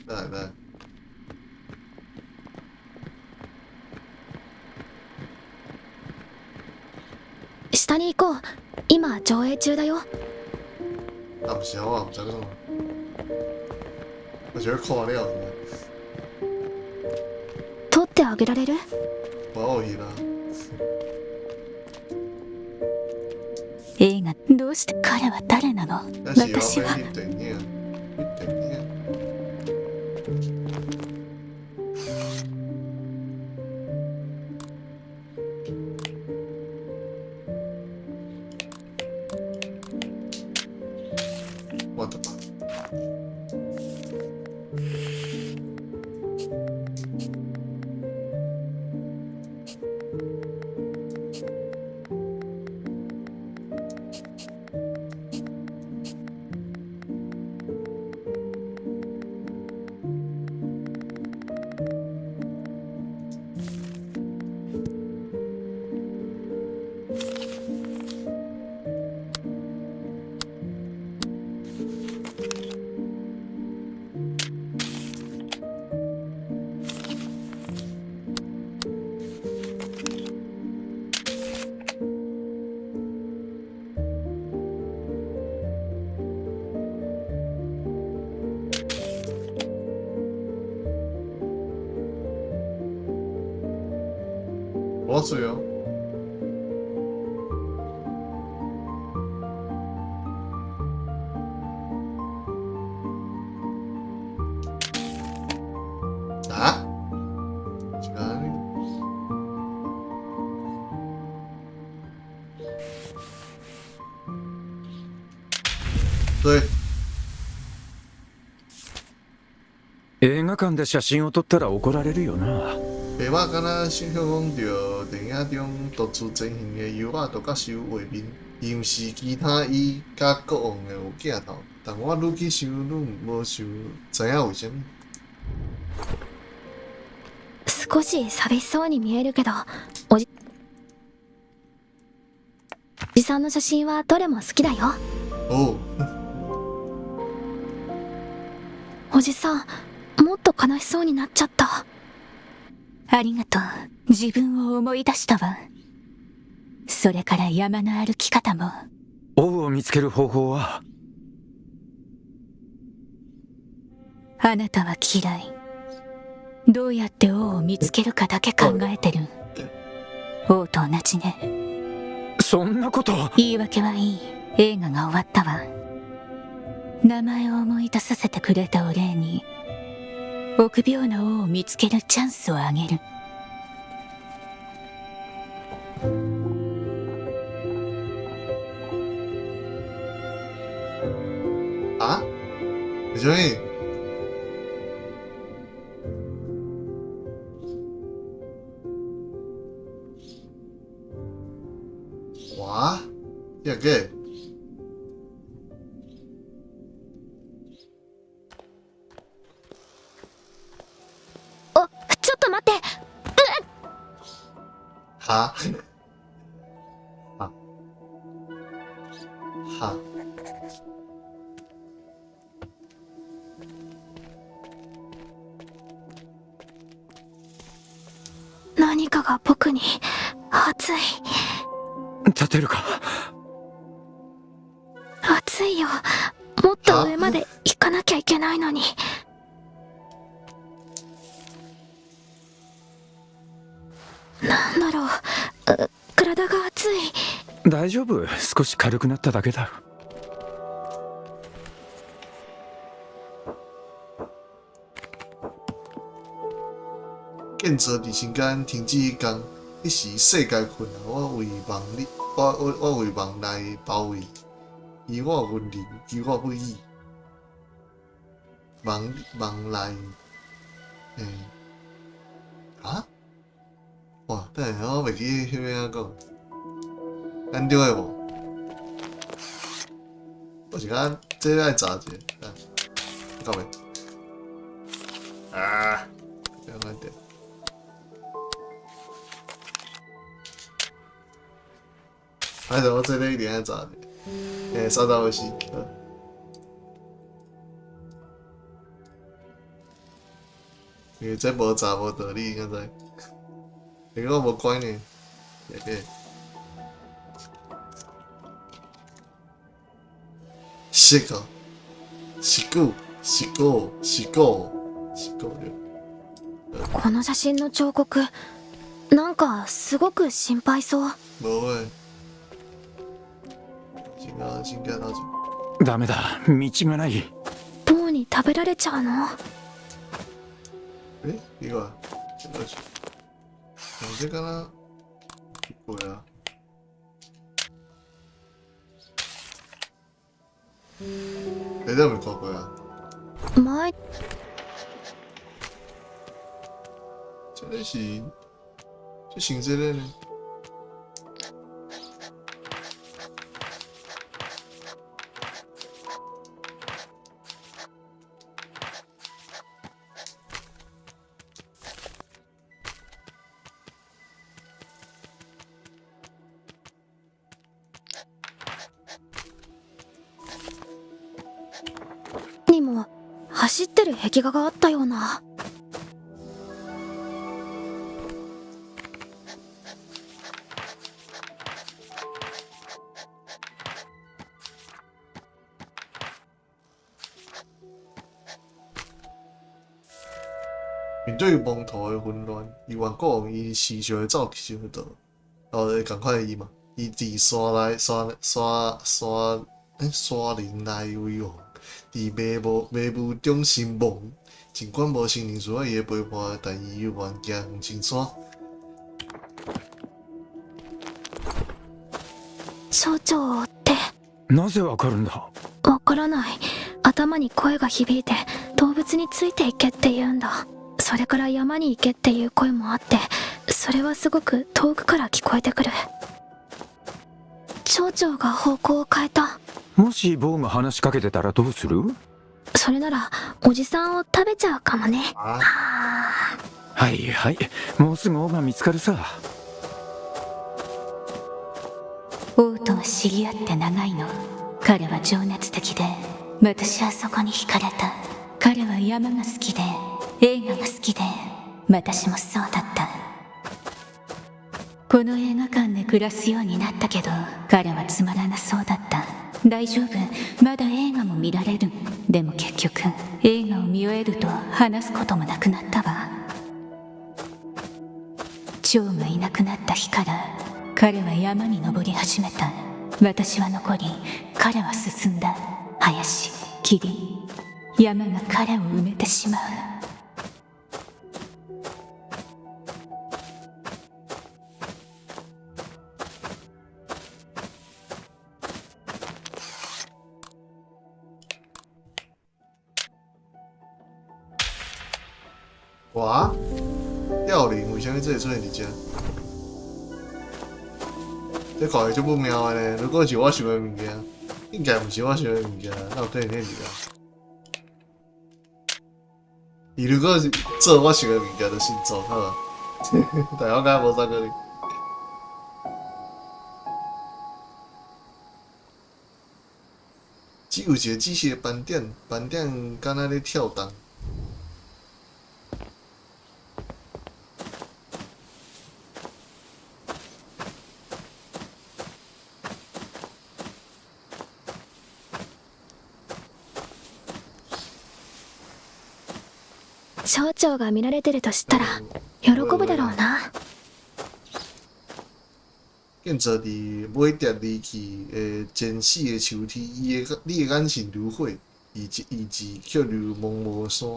來來。下に行こう。今上映中だよ。啊，毋是我毋知講，我覺得看了。撮ってあげられる？無去啦。映画、どうして？彼は誰なの？私は。翕電影，翕電影。What the fuck？我水哦。啊？是按呢？對。映画館で写真を撮ったら怒られるよな。白馬敢若想像講著電影中獨自前行的優雅獨角獸畫面，伊毋是其他伊佮國王的有鏡頭，但我愈去想愈無想知影為啥物。少し寂しそうに見えるけど、おじさんの写真はどれも好きだよ。おう。おじさん、もっと悲しそうになっちゃった。ありがとう。自分を思い出したわ。それから山の歩き方も。王を見つける方法は？あなたは嫌い。どうやって王を見つけるかだけ考えてる。王と同じね。そんなこと。言い訳はいい。映画が終わったわ。名前を思い出させてくれたお礼に、臆病な王を見つけるチャンスをあげる。啥物？哇，這個。あ、ちょっと待って。ははは。何かが僕に熱い。立てるか？熱いよ。もっと上まで行かなきゃいけないのに。なんだろう、体が熱い。大丈夫、少し軽くなっただけだ。建造伫时间停止彼工，彼时世界困难，我为梦里，我为梦内包围，以我温柔，求我不语。梦梦内，啊？哇！等下我袂记彼个按怎讲，咱对的无？我是讲这爱查一下，到未？啊！这样对。还是我这个一定爱查一下，三十回事。因为这无查无道理，敢知？你讲无关呢？也可以。是个，是久，是久，是久，是久。この写真の彫刻、なんかすごく心配そう。無会。ダメだ、道がない。ボウに食べられちゃうの？え、いいわ。这个呢？过啊。你都未看过啊？前。这个是，这像这个呢？にも走ってる壁画があったような。面对蒙图的混乱，伊愿国王伊时常会走想到，哦，仝款的伊嘛，伊伫山内山山山山林内为王，伫迷雾迷雾中身亡。尽管无承认需要伊的陪伴，但伊犹原行向深山。町長って。なぜわかるんだ？わからない。頭に声が響いて、動物についていけって言うんだ。それから山に行けっていう声もあって、それはすごく遠くから聞こえてくる。町長が方向を変えた。もしボウが話しかけてたらどうする？それならおじさんを食べちゃうかもね。はいはい、もうすぐ王が見つかるさ。王とは知り合って長いの。彼は情熱的で、私はそこに惹かれた。彼は山が好きで、映画が好きで、私もそうだった。この映画館で暮らすようになったけど、彼はつまらなそうだった。大丈夫、まだ映画も見られる。でも結局、映画を見終えると話すこともなくなったわ。蝶がいなくなった日から、彼は山に登り始めた。私は残り、彼は進んだ。林、霧、山が彼を埋めてしまう。哇！凋零为啥物这会出现伫遮？这看起足不妙的呢。如果是我想的物件，应该毋是我想的物件，哪有可能伫遮？伊如果是做我想的物件，就先做好啊。但我感觉无啥可能。只有一个紫色的斑点，斑点敢若咧跳动。町長が見られてると知ったら喜ぶだろうな。建造伫尾蝶离去的前死的树梯，伊的你的眼神如火，意志意志却如蒙无山。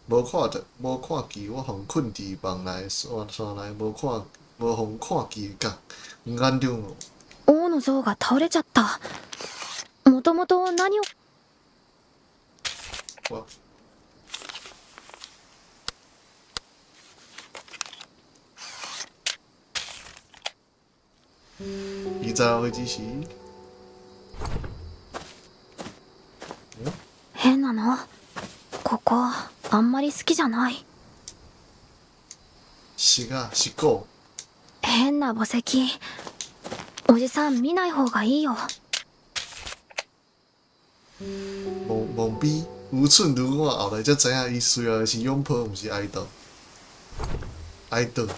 无看著，无看见我予困伫梦内山山内，无看无予看见的角，眼中王の像が倒れちゃった。もともと何を我你知影彼只是？変なの。ここあんまり好きじゃない。是啊，是狗。変な墓石。おじさん見ない方がいいよ。梦梦比愚蠢如我，后来才知影，伊需要的是拥抱，毋是哀悼。哀悼。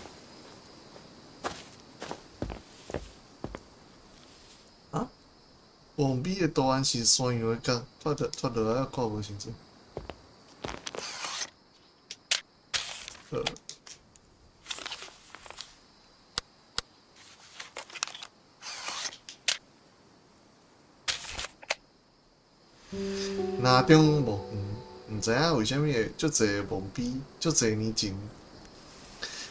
啊？王美的图案是山羊的角，脱落脱落来看无清楚。林中墓园，毋知影为啥物会足济墓碑，足济年前，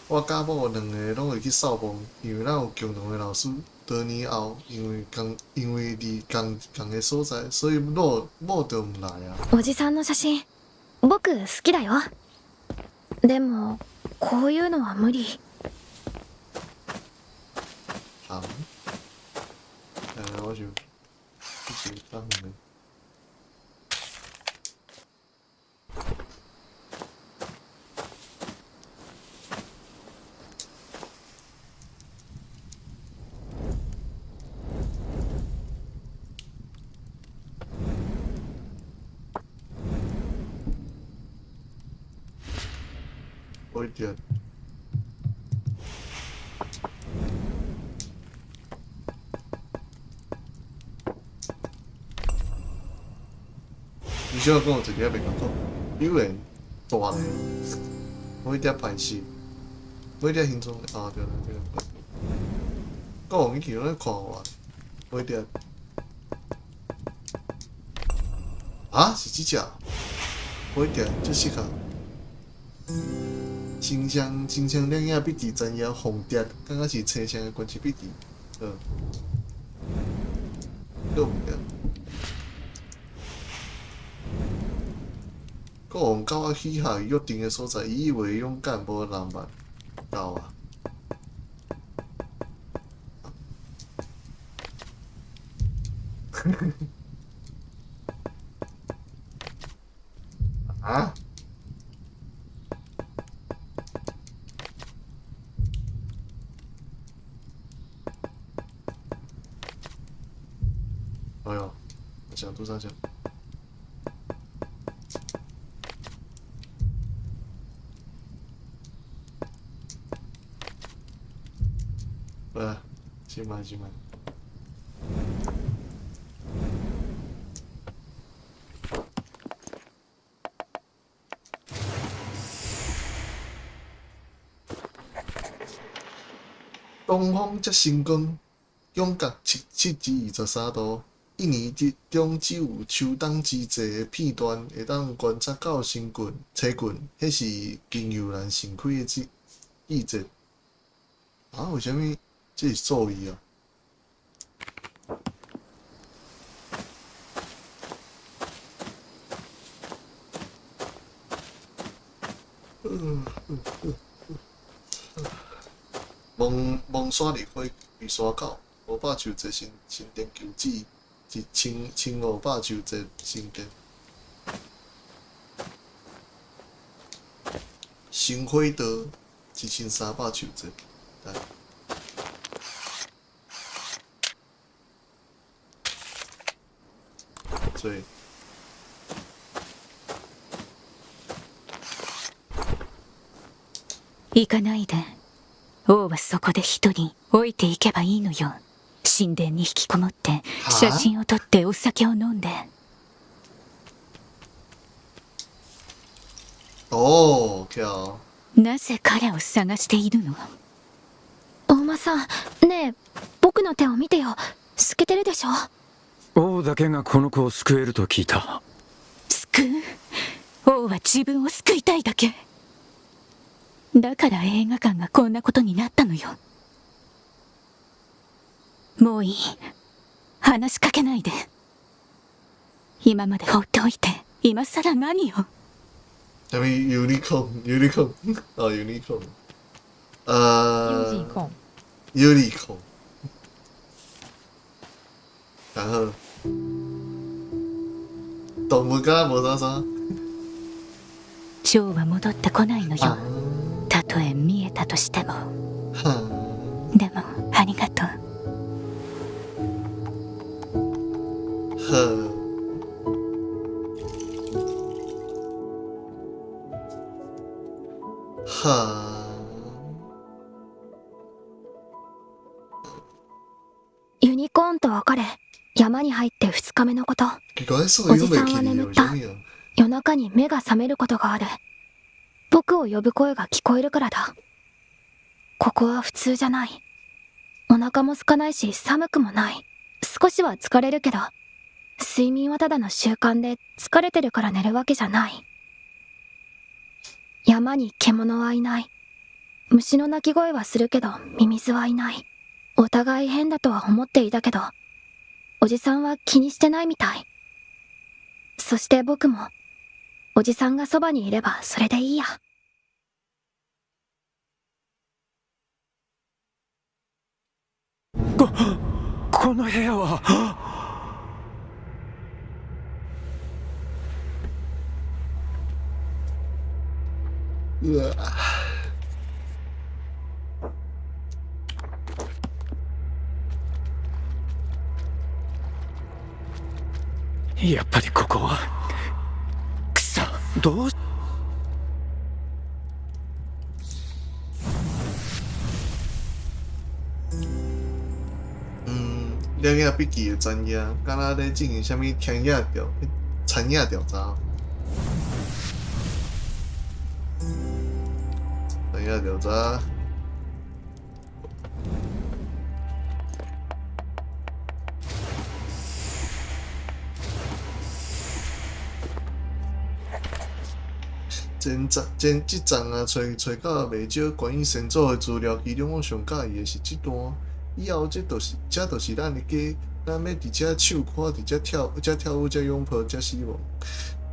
我佮某两个拢会去扫墓，因为咱有共同的老师。多年后，因为仝因为伫仝仝个所在，所以某某就毋来啊。おじさんの写真僕好きだよ。でもこういうのは無理。好，我想，这是较远的。置いてある。你小讲有一个还袂共讲，有缘大个，每只排斥，每只形状啊对啦对啦，讲以前拢咧看我，每只啊是这只，每只这适合。亲像亲像两影笔伫残叶凤蝶，敢若是青色的关系笔伫，阁有物件。国王狗仔许下约定的所在，伊以为勇敢无浪漫，到啊！啊？哎呦，想多少钱？来，先买先买。东方才星光，仰角七七至23度。一年之中只有秋冬之际的片段会当观察到星群、星群，彼是金牛兰盛开的季季节。啊，为啥物这是注意啊？嗯嗯。蒙山梨花龟山口，500树坐神神殿旧址，1500树坐神殿。新火道1300树坐，来。所以。行かないで。王はそこで一人置いていけばいいのよ。神殿に引きこもって写真を撮ってお酒を飲んで。おー、今日。なぜ彼を探しているの？大間さん、ねえ、僕の手を見てよ。透けてるでしょ？王だけがこの子を救えると聞いた。救う？王は自分を救いたいだけ。だから映画館がこんなことになったのよ。もういい。話しかけないで。今まで放っておいて、今さら何を。什麼ユニコーン、哦，ユニコーン。ユニコーン。ユニコーン。然後，動物敢無啥啥。ジョーは戻ってこないのよ。たとえ見えたとしても。でもありがとう。はユニコーンと別れ、山に入って2日目のこと。おじさんは眠った。夜中に目が覚めることがある。僕を呼ぶ声が聞こえるからだ。ここは普通じゃない。お腹も空かないし寒くもない。少しは疲れるけど、睡眠はただの習慣で疲れてるから寝るわけじゃない。山に獣はいない。虫の鳴き声はするけどミミズはいない。お互い変だとは思っていたけど、おじさんは気にしてないみたい。そして僕も、おじさんがそばにいればそれでいいや。この部屋は。うわ。やっぱりここは。くそ、どう。两页笔记的专业，敢若咧进行啥物田野调、田野调查。田野调查。前前这阵啊，揣揣到袂少关于先祖的资料，其中我上佮意的是这段。以后这就是，这就是咱的家，咱欲伫遮唱歌，伫遮跳，遮跳舞，遮拥抱，遮死亡。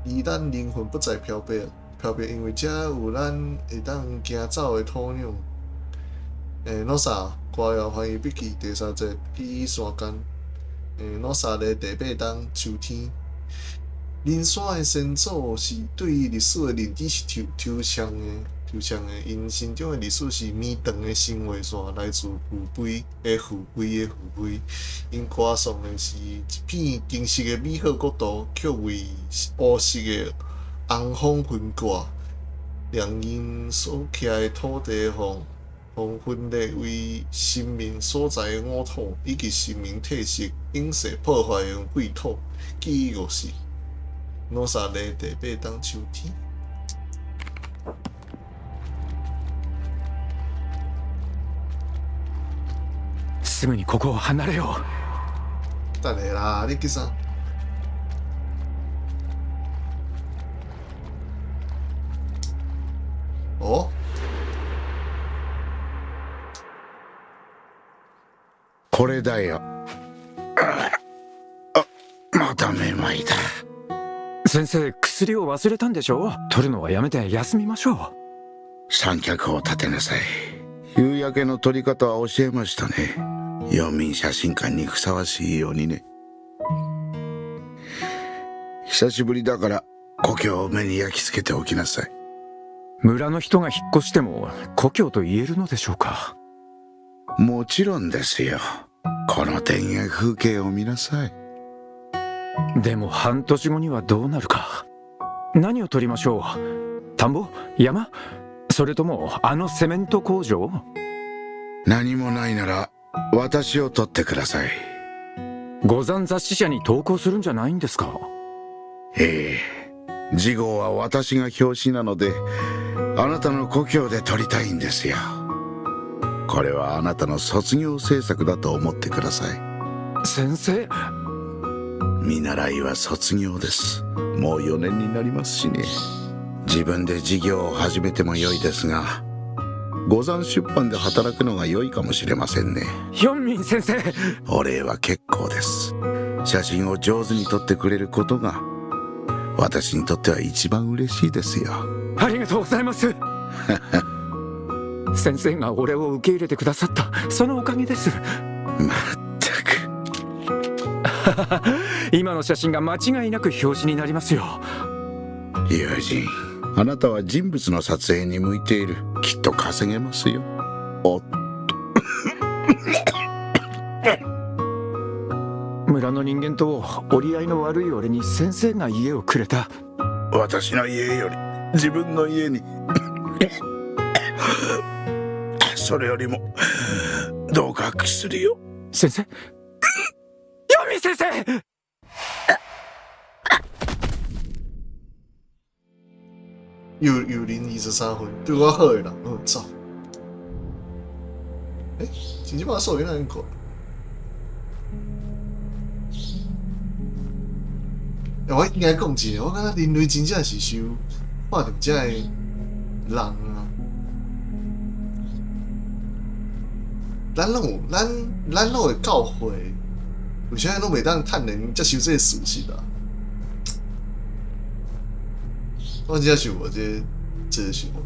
而咱灵魂不再飘泊，飘泊，因为遮有咱会当行走的土壤。诺萨歌谣翻译笔记第三节，记忆山间。诺萨的第八冬秋天。灵山的先祖是对于历史的认知是抽抽象的。抽象的，𪜶心中的历史是绵长的神话线，来自父辈的父辈的父辈。𪜶歌颂的是一片真实的美好国度，却为乌色的红枫分割，让𪜶所徛的土地予分裂为神明所在的沃土，以及神明退失、永世破坏的废土。记忆五世，努萨的第八冬秋天。すぐにここを離れよう。等下啦，你去啥？お？これだよ。あ、まためまいだ。先生、薬を忘れたんでしょう。取るのはやめて休みましょう。三脚を立てなさい。夕焼けの撮り方は教えましたね。陽明写真館にふさわしいようにね。久しぶりだから故郷を目に焼き付けておきなさい。村の人が引っ越しても故郷と言えるのでしょうか？もちろんですよ。この田園風景を見なさい。でも半年後にはどうなるか。何を撮りましょう？田んぼ？山？それともあのセメント工場？何もないなら私を撮ってください。五山雑誌社に投稿するんじゃないんですか？ええ、次号は私が表紙なので、あなたの故郷で撮りたいんですよ。これはあなたの卒業制作だと思ってください。先生。見習いは卒業です。もう4年になりますしね。自分で事業を始めても良いですが、五山出版で働くのが良いかもしれませんね。ヒョンミン先生。お礼は結構です。写真を上手に撮ってくれることが私にとっては一番嬉しいですよ。ありがとうございます。先生が俺を受け入れてくださった、そのおかげです。まったく。今の写真が間違いなく表紙になりますよ。友人、あなたは人物の撮影に向いている。きっと稼げますよ。おっと。村の人間と折り合いの悪い俺に先生が家をくれた。私の家より自分の家に、それよりもどうか薬を。先生、ヨミ先生。又又零23岁，对我好的人，我走。欸，真正把手机哪样看？欸，我应该讲一个，我感觉人类真正是受看著这个人啊，咱拢有，咱拢会教诲，为啥拢袂当坦然接受这个事实啊？我真正是有这个想法。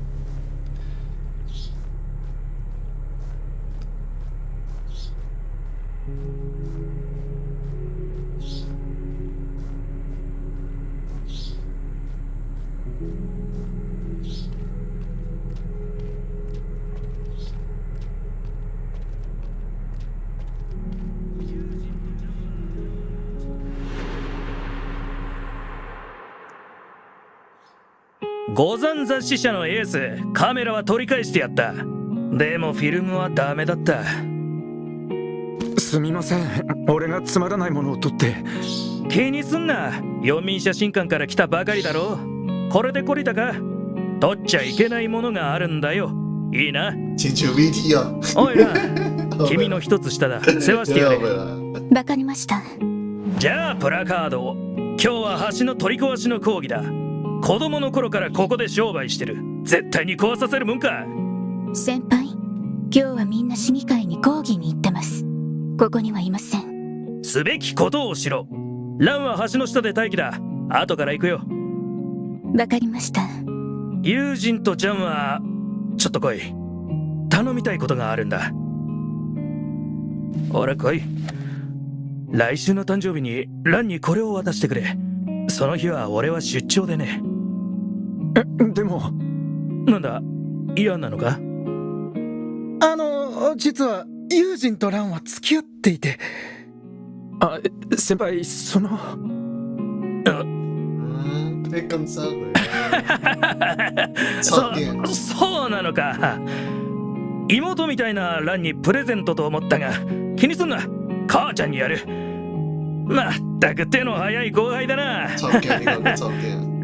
五山雑誌社のエース、カメラは取り返してやった。でもフィルムはダメだった。すみません、俺がつまらないものを撮って。気にすんな、四民写真館から来たばかりだろ。これで懲りたか。撮っちゃいけないものがあるんだよ。いいな。おいな、君の一つ下だ。世話してやれ。わかりました。じゃあプラカードを。今日は橋の取り壊しの講義だ。子供の頃からここで商売してる。絶対に壊させるもんか。先輩、今日はみんな市議会に抗議に行ってます。ここにはいません。すべきことをしろ。ランは橋の下で待機だ。後から行くよ。わかりました。友人とジャンはちょっと来い。頼みたいことがあるんだ。ほら来い。来週の誕生日にランにこれを渡してくれ。その日は俺は出張でね。え、でも。なんだ、嫌なのか？実は友人とランは付き合っていて。あ、先輩、その。そうなのか。妹みたいなランにプレゼントと思ったが、気にすんな、母ちゃんにやる。まったく手の早い後輩だな。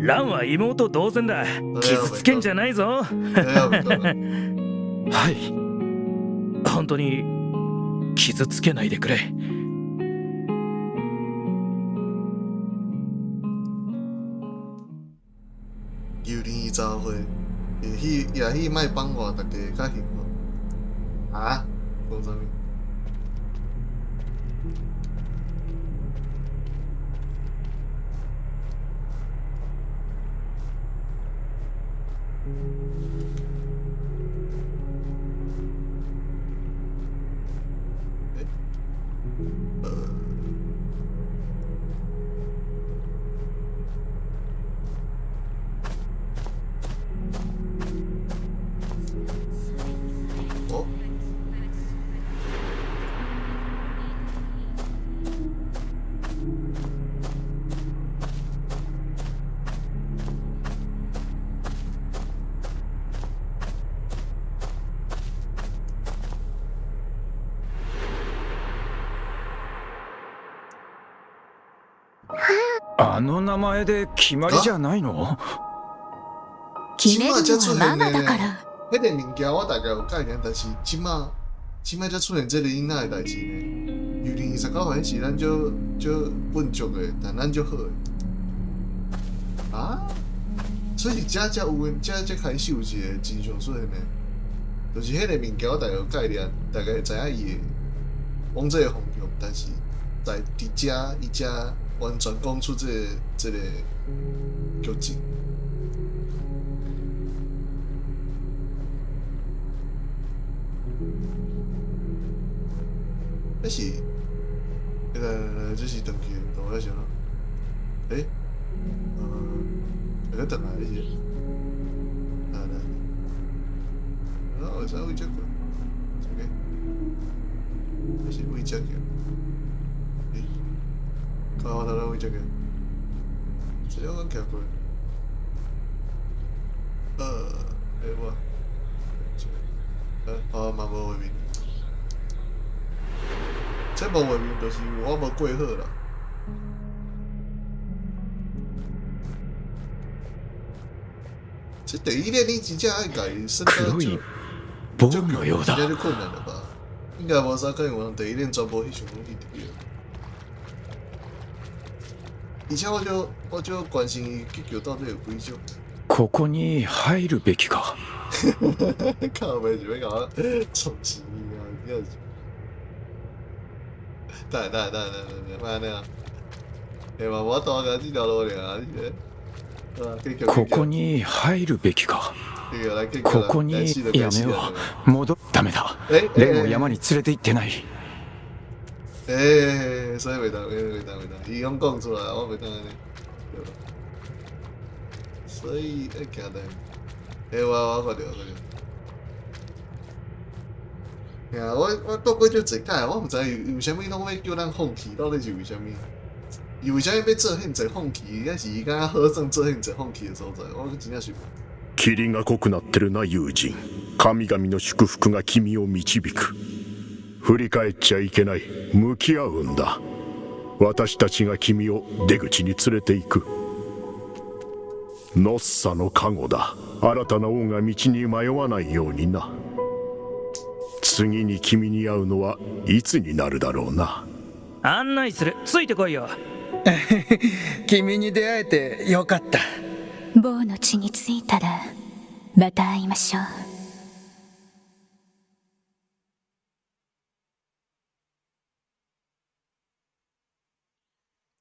ランは妹同然だ。傷つけんじゃないぞ。はい。本当に傷つけないでくれ。幽灵20岁，也去莫放我，大家较幸福。啊？讲啥物？哦。あの名前で決まりじゃないの？決めるのはママだから。彼个物件我大概有概念，但是這擺才出現這个囡仔的代誌呢？二零二十九歲是咱足足笨拙的，但咱足好的。啊？所以這才有這才開始有一個真相出現的，就是彼个物件我大概有概念，大概知影伊會往這个方向，但是在佇遮伊才完全講出這個劇情。這是，來來來，這是轉去的，我想，欸，會閣轉來這是，來來，啊，會使為這個，這個，這是為這個，欸，看我頭為這個，這個我徛過，欸我，哦，嘛無畫面。這無畫面，就是我無過好啦。這第一練你真正愛共伊算到就黒い棒のようだ。真正就困難了吧？應該無啥可能有人第一練全部翕相攏翕著。而且我就關心伊結局到底有幾種。ここに入るべきか。靠北是欲共我創死啊！真是。等等等等等，莫按呢啊！欸嘛，無法度共這條路爾，你ここに入るべきか。ここにやめよう。戻ダメだ。レンを山に連れて行ってない。欸，所以袂當，袂當，袂當，伊攏講出來，我袂當按呢。所以愛行的。欸，我看著，我看著。啊，我過過足濟擺，我毋知伊為啥物攏欲叫咱放棄，到底是為啥物？伊為啥物欲做遐濟放棄？抑是伊感覺好耍做遐濟放棄的所在？我真正想。霧が濃くなってるな、友人。神々の祝福が君を導く。振り返っちゃいけない。向き合うんだ。私たちが君を出口に連れて行く。ノッサの加護だ。新たな王が道に迷わないようにな。次に君に会うのはいつになるだろうな。案内する。ついてこいよ。君に出会えてよかった。ボーの地に着いたらまた会いましょう。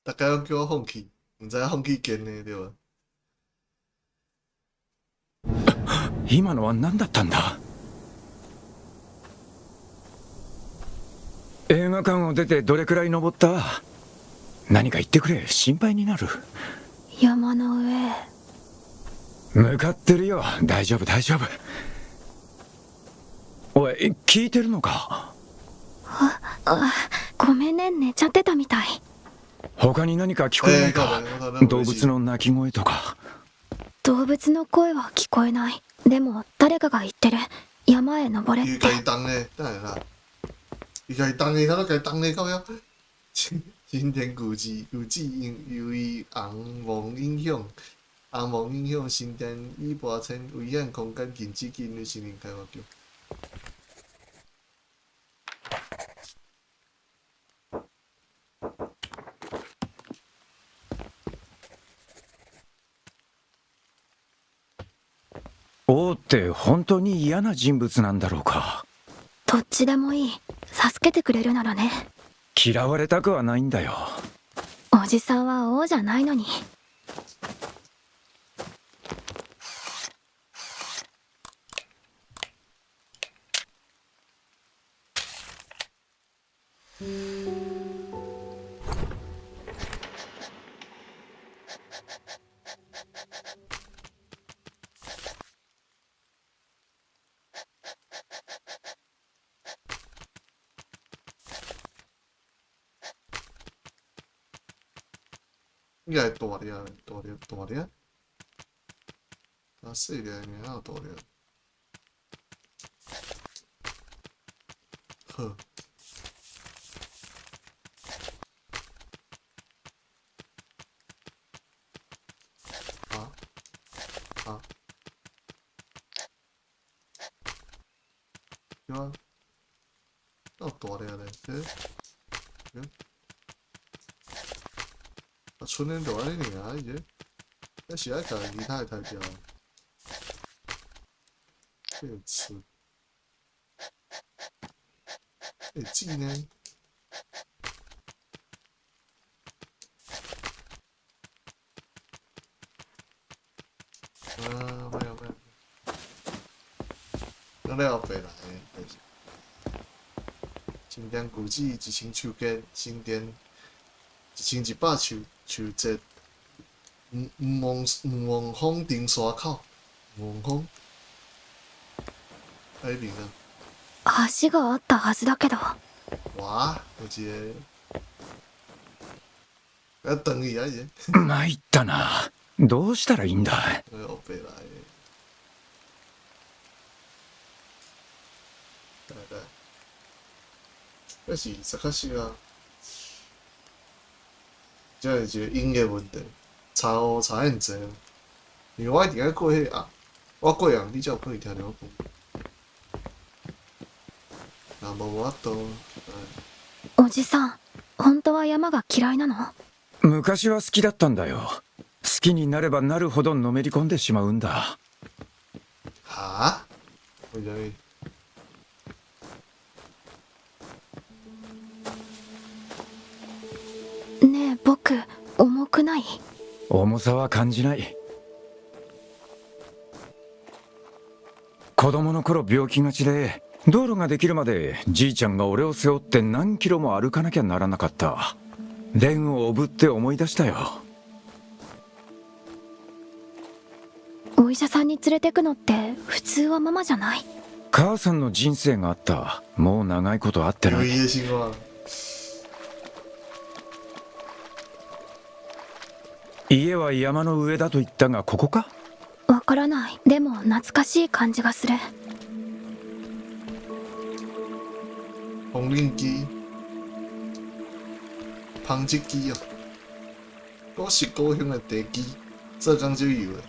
大家攏叫我放棄，毋知影放棄堅的對吧？今のは何だったんだ？映画館を出てどれくらい登った？何か言ってくれ。心配になる。山の上。向かってるよ。大丈夫大丈夫。おい、聞いてるのか？あ、ごめんね、寝ちゃってたみたい。他に何か聞こえないか？動物の鳴き声とか。動物の声は聞こえない。でも誰かが言ってる。山へ登れって。伊共伊動咧，等下啦。伊共伊動咧，他都共伊動咧，靠腰。新田舊址舊址因由於紅毛影響，紅毛影響新田已搬遷危險空間禁止進入森林開發區。王って本当に嫌な人物なんだろうか。どっちでもいい。助けてくれるならね。嫌われたくはないんだよ。おじさんは王じゃないのに。應該大粒，大粒，大粒。啊，細粒爾，哪有大粒？好。啊啊！對啊，哪有大粒咧？欸？嗯？啊，剩的就按呢爾，伊這，這是愛共其他的刣掉。這個吃，會記呢？啊，沒有沒有，咱了後白來的，新店舊址1000樹間，新店1100樹樹節，吳吳王吳王峰登山口，吳王峰。喺邊啊？橋があったはずだけど。哇，有一個，啊，斷去啊！伊。参ったな。どうしたらいいんだ。後白來的。來來，這是實確實啊，這是一個音樂問題，差烏差很濟。因為我一定愛過彼個，我過人你才有可能聽著我講。若無法度。おじさん、本当は山が嫌いなの？昔は好きだったんだよ。好きになればなるほどのめり込んでしまうんだ。はぁ？為啥物？ねえ、僕、重くない？重さは感じない。子供の頃病気がちで、道路ができるまでじいちゃんが俺を背負って何キロも歩かなきゃならなかった。蓮をおぶって思い出したよ。お医者さんに連れてくのって普通はママじゃない？母さんの人生があった。もう長いこと会ってない。家は山の上だと言ったが、ここか？わからない。でも懐かしい感じがする。縫紉機、纺織機哦，古色古香的茶几，做工就油的，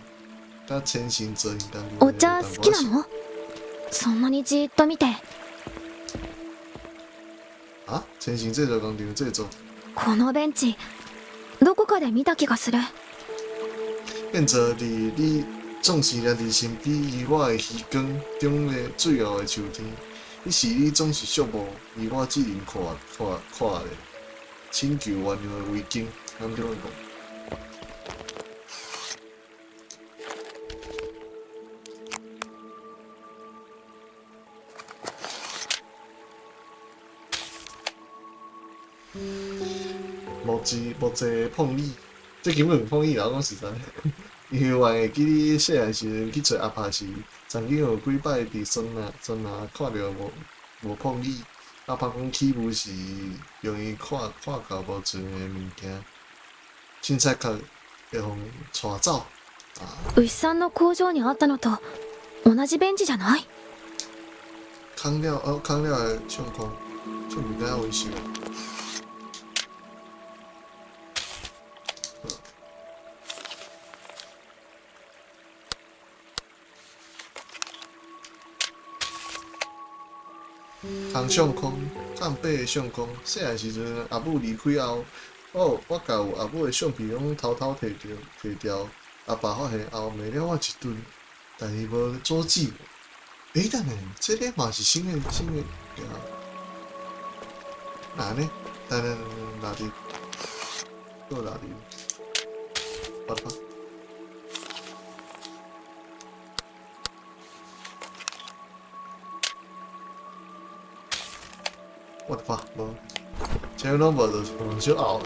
佮千层做型工お茶好きなの？そんなにじっと見て。啊，千層製造工廠製造。このベンチ、どこかで見た気がする。變做佇你總是掠佇身邊以外的魚缸中的最後的秋天。彼時你總是寂寞，而我只能看看看咧，請求原諒的圍巾，按怎講？木质木质碰椅，這根本毋碰椅啦！我講實在，因為我會記你細漢時陣去揣阿爸時，曾經有幾擺佇孫仔孫仔看著無無碰椅，阿爸講起霧時容易看看到無純的物件，凊彩較會予帶走。牛さんの工場にあったのと同じベンチじゃない？空了哦，空了的相框，相片敢維修。空相框，空白的相框。细汉时阵，阿母离开后，我我共有阿母的相片攏偷偷提著提掉。阿爸发現後，罵了我一頓，但伊無阻止我。欸，等下，這个嘛是新的新的，哪呢？等等哪裡？搁哪裡？我的我的妈，無，這攏無就是小後。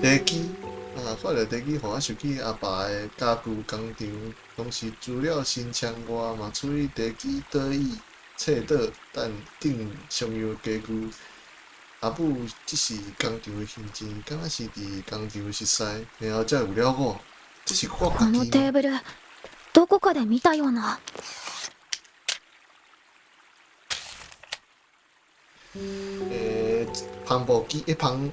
茶几啊，看著茶几，予我想起阿爸的家具工廠，同時除了新窗外，嘛處理茶几、桌椅、册桌等頂常用家具。阿母這是工廠的行政，敢若是佇工廠熟似，然後才有了我。這是我この家己テーブルどこかで見たような。帆布機，帆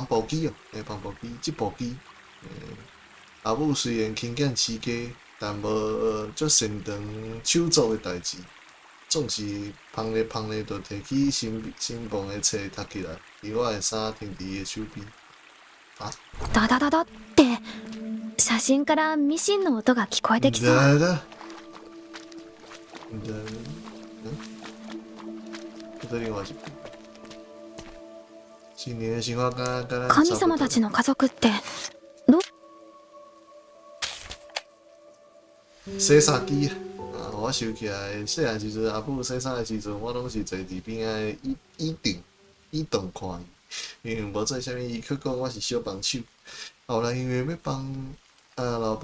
布機哦，帆布機，織布機。阿母雖然勤儉持家，但無足擅長手作的代誌，總是縫咧縫咧，就提起新新縫的冊讀起來，而我的衫停佇伊的手邊。啊？ダダダダって写真からミシンの音が聞こえてきそう。だだ。だ。这另外一个。新年的生活敢敢神様たちの家族ってど洗衫機啊！我想起來，細漢時陣，阿母洗衫的時陣，我攏是坐佇邊仔的椅椅凳椅凳看伊，因為無做啥物，伊閣講我是小幫手。後來因為欲幫老爸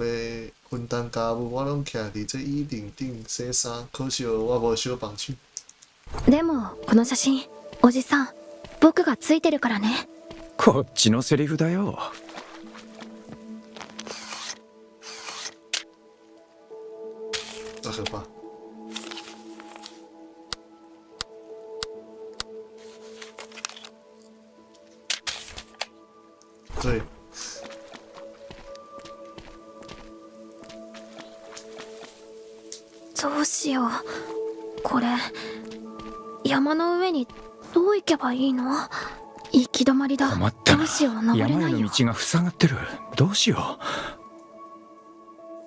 分擔家務，我攏徛佇這椅凳頂洗衫，可惜我無小幫手。でもこの写真、おじさん、僕がついてるからね。こっちのセリフだよ。大可怕！對。どうしよう。これ山の上にどう行けばいいの？行き止まりだ。困ったな。どうしよう、登れ山ないよ。への道が塞がってる。どうしよ。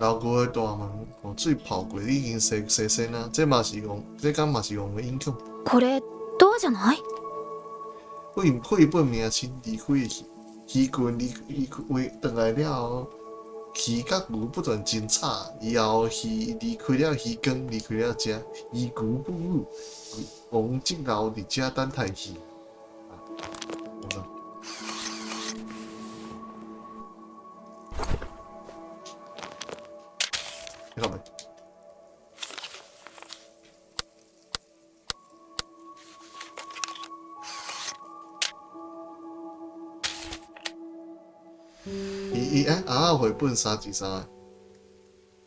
老舊的大門，予水泡過，已經洗洗身啊！這嘛是戇，這敢嘛是戇的影響。これドアじゃない？繪繪本名稱離開的魚群離離開轉來了後，魚佮牛不斷爭吵，以後魚離開了魚缸，離開了遮，魚牛不語，王則留佇遮等待魚。啊，你講未？伊伊欸，繪本三二三。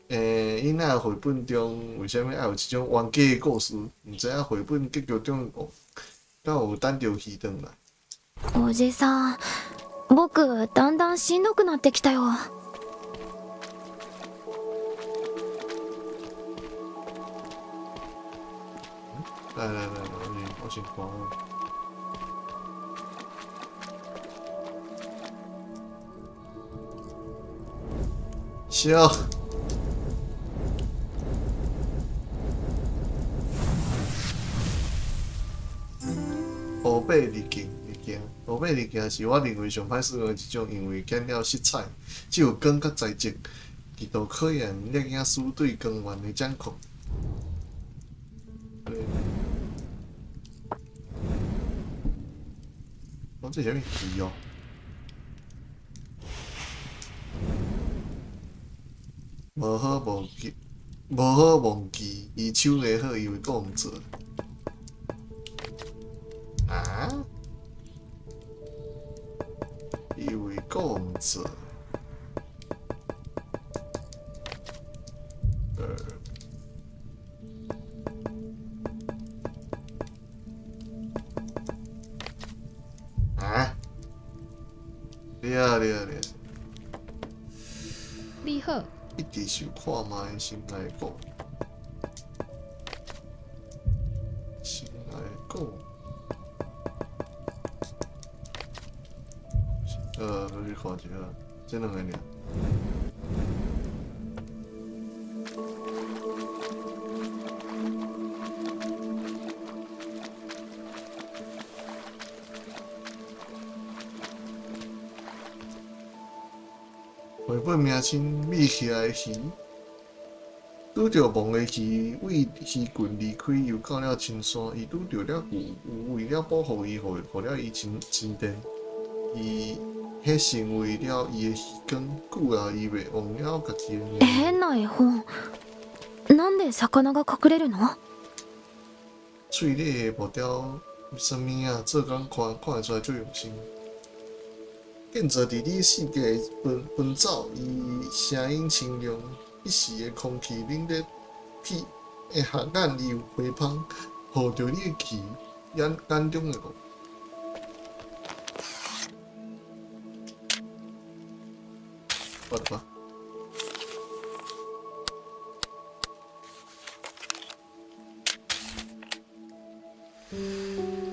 伊那繪本中為啥物愛有這種冤家的故事？毋知影繪本結局中有敢有等著魚轉來？おじさん、僕だんだんしんどくなってきたよ。來來來來，我先看。笑。烏白濾鏡，濾鏡，烏白濾鏡是我認為上歹使用的一種，因為減了色彩，只有光佮材質，極度考驗攝影師對光源的掌控。哦，這是啥物魚哦？無好忘記，無好忘記，伊手藝好，伊會講做。啊？伊會講做。啊？對啊對啊對啊！你好。一直想看覓，先來講，先來講。我去看一下，這兩個爾。繪本名稱秘起來的魚，拄著亡的魚為魚群離開，游到了深山。伊拄著了牛，牛為了保護伊，予予了伊神神殿。伊彼成為了伊的魚缸，久啊，伊袂忘了家己的名。変な絵本。なんで魚が隠れるの？翠麗的木雕啥物啊？做工看看会出来足用心。建造伫你四界奔奔走，伊声音清亮。彼时的空气冷得屁，会合眼伊有花芳，抱著你的气眼眼中的雾。我的妈！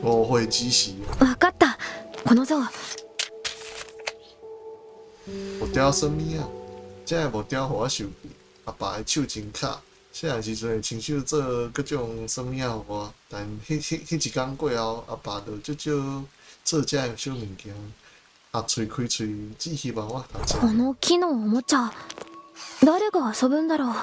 误会之时。わかった。この像。木雕啥物啊？这个木雕予我生气。阿爸的手真巧，细汉时阵会亲手做各种啥物仔予我，但彼彼彼一工过后，阿爸就少少做这个小物件，合喙开喙，只希望我读册。この木のおもちゃ、誰が遊ぶんだろう。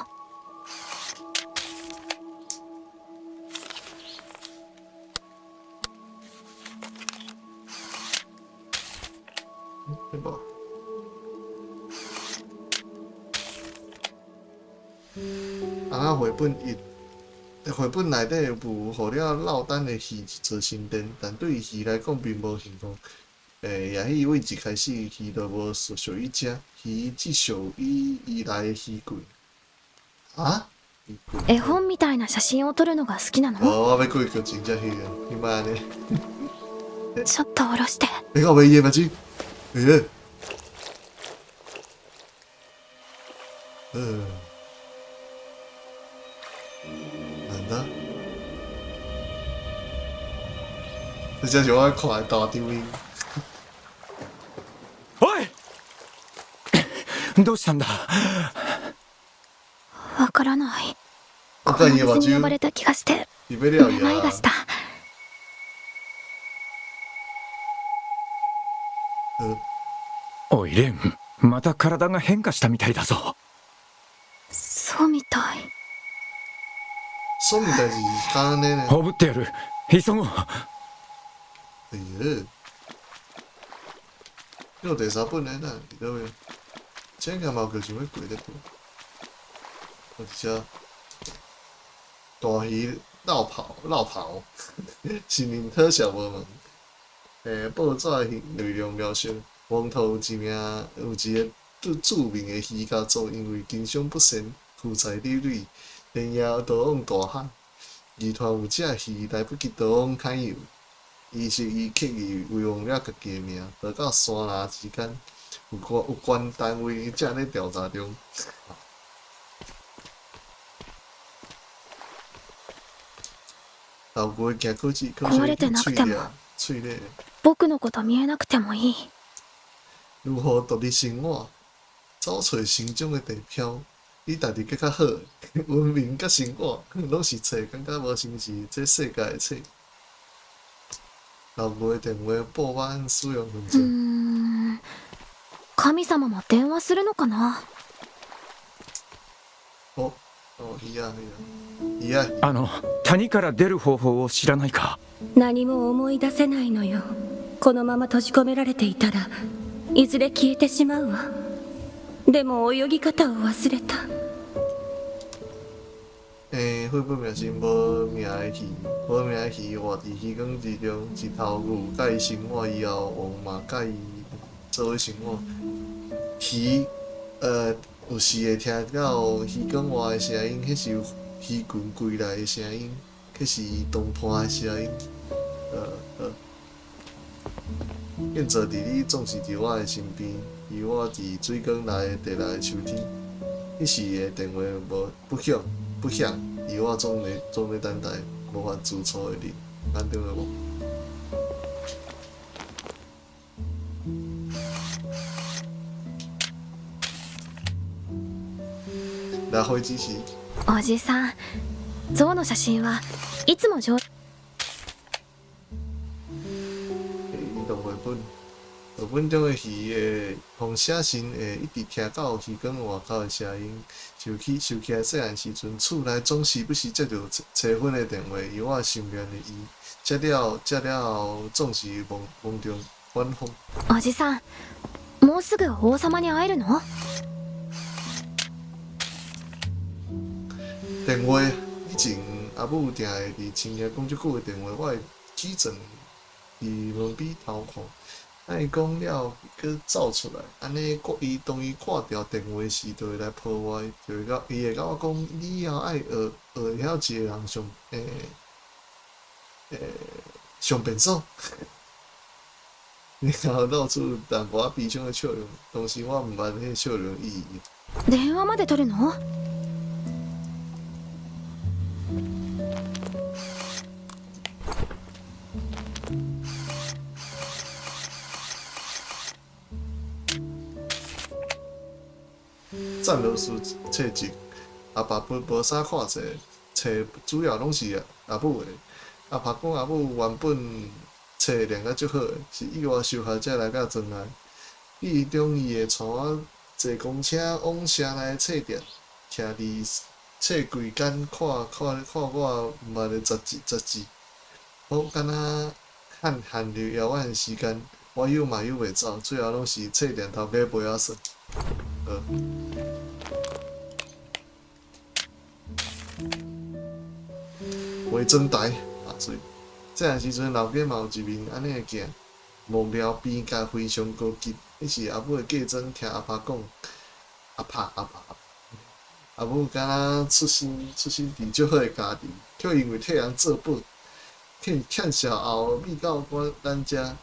对无？啊，绘本一绘本内底有予了落单的鱼一座神殿，但对鱼来讲并无幸福。也许为一开始鱼就无属属于这，鱼只属于伊来的鱼棍。啊？絵本みたいな写真を撮るのが好きなの？哦，我欲过去真正彼个，你莫按呢。ちょっと下ろして。你讲袂伊的目睭？欸？嗯。なんだ？这才是我看的大场面。おい、どうしたんだ？わからない。我この看伊的目水に呼ば睭，れた気がして、伊欲了め伊啊まいがした。おいレン、また体が変化したみたいだぞ。そうみたい。そうみたい是敢按呢呢？おぶってやる。急ごう。哎哟，有第三本呢？哪伫佗位？这应该嘛有剧情欲过咧过。我伫遮大鱼落跑落跑，是认讨小无问。报纸内容描述，王头有一名有一个著著名的渔家族，因为经商不善，负债累累，连夜逃往大海。渔团有只鱼来不及逃往海洋，于是伊刻意遗忘了家己的名，逃到山林之间。有有关单位正咧调查中。老牛行过去，可壊れてなくても喙咧，喙咧。僕のこと見えなくてもいい。如何独立生活？走揣心中的地标，你代志阁较好。文明佮生活，拢是册，感觉无像是这世界的册。老牛的电话簿板使用痕う迹。ーん、神様も電話するのかな？哦哦，鱼啊鱼啊，鱼啊！あの谷から出る方法を知らないか？何も思い出せないのよ。このまま閉じ込められていたら、いずれ消えてしまうわ。でも泳ぎ方を忘れた。绘本名是无名的鱼，无名的鱼活伫鱼缸之中，一头牛佮伊生活以后，王嘛佮伊做伙生活。鱼，有时会听到鱼缸外的声音，彼是鱼群归来的声音，彼是同伴的声音。建造伫你总是伫我的身边，而我伫水缸内的第六个秋天。彼时的电话无不响不响，而我总咧等待，无法自处的你，眼中的梦。来回之时。おじさん、象の写真はいつも上移动绘本，绘本中的鱼的风写神会一直听到鱼缸外口的声音，想起来细汉时阵，厝内总时不时接著催婚的电话，而我想念的伊，接了接了后总是梦梦中反复。おじさん、もうすぐ王様に会えるの？電話，以前阿母定會佇深夜講足久的電話，我會举证佇門邊偷看。等伊講了，閣走出來，按呢，伊當伊掛掉電話時，就會來抱我，就會佮伊會佮我講，你以後愛學學會曉一個人上上便所，然後露出淡薄仔悲傷的笑容。當時我毋捌彼个笑容意義。電話まで取るの？贊老師冊籍，阿爸分無啥看冊，冊主要攏是阿母的。阿爸講阿母原本冊念甲足好的，是意外受害才來到庄內。記憶中，伊會帶我坐公車往城內冊店，徛佇冊櫃間看看看我毋捌的雜誌雜誌，好敢若陷陷入遙遠的時間，我游嘛游袂走，最後攏是冊店頭家陪我算。好。化妝台啊，水。細漢時陣，老家嘛有一面按呢的鏡，木料邊角非常高級。彼是阿母的嫁妝，聽阿爸講，阿爸阿爸阿母敢若出生佇足好的家庭，卻因為替人做保，欠債後秘到我咱遮。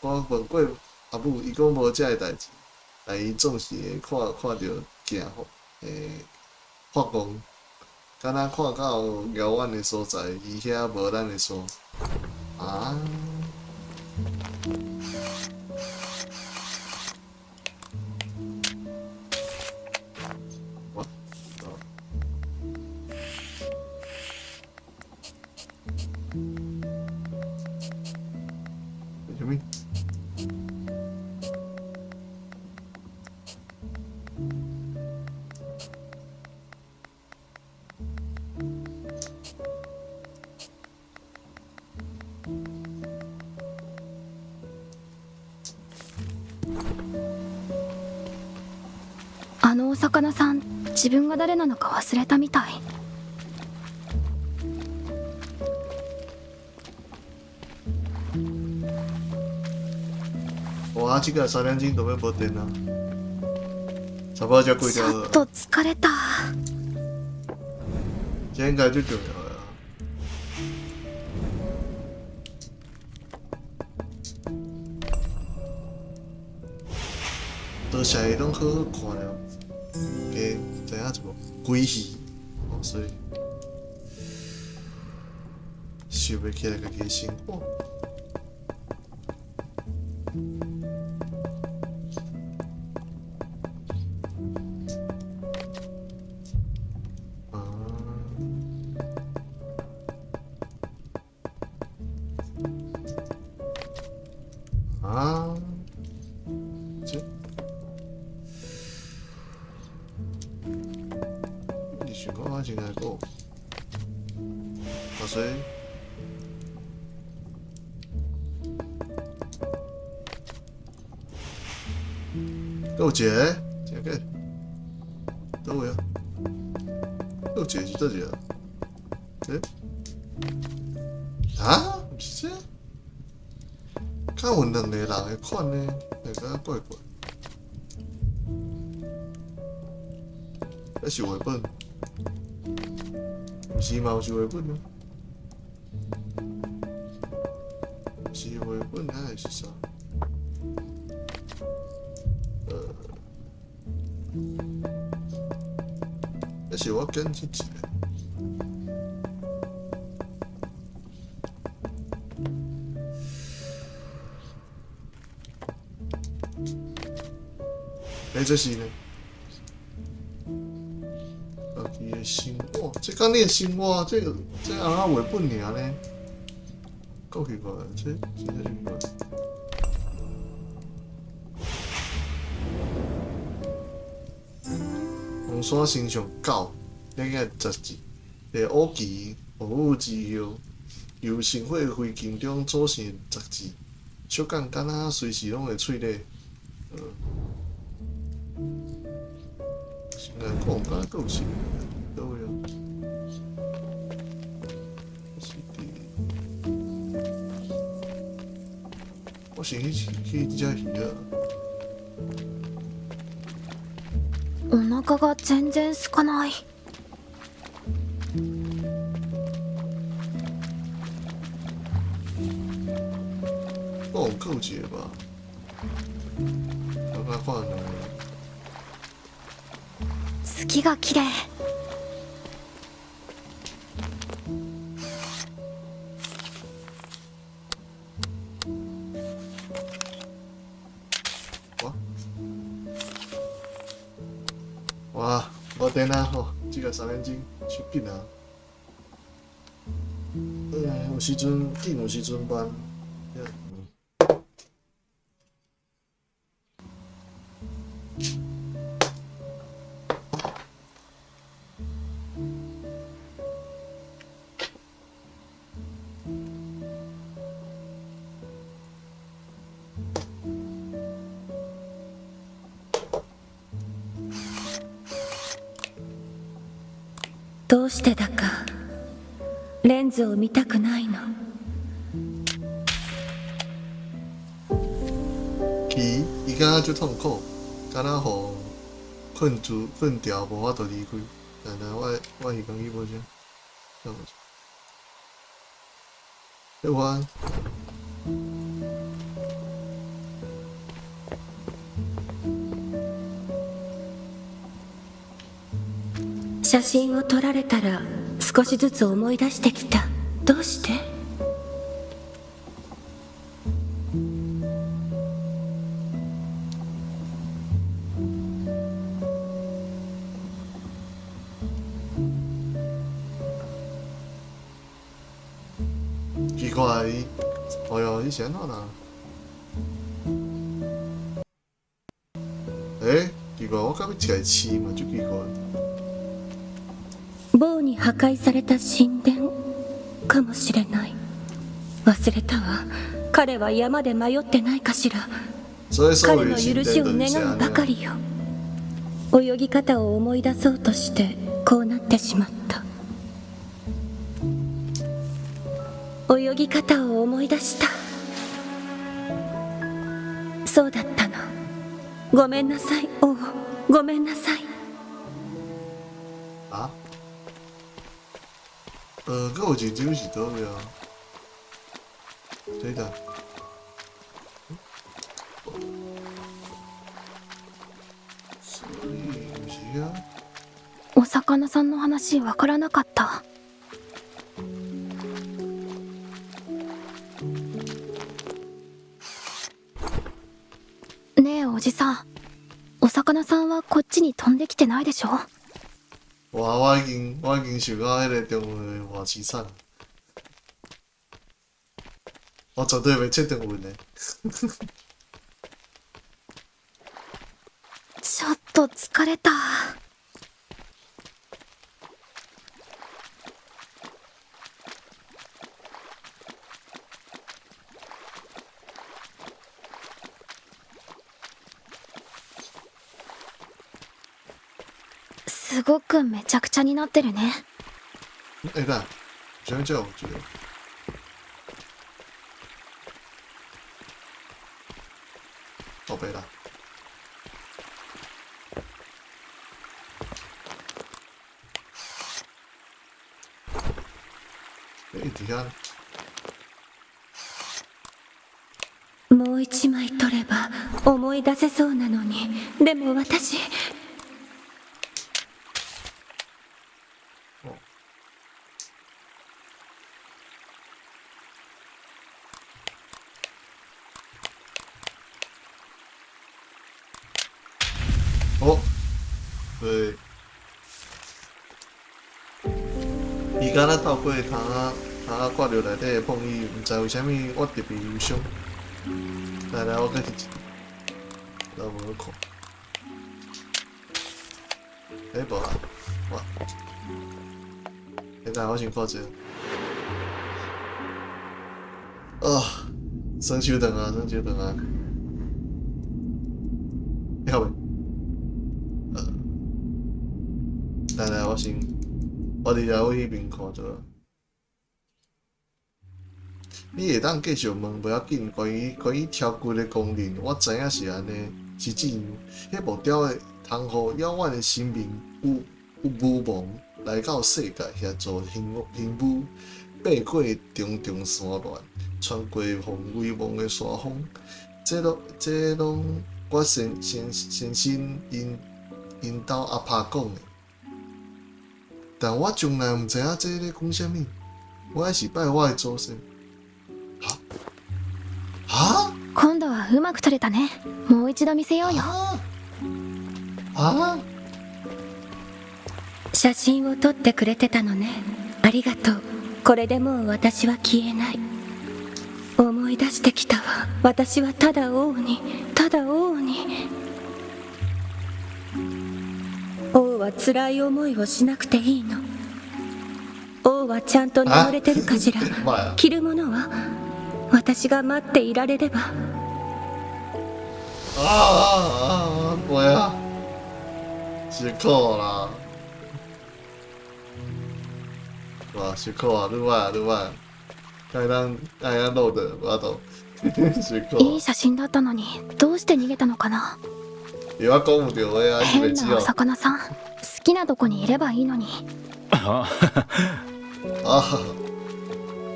我問過阿母，伊講無這个代誌，但伊總是會看看著鏡發戇，敢若看到遙遠的所在，而遐無咱的山。啊！我，啥物？あのお魚さん、自分が誰なのか忘れたみたい。哇！這個3點鐘都欲無電啊，差不多才過ち掉了。ょっと疲れた。這應該最重要的啊。多謝伊攏好好看了，加知影一無鬼戲，哦，所以想袂起來家己的生活。啊！啊！這你想講我真來講，啊所以，閣有一个，這個，佗位啊？閣有一個是佗一個？欸？啊？毋是這？敢有兩個人的款呢？會感覺怪怪。這是畫本，毋是嘛？有是畫本啊？毋是畫本，還是啥？這是我揀這一個。欸，這是呢？家己的生活，這敢你的生活，這個這翁仔畫本爾呢？夠奇怪，這真正奇怪。黃山身上狗，咱个雜誌，伫烏旗風雨之後，由神火飛行中組成雜誌，觸感敢若隨時攏會脆咧。先來講，敢閣有是佗位啊？是佇我先去去這隻魚啊。お腹が全然空かない。我有扣一個吧？我剛看兩個。月が綺麗。哇，無電啊吼！這個三點鐘，收緊啊！有時陣緊，有時陣慢。どうしてだかレンズを見たくないの。伊伊感覺足痛苦，敢若予困住困牢，無法度離開。但係我是講伊無啥，我。写真を撮られたら少しずつ思い出してきた。どうして？奇怪，哎呦，你是按怎啦？欸，奇怪，我敢欲食飼嘛，足奇怪。ボウに破壊された神殿かもしれない。忘れたわ。彼は山で迷ってないかしら。彼の許しを願うばかりよ。泳ぎ方を思い出そうとしてこうなってしまった。泳ぎ方を思い出した。そうだったの。ごめんなさい、王。ごめんなさい。あ？閣有一張是佗位啊？這個。所以毋是啊。お魚さんの話わからなかった。ねえおじさん、お魚さんはこっちに飛んできてないでしょ？哇！我已經想到彼個中文的偌凄慘，我絕對袂切中文的。ちょっと疲れた。すごくめちゃくちゃになってるね。欸，等下，啥物叫有一個？宝貝啦。欸，佇遐。もう一枚取れば思い出せそうなのに。でも私。哦，對，伊敢若透過窗仔窗仔看著內底的碰椅，毋知為啥物我特別憂傷。來來，我閣翕一個，我無好看。欸，無啊，我，等下我先看這個。啊，双手斷啊，雙手斷啊，你好未？來來，我先，我佇遮位彼邊看著。你會當繼續問，無要緊。關於挑骨的功能，我知影是按呢，是這樣。彼木雕的通予遙遠的神明有巫王來到世界協助興武，爬過重重山巒，穿過予遺忘的山峰。這攏我先生𪜶兜阿爸講的，但我從來毋知影這咧講啥物。我還是拜我的祖先。は？は？今度はうまく撮れたね。もう一度見せようよ。は？写真を撮ってくれてたのね。ありがとう。これでもう私は消えない。思い出してきたわ。私はただ王に、ただ王に。王は辛い思いをしなくていいの。王はちゃんと眠れてるかしら。着るものは私が待っていられれば。啊啊啊！我呀，辛苦啦！哇，辛苦啊！你我你我，該咱該咱錄的，無法度。辛苦。いい写真だったのに、どうして逃げたのかな。いや、講唔對話啊！変なお魚さん、好きなとこにいればいいのに。ああ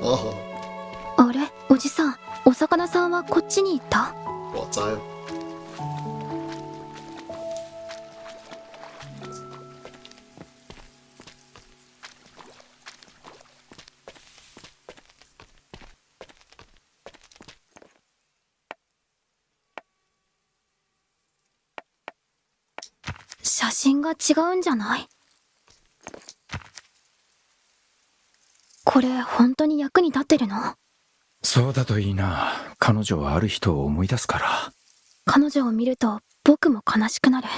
あ。あれ、おじさん、お魚さんはこっちに行った？我知。写真が違うんじゃない？これ本当に役に立ってるの？そうだといいな。彼女はある人を思い出すから。彼女を見ると僕も悲しくなる。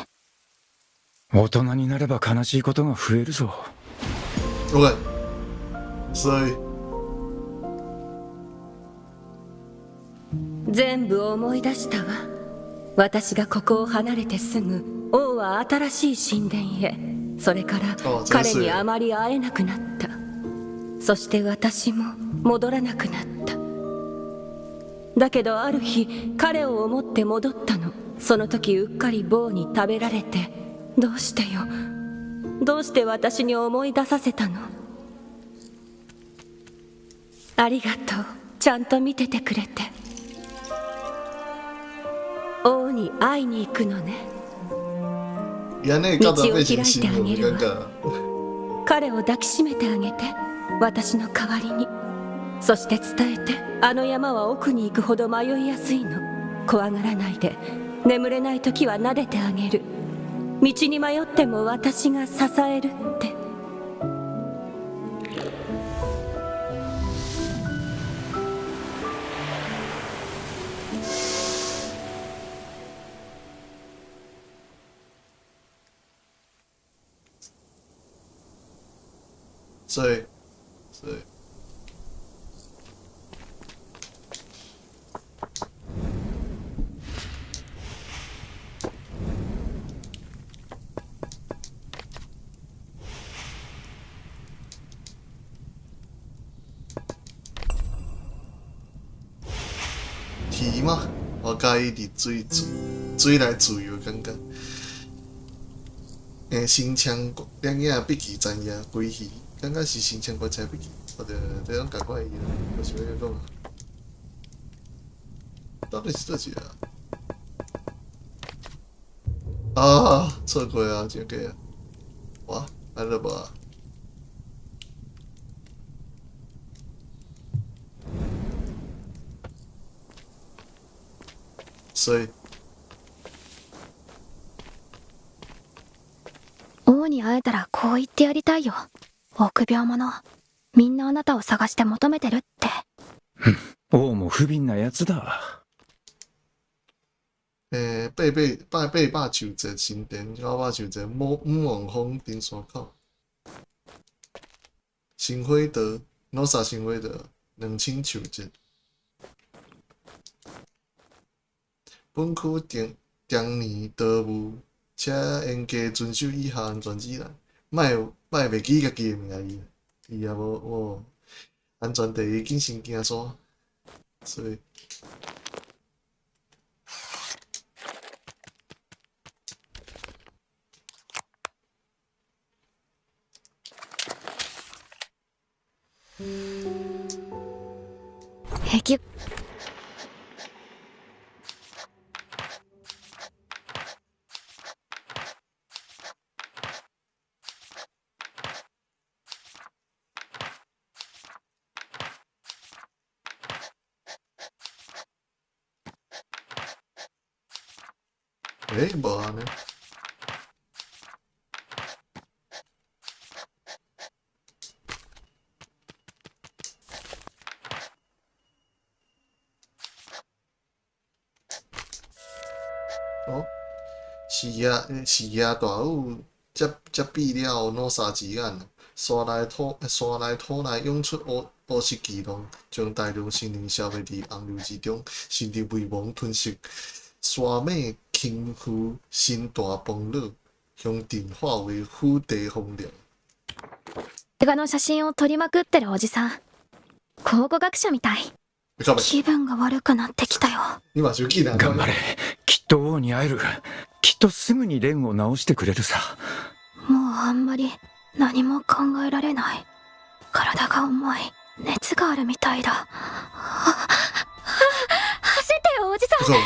大人になれば悲しいことが増えるぞ。おい、所以全部思い出したわ。私がここを離れてすぐ、王は新しい神殿へ。それから彼にあまり会えなくなった。そして私も戻らなくなった。だけどある日、彼を思って戻ったの。その時うっかり坊に食べられて。どうしてよ、どうして私に思い出させたの。ありがとう、ちゃんと見ててくれて。王に会いに行くのね。道を開いてあげるわ。彼を抱きしめてあげて、私の代わりに。そして伝えて、あの山は奥に行くほど迷いやすいの。怖がらないで。眠れない時は撫でてあげる。道に迷っても私が支えるって。所以，所以。鱼嗎？我佮意佇水內自由感覺。新槍兩影筆記專業歸魚，感覺是新槍棺材筆記，我著這種共款的伊啦，無想欲講。到底是佗一個啊？啊，錯過啊，真假啊！哇，安尼無啊？所以王に会えたらこう言ってやりたいよ。臆病者、みんなあなたを探して求めてるって。王も不憫なやつだ。八百樹節神殿，九百樹節五王峰登山口，新火道，老沙新火道，2000树节。本区长年多雾，请严格遵守以下安全指南。莫袂记家己的名字，伊也无无安全第一，谨慎行山。所以。壁。欸，無按呢。哦，是夜是夜大雨，才才閉了努沙之眼，山內土山內土內湧出烏烏色巨浪，將大量生靈消滅佇洪流之中，甚至迷茫吞噬山馬傾覆身大崩落，鄉鎮化為斧地風涼。映画の写真を撮りまくってるおじさん。考古学者みたい。気分が悪くなってきたよ。頑張れ。きっと王に会える。きっとすぐに蓮を直してくれるさ。もうあんまり何も考えられない。体が重い。熱があるみたいだ。ああ、走ってよ、おじさん。後ろに。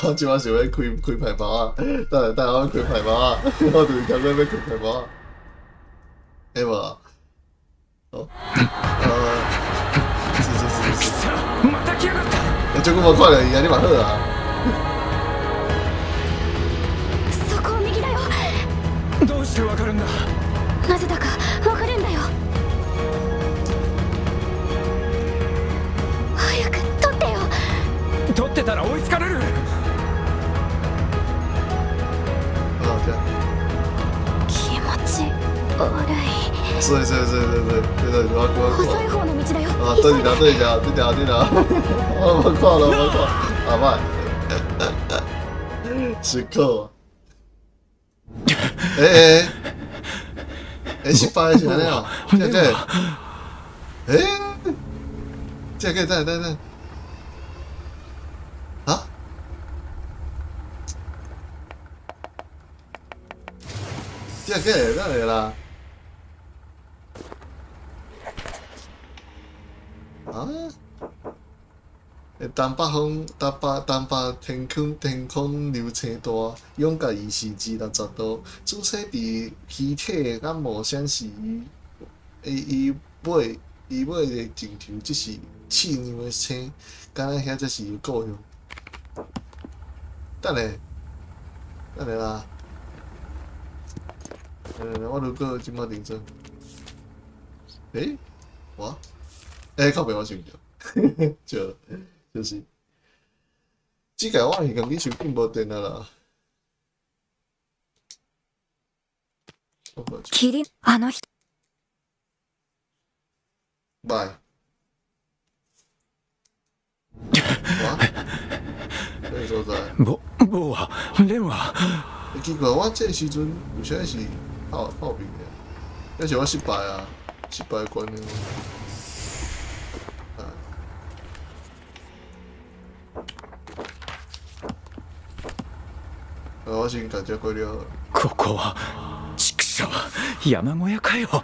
我這擺想欲開開排包啊，等下等下我開排包啊，我就是感覺欲開排包啊，會無？哦，是是是是。また來やがった。這久無看著伊啊，你嘛好啊。そこを右だよ。どうしてわかるんだ。なぜだかわかるんだよ。早く取ってよ。取ってたら追いつかれる。啊，這樣。気持ち悪い。對對對對對對對，我我細い方の道だよ。啊，對啦對啦對啦對啦，我無看了無看，阿歹，失控。欸欸欸，失敗是按呢哦？這個，欸，這個等等等，啊？這個等下啦。啊！東北風，東北東北天空天空流星大，勇甲二四至60度。主體佇虛體感冒顯示伊伊尾伊尾的盡頭，只是試樣的星，敢若遐才是伊故鄉。等下，等下啦！我如果這擺認真，欸？我？欸，靠北我想著，就就是，這個我是家己手機無電啊啦。キリあの人。拜。我？啥所在？無無啊，蓮は。奇怪，我這個時陣有啥是炮炮兵的？那是我失敗啊，失敗關的。我先共這過了。ここは畜生、山小屋かよ。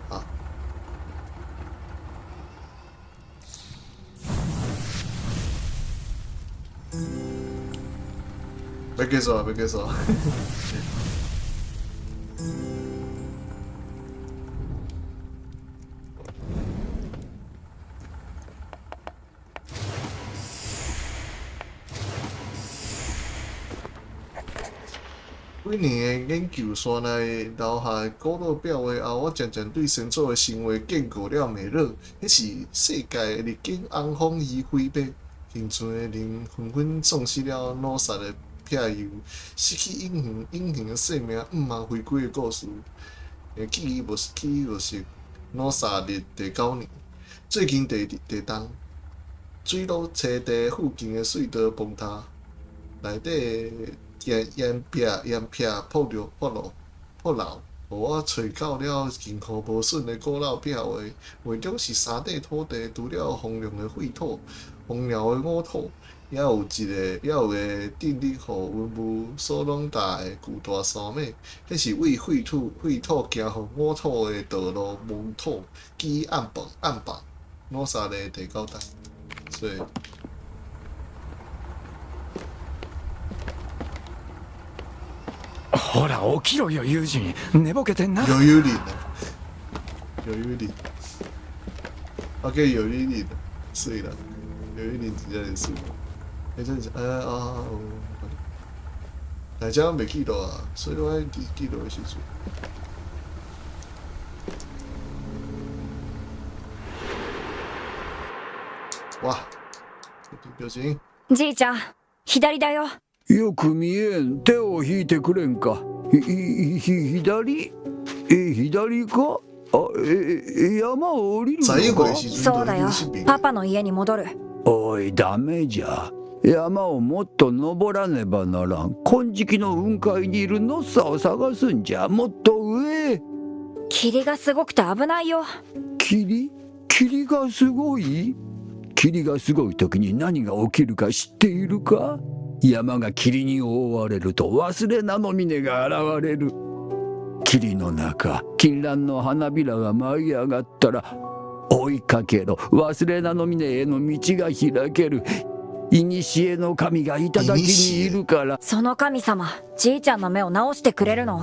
啊。別繼續啊！別繼續啊！幾年的研究山內留下古老壁畫後，我漸漸對先祖的神話見過了迷了。彼是世界歷經紅風而毀滅，幸存的人紛紛喪失了努薩的庇佑，失去永恆永恆的生命，毋通回歸的故事。記憶無記憶無失，努薩歷第九年，最近地地動，水路車地附近的隧道崩塌，內底。岩岩壁岩壁破落破落破漏，予我揣到了近乎無損的古老壁畫，畫中是山頂土地，除了荒涼的廢土、荒涼的沃土，猶有一個，猶有個鎮立予雲霧所籠罩的巨大山脈。彼是為廢土行予沃土的道路蒙土基暗榜暗榜，努沙的第九代，所以。ほら起きろよユージン、寝ぼけてんな。有幽靈啊，有幽靈，我叫有幽靈，水啦，有幽靈真正是水。欸，真是，啊，大家袂記錄啊，所以我佇記錄的時陣。哇，表情。じいちゃん、左だよ。よく見えん。手を引いてくれんか。ひ左、え、左か。あ、え、山を降りるのか。そうだよ。パパの家に戻る。おい、ダメじゃ。山をもっと登らねばならん。金色の雲海にいるノッサを探すんじゃ。もっと上へ。霧がすごくて危ないよ。霧？霧がすごい？霧がすごい時に何が起きるか知っているか？山が霧に覆われると忘れ名の峰が現れる。霧の中、金蘭の花びらが舞い上がったら追いかけろ。忘れ名の峰への道が開ける。古の神が頂にいるから。その神様、じいちゃんの目を治してくれるの？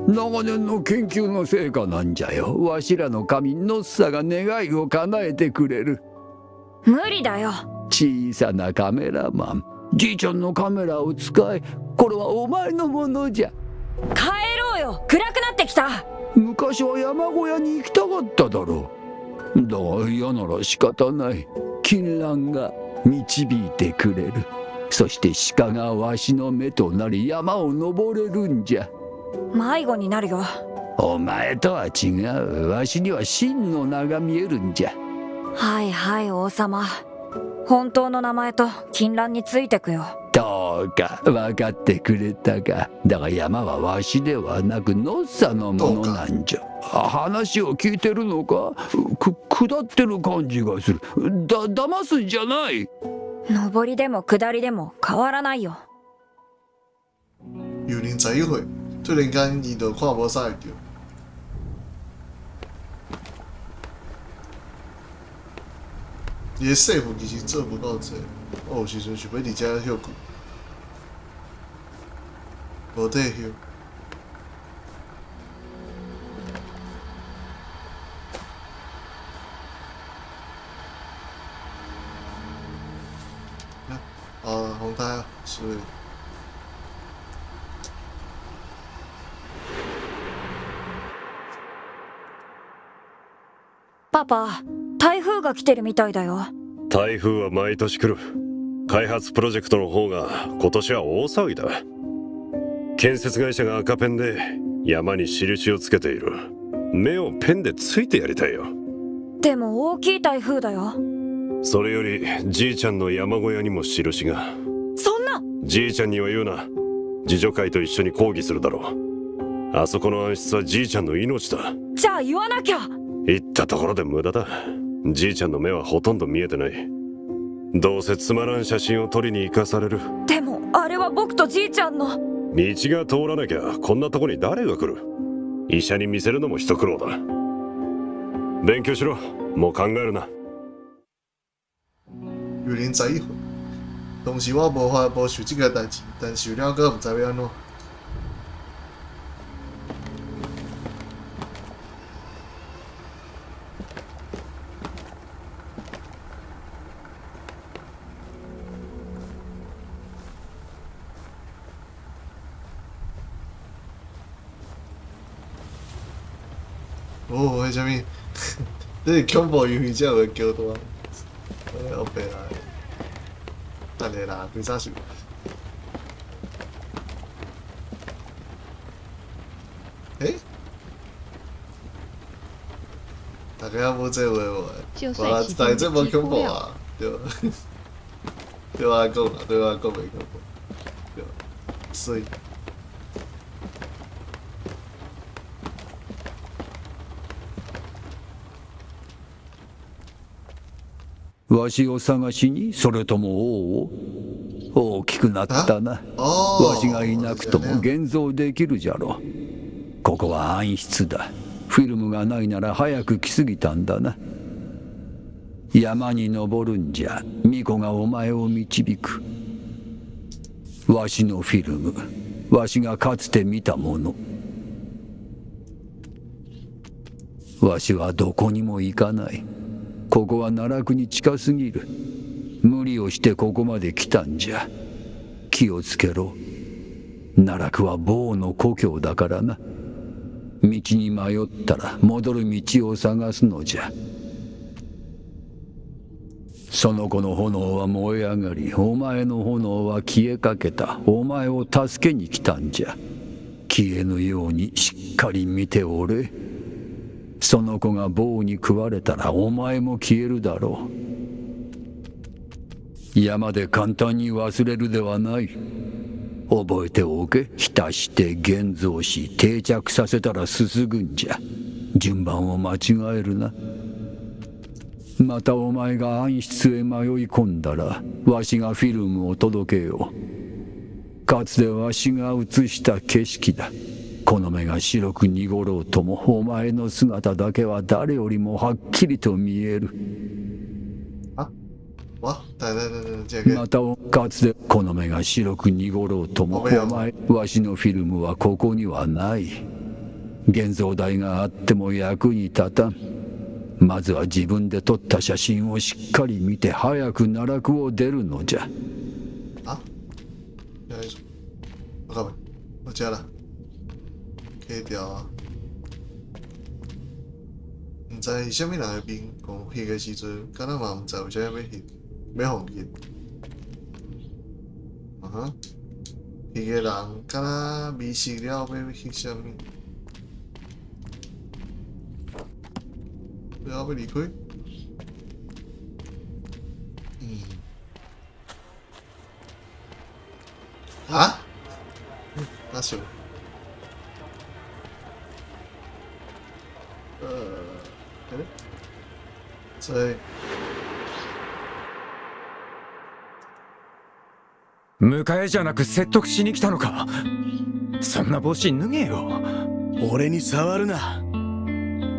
長年の研究の成果なんじゃよ。わしらの神ノッサが願いを叶えてくれる。無理だよ。小さなカメラマン、じいちゃんのカメラを使え。これはお前のものじゃ。帰ろうよ、暗くなってきた。昔は山小屋に行きたかっただろう。だが嫌なら仕方ない。金蘭が導いてくれる。そして鹿がわしの目となり山を登れるんじゃ。迷子になるよ。お前とは違う。わしには真の名が見えるんじゃ。はいはい、王様。本当の名前と金蘭についてくよ。どうか分かってくれたか。だが山はわしではなくノッサのものなんじゃ。話を聞いてるのか。下ってる感じがする。騙すんじゃない。上りでも下りでも変わらないよ。有人11歲，突然間伊就看無啥會著。伊的制服其實做無夠濟，我有時陣想欲佇遮歇睏，無地歇。啊，紅台啊，是。パパ、台風が来てるみたいだよ。台風は毎年来る。開発プロジェクトの方が今年は大騒ぎだ。建設会社が赤ペンで山に印をつけている。目をペンでついてやりたいよ。でも大きい台風だよ。それよりじいちゃんの山小屋にも印が。そんな。じいちゃんには言うな。自助会と一緒に抗議するだろう。あそこの暗室はじいちゃんの命だ。じゃあ言わなきゃ。言ったところで無駄だ。じいちゃんの目はほとんど見えてない。どうせつまらん写真を撮りに行かされる。でもあれは僕とじいちゃんの。道が通らなきゃこんなとこに誰が来る。医者に見せるのも一苦労だ。勉強しろ。もう考えるな。有人11歲，當時我無法無想這個代誌，但想了閣毋知欲按怎。哦，彼啥物？這是恐怖遊戲才有的橋段。我白來，等下啦，規早想。欸？大家無這話無？無啦，但是這無恐怖啊，對。對我來講啦，對我來講袂恐怖，對。所以。わしを探しに、それとも王を？大きくなったな。わしがいなくとも現像できるじゃろ。ここは暗室だ。フィルムがないなら、早く来すぎたんだな。山に登るんじゃ。巫女がお前を導く。わしのフィルム、わしがかつて見たもの。わしはどこにも行かない。ここは奈落に近すぎる。無理をしてここまで来たんじゃ。気をつけろ。奈落はボーの故郷だからな。道に迷ったら、戻る道を探すのじゃ。その子の炎は燃え上がり、お前の炎は消えかけた。お前を助けに来たんじゃ。消えぬようにしっかり見ておれ。その子がボーに食われたら、お前も消えるだろう。山で簡単に忘れるではない。覚えておけ。浸して現像し、定着させたらすすぐんじゃ。順番を間違えるな。またお前が暗室へ迷い込んだら、わしがフィルムを届けよう。かつてわしが映した景色だ。この目が白く濁ろうとも、お前の姿だけは誰よりもはっきりと見える。哇，等等等等，這個またかつてこの目が白く濁ろうとも、お前、わしのフィルムはここにはない。現像台があっても役に立たん。まずは自分で撮った写真をしっかり見て、早く奈落を出るのじゃ。啊，我干嘛？我加了，可以掉啊。毋知是啥物人的面，講翕的時陣，敢若嘛毋知為啥物欲翕，欲予翕。啊哈，翕的人敢若迷失了欲翕啥物？了欲離開？嗯。啊？那是。所以迎えじゃなく説得しに来たのか。そんな帽子脱げよ。俺に触るな。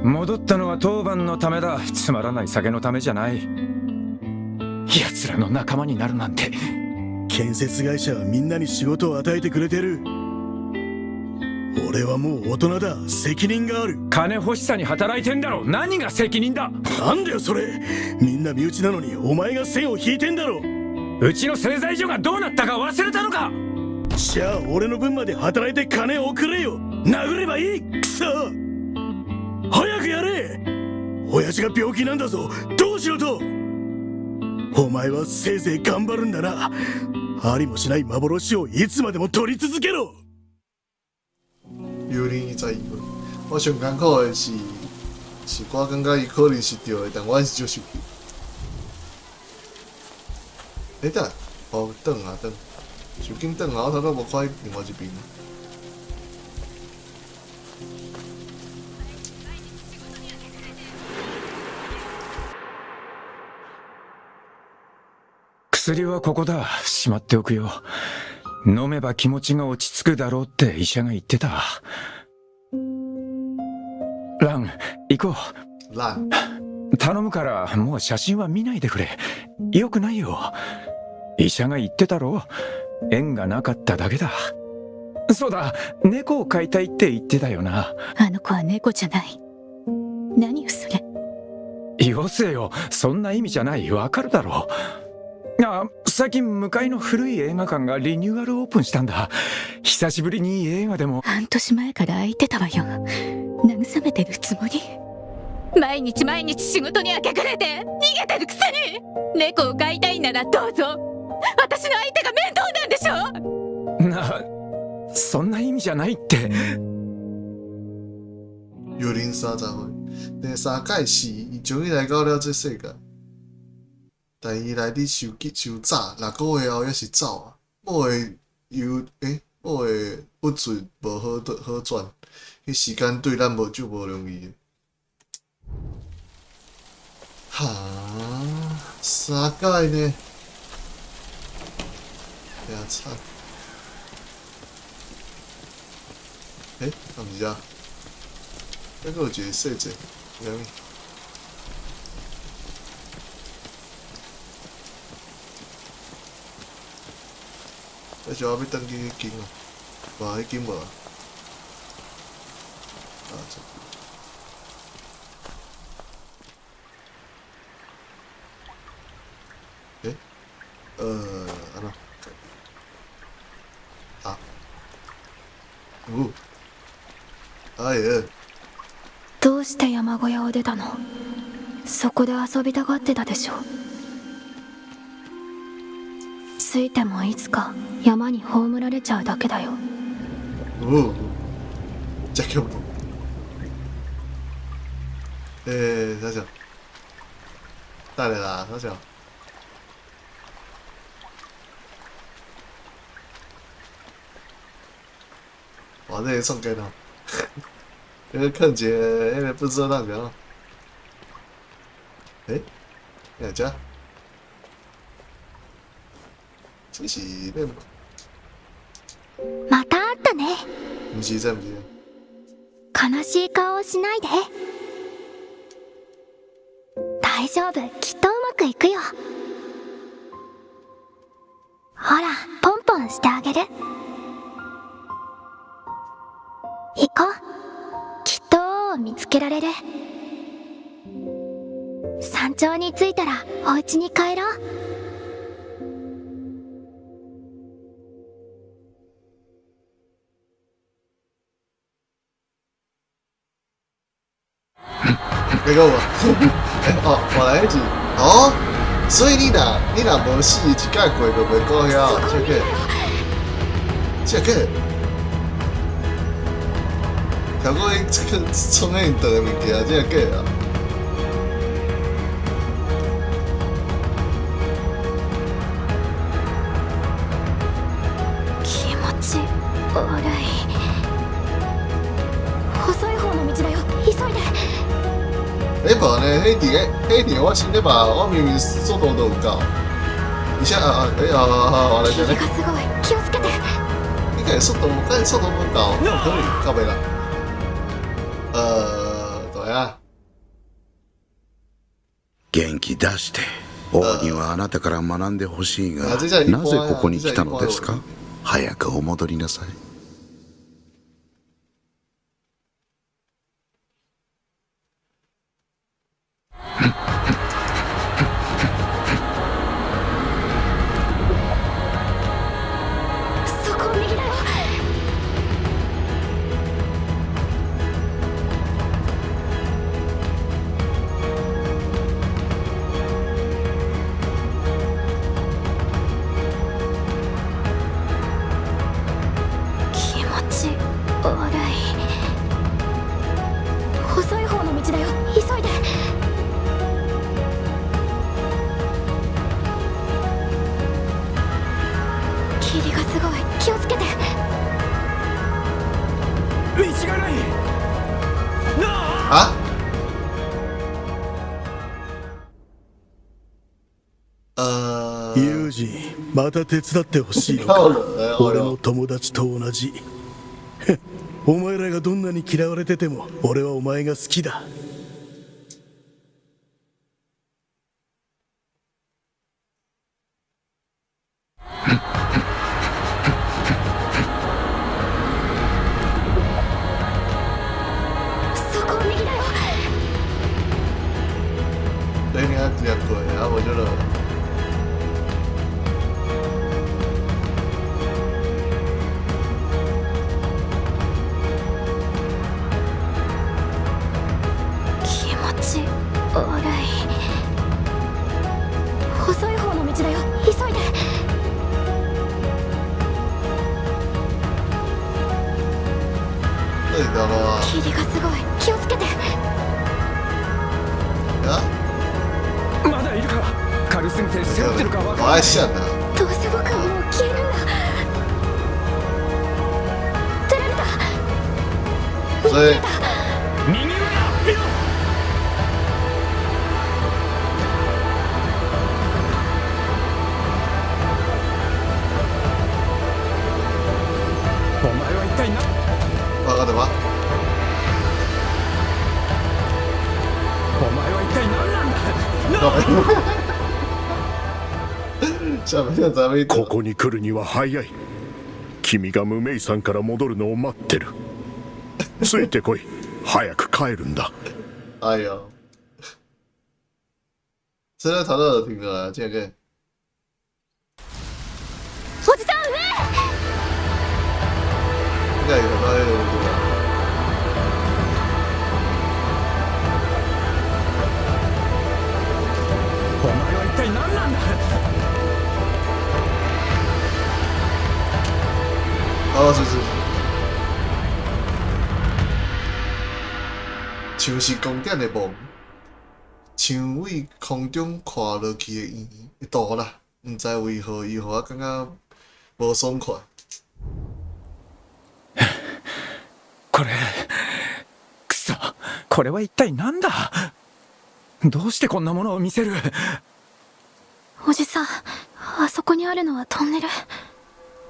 戻ったのは当番のためだ。つまらない酒のためじゃない。奴らの仲間になるなんて。建設会社はみんなに仕事を与えてくれてる。俺はもう大人だ。責任がある。金欲しさに働いてんだろ。何が責任だ。なんだよそれ。みんな身内なのに、お前が線を引いてんだろ。うちの製材所がどうなったか忘れたのか。じゃあ、俺の分まで働いて金をくれよ。殴ればいい。くそ、早くやれ。親父が病気なんだぞ。どうしろと。お前はせいぜい頑張るんだな。ありもしない幻をいつまでも取り続けろ。幽靈21歲。我上艱苦的是，是我感覺伊可能是對的，但我還是足生氣。欸等下，哦，轉啊轉，傷緊轉啊！我頭拄無看另外一邊。 薬はここだ。しまっておくよ。飲めば気持ちが落ち着くだろうって医者が言ってた。ラン、行こう。ラン。頼むから、もう写真は見ないでくれ。よくないよ。医者が言ってたろ。縁がなかっただけだ。そうだ、猫を飼いたいって言ってたよな。あの子は猫じゃない。何よそれ。よせよ。そんな意味じゃない。わかるだろう。あ、最近向かいの古い映画館がリニューアルオープンしたんだ。久しぶりに映画でも。半年前から空いてたわよ。慰めてるつもり？毎日毎日仕事に明け暮れて逃げてるくせに。猫を飼いたいならどうぞ。私の相手が面倒なんでしょ。な、そんな意味じゃないって。幽靈30歲，第三屆是伊終於來到了這世界，但伊來得傷急傷早，6個月後猶是走啊。某的憂欸，某的不準無好好轉，彼時間對咱無就無容易的。哈，三屆呢？哎呀，惨！欸，啊毋是啊，那个有一个细节，啥物？那时我欲转去彼间哦，无彼间无啊。啊，这。欸，按怎？啊？有。哎呀！どうして山小屋を出たの？そこで遊びたがってたでしょ。ついてもいつか山に葬られちゃうだけだよ。哦，这恐怖。欸，啥小？等下啦，啥小？哇，这个创建哦，那个看一个那个不知道那个，欸，来这，这是咩？また会ったね。毋是这，毋是。悲しい顔をしないで。大丈夫、きっとうまくいくよ。ほら、ポンポンしてあげる。行こう。きっと王を見つけられる。山頂に着いたらお家に帰ろう。你讲无？哦，原来是哦，所以你若无死，一届过就袂过遐，这个，这个，跳过去创彼因长的物件，这个假啊！気持ち悪い。細い方の道だよ。急いで。欸，無呢，彼伫个，彼伫我身咧吧，我明明速度都有够，而且啊啊，欸啊啊，原来是霧がすごい。気をつけて。你敢速度，敢速度無夠，有可能到袂啦。对啊。元気出して。王にはあなたから学んでほしいが、なぜここに来たのですか？早くお戻りなさい。そこを右だよ。気持ち悪い。細い方の道だよ。急いで。霧がすごい。気をつけて。道がない。啊？ユージ、また手伝ってほしいのか。俺の友達と同じ。お前らがどんなに嫌われてても俺はお前が好きだ。そこを右だよ。对，你看直接过，啊，无就落。気持ち悪い。細い方の道だよ。急いで。到底怎么？霧がすごい。気をつけて。啊？まだいるか。軽すぎて背負ってるか分からない。どうせ僕はもう消えるんだ。釣られた。所以右上だ。見ろ。小朋友咱們ここに来るには早い。君が無名山から戻るのを待ってる。ついてこい。早く帰るんだ。哎呦，這個頭都就停了，這個。おじさん上。應該有到那個對吧？お前は一体何なんだ。哦，是是是，像是宫殿的夢，像為空中看落去的圓圖啦，毋知為何伊予我感覺無爽快。これ、くそ、これは一体何だ。どうしてこんなものを見せる。おじさん、あそこにあるのはトンネル。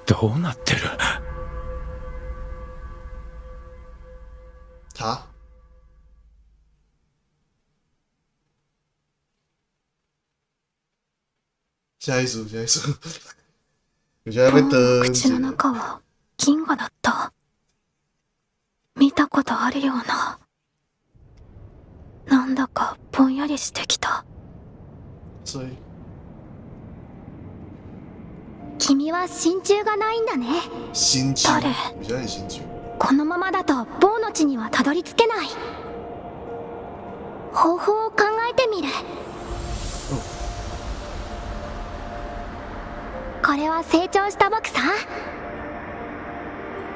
どうなってる。他？啥意思？啥意思？有啥要ボーの等？口の中は銀河だった。見たことあるような。なんだかぼんやりしてきた。所以君は真鍮がないんだね。真鍮？誰？為啥是真鍮？このままだとボーの地にはたどり着けない。方法を考えてみる。これは成長した僕さ。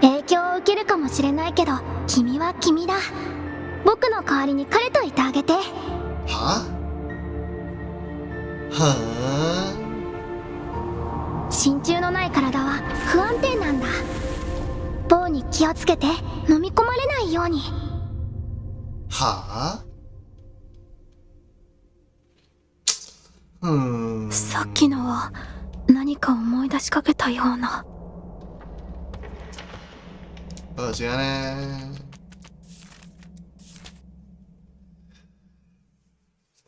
影響を受けるかもしれないけど、君は君だ。僕の代わりに彼といてあげて。は？は？真鍮のない体は不安定なんだ。棒に気をつけて、飲み込まれないように。は？うん。さっきのは何か思い出しかけたような。好，是按呢。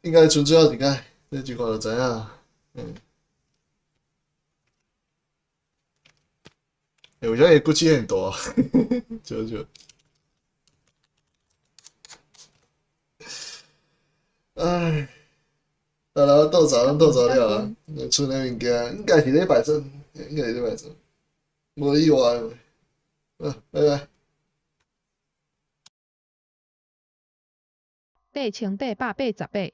應該剩最後一擺，這一看就知影。嗯。欸，為啥伊骨氣很大？笑笑。唉，啊，然後倒查攏倒查了啊，剩的物件應該是禮拜三，應該是禮拜三，無意外。啊，拜拜。8888。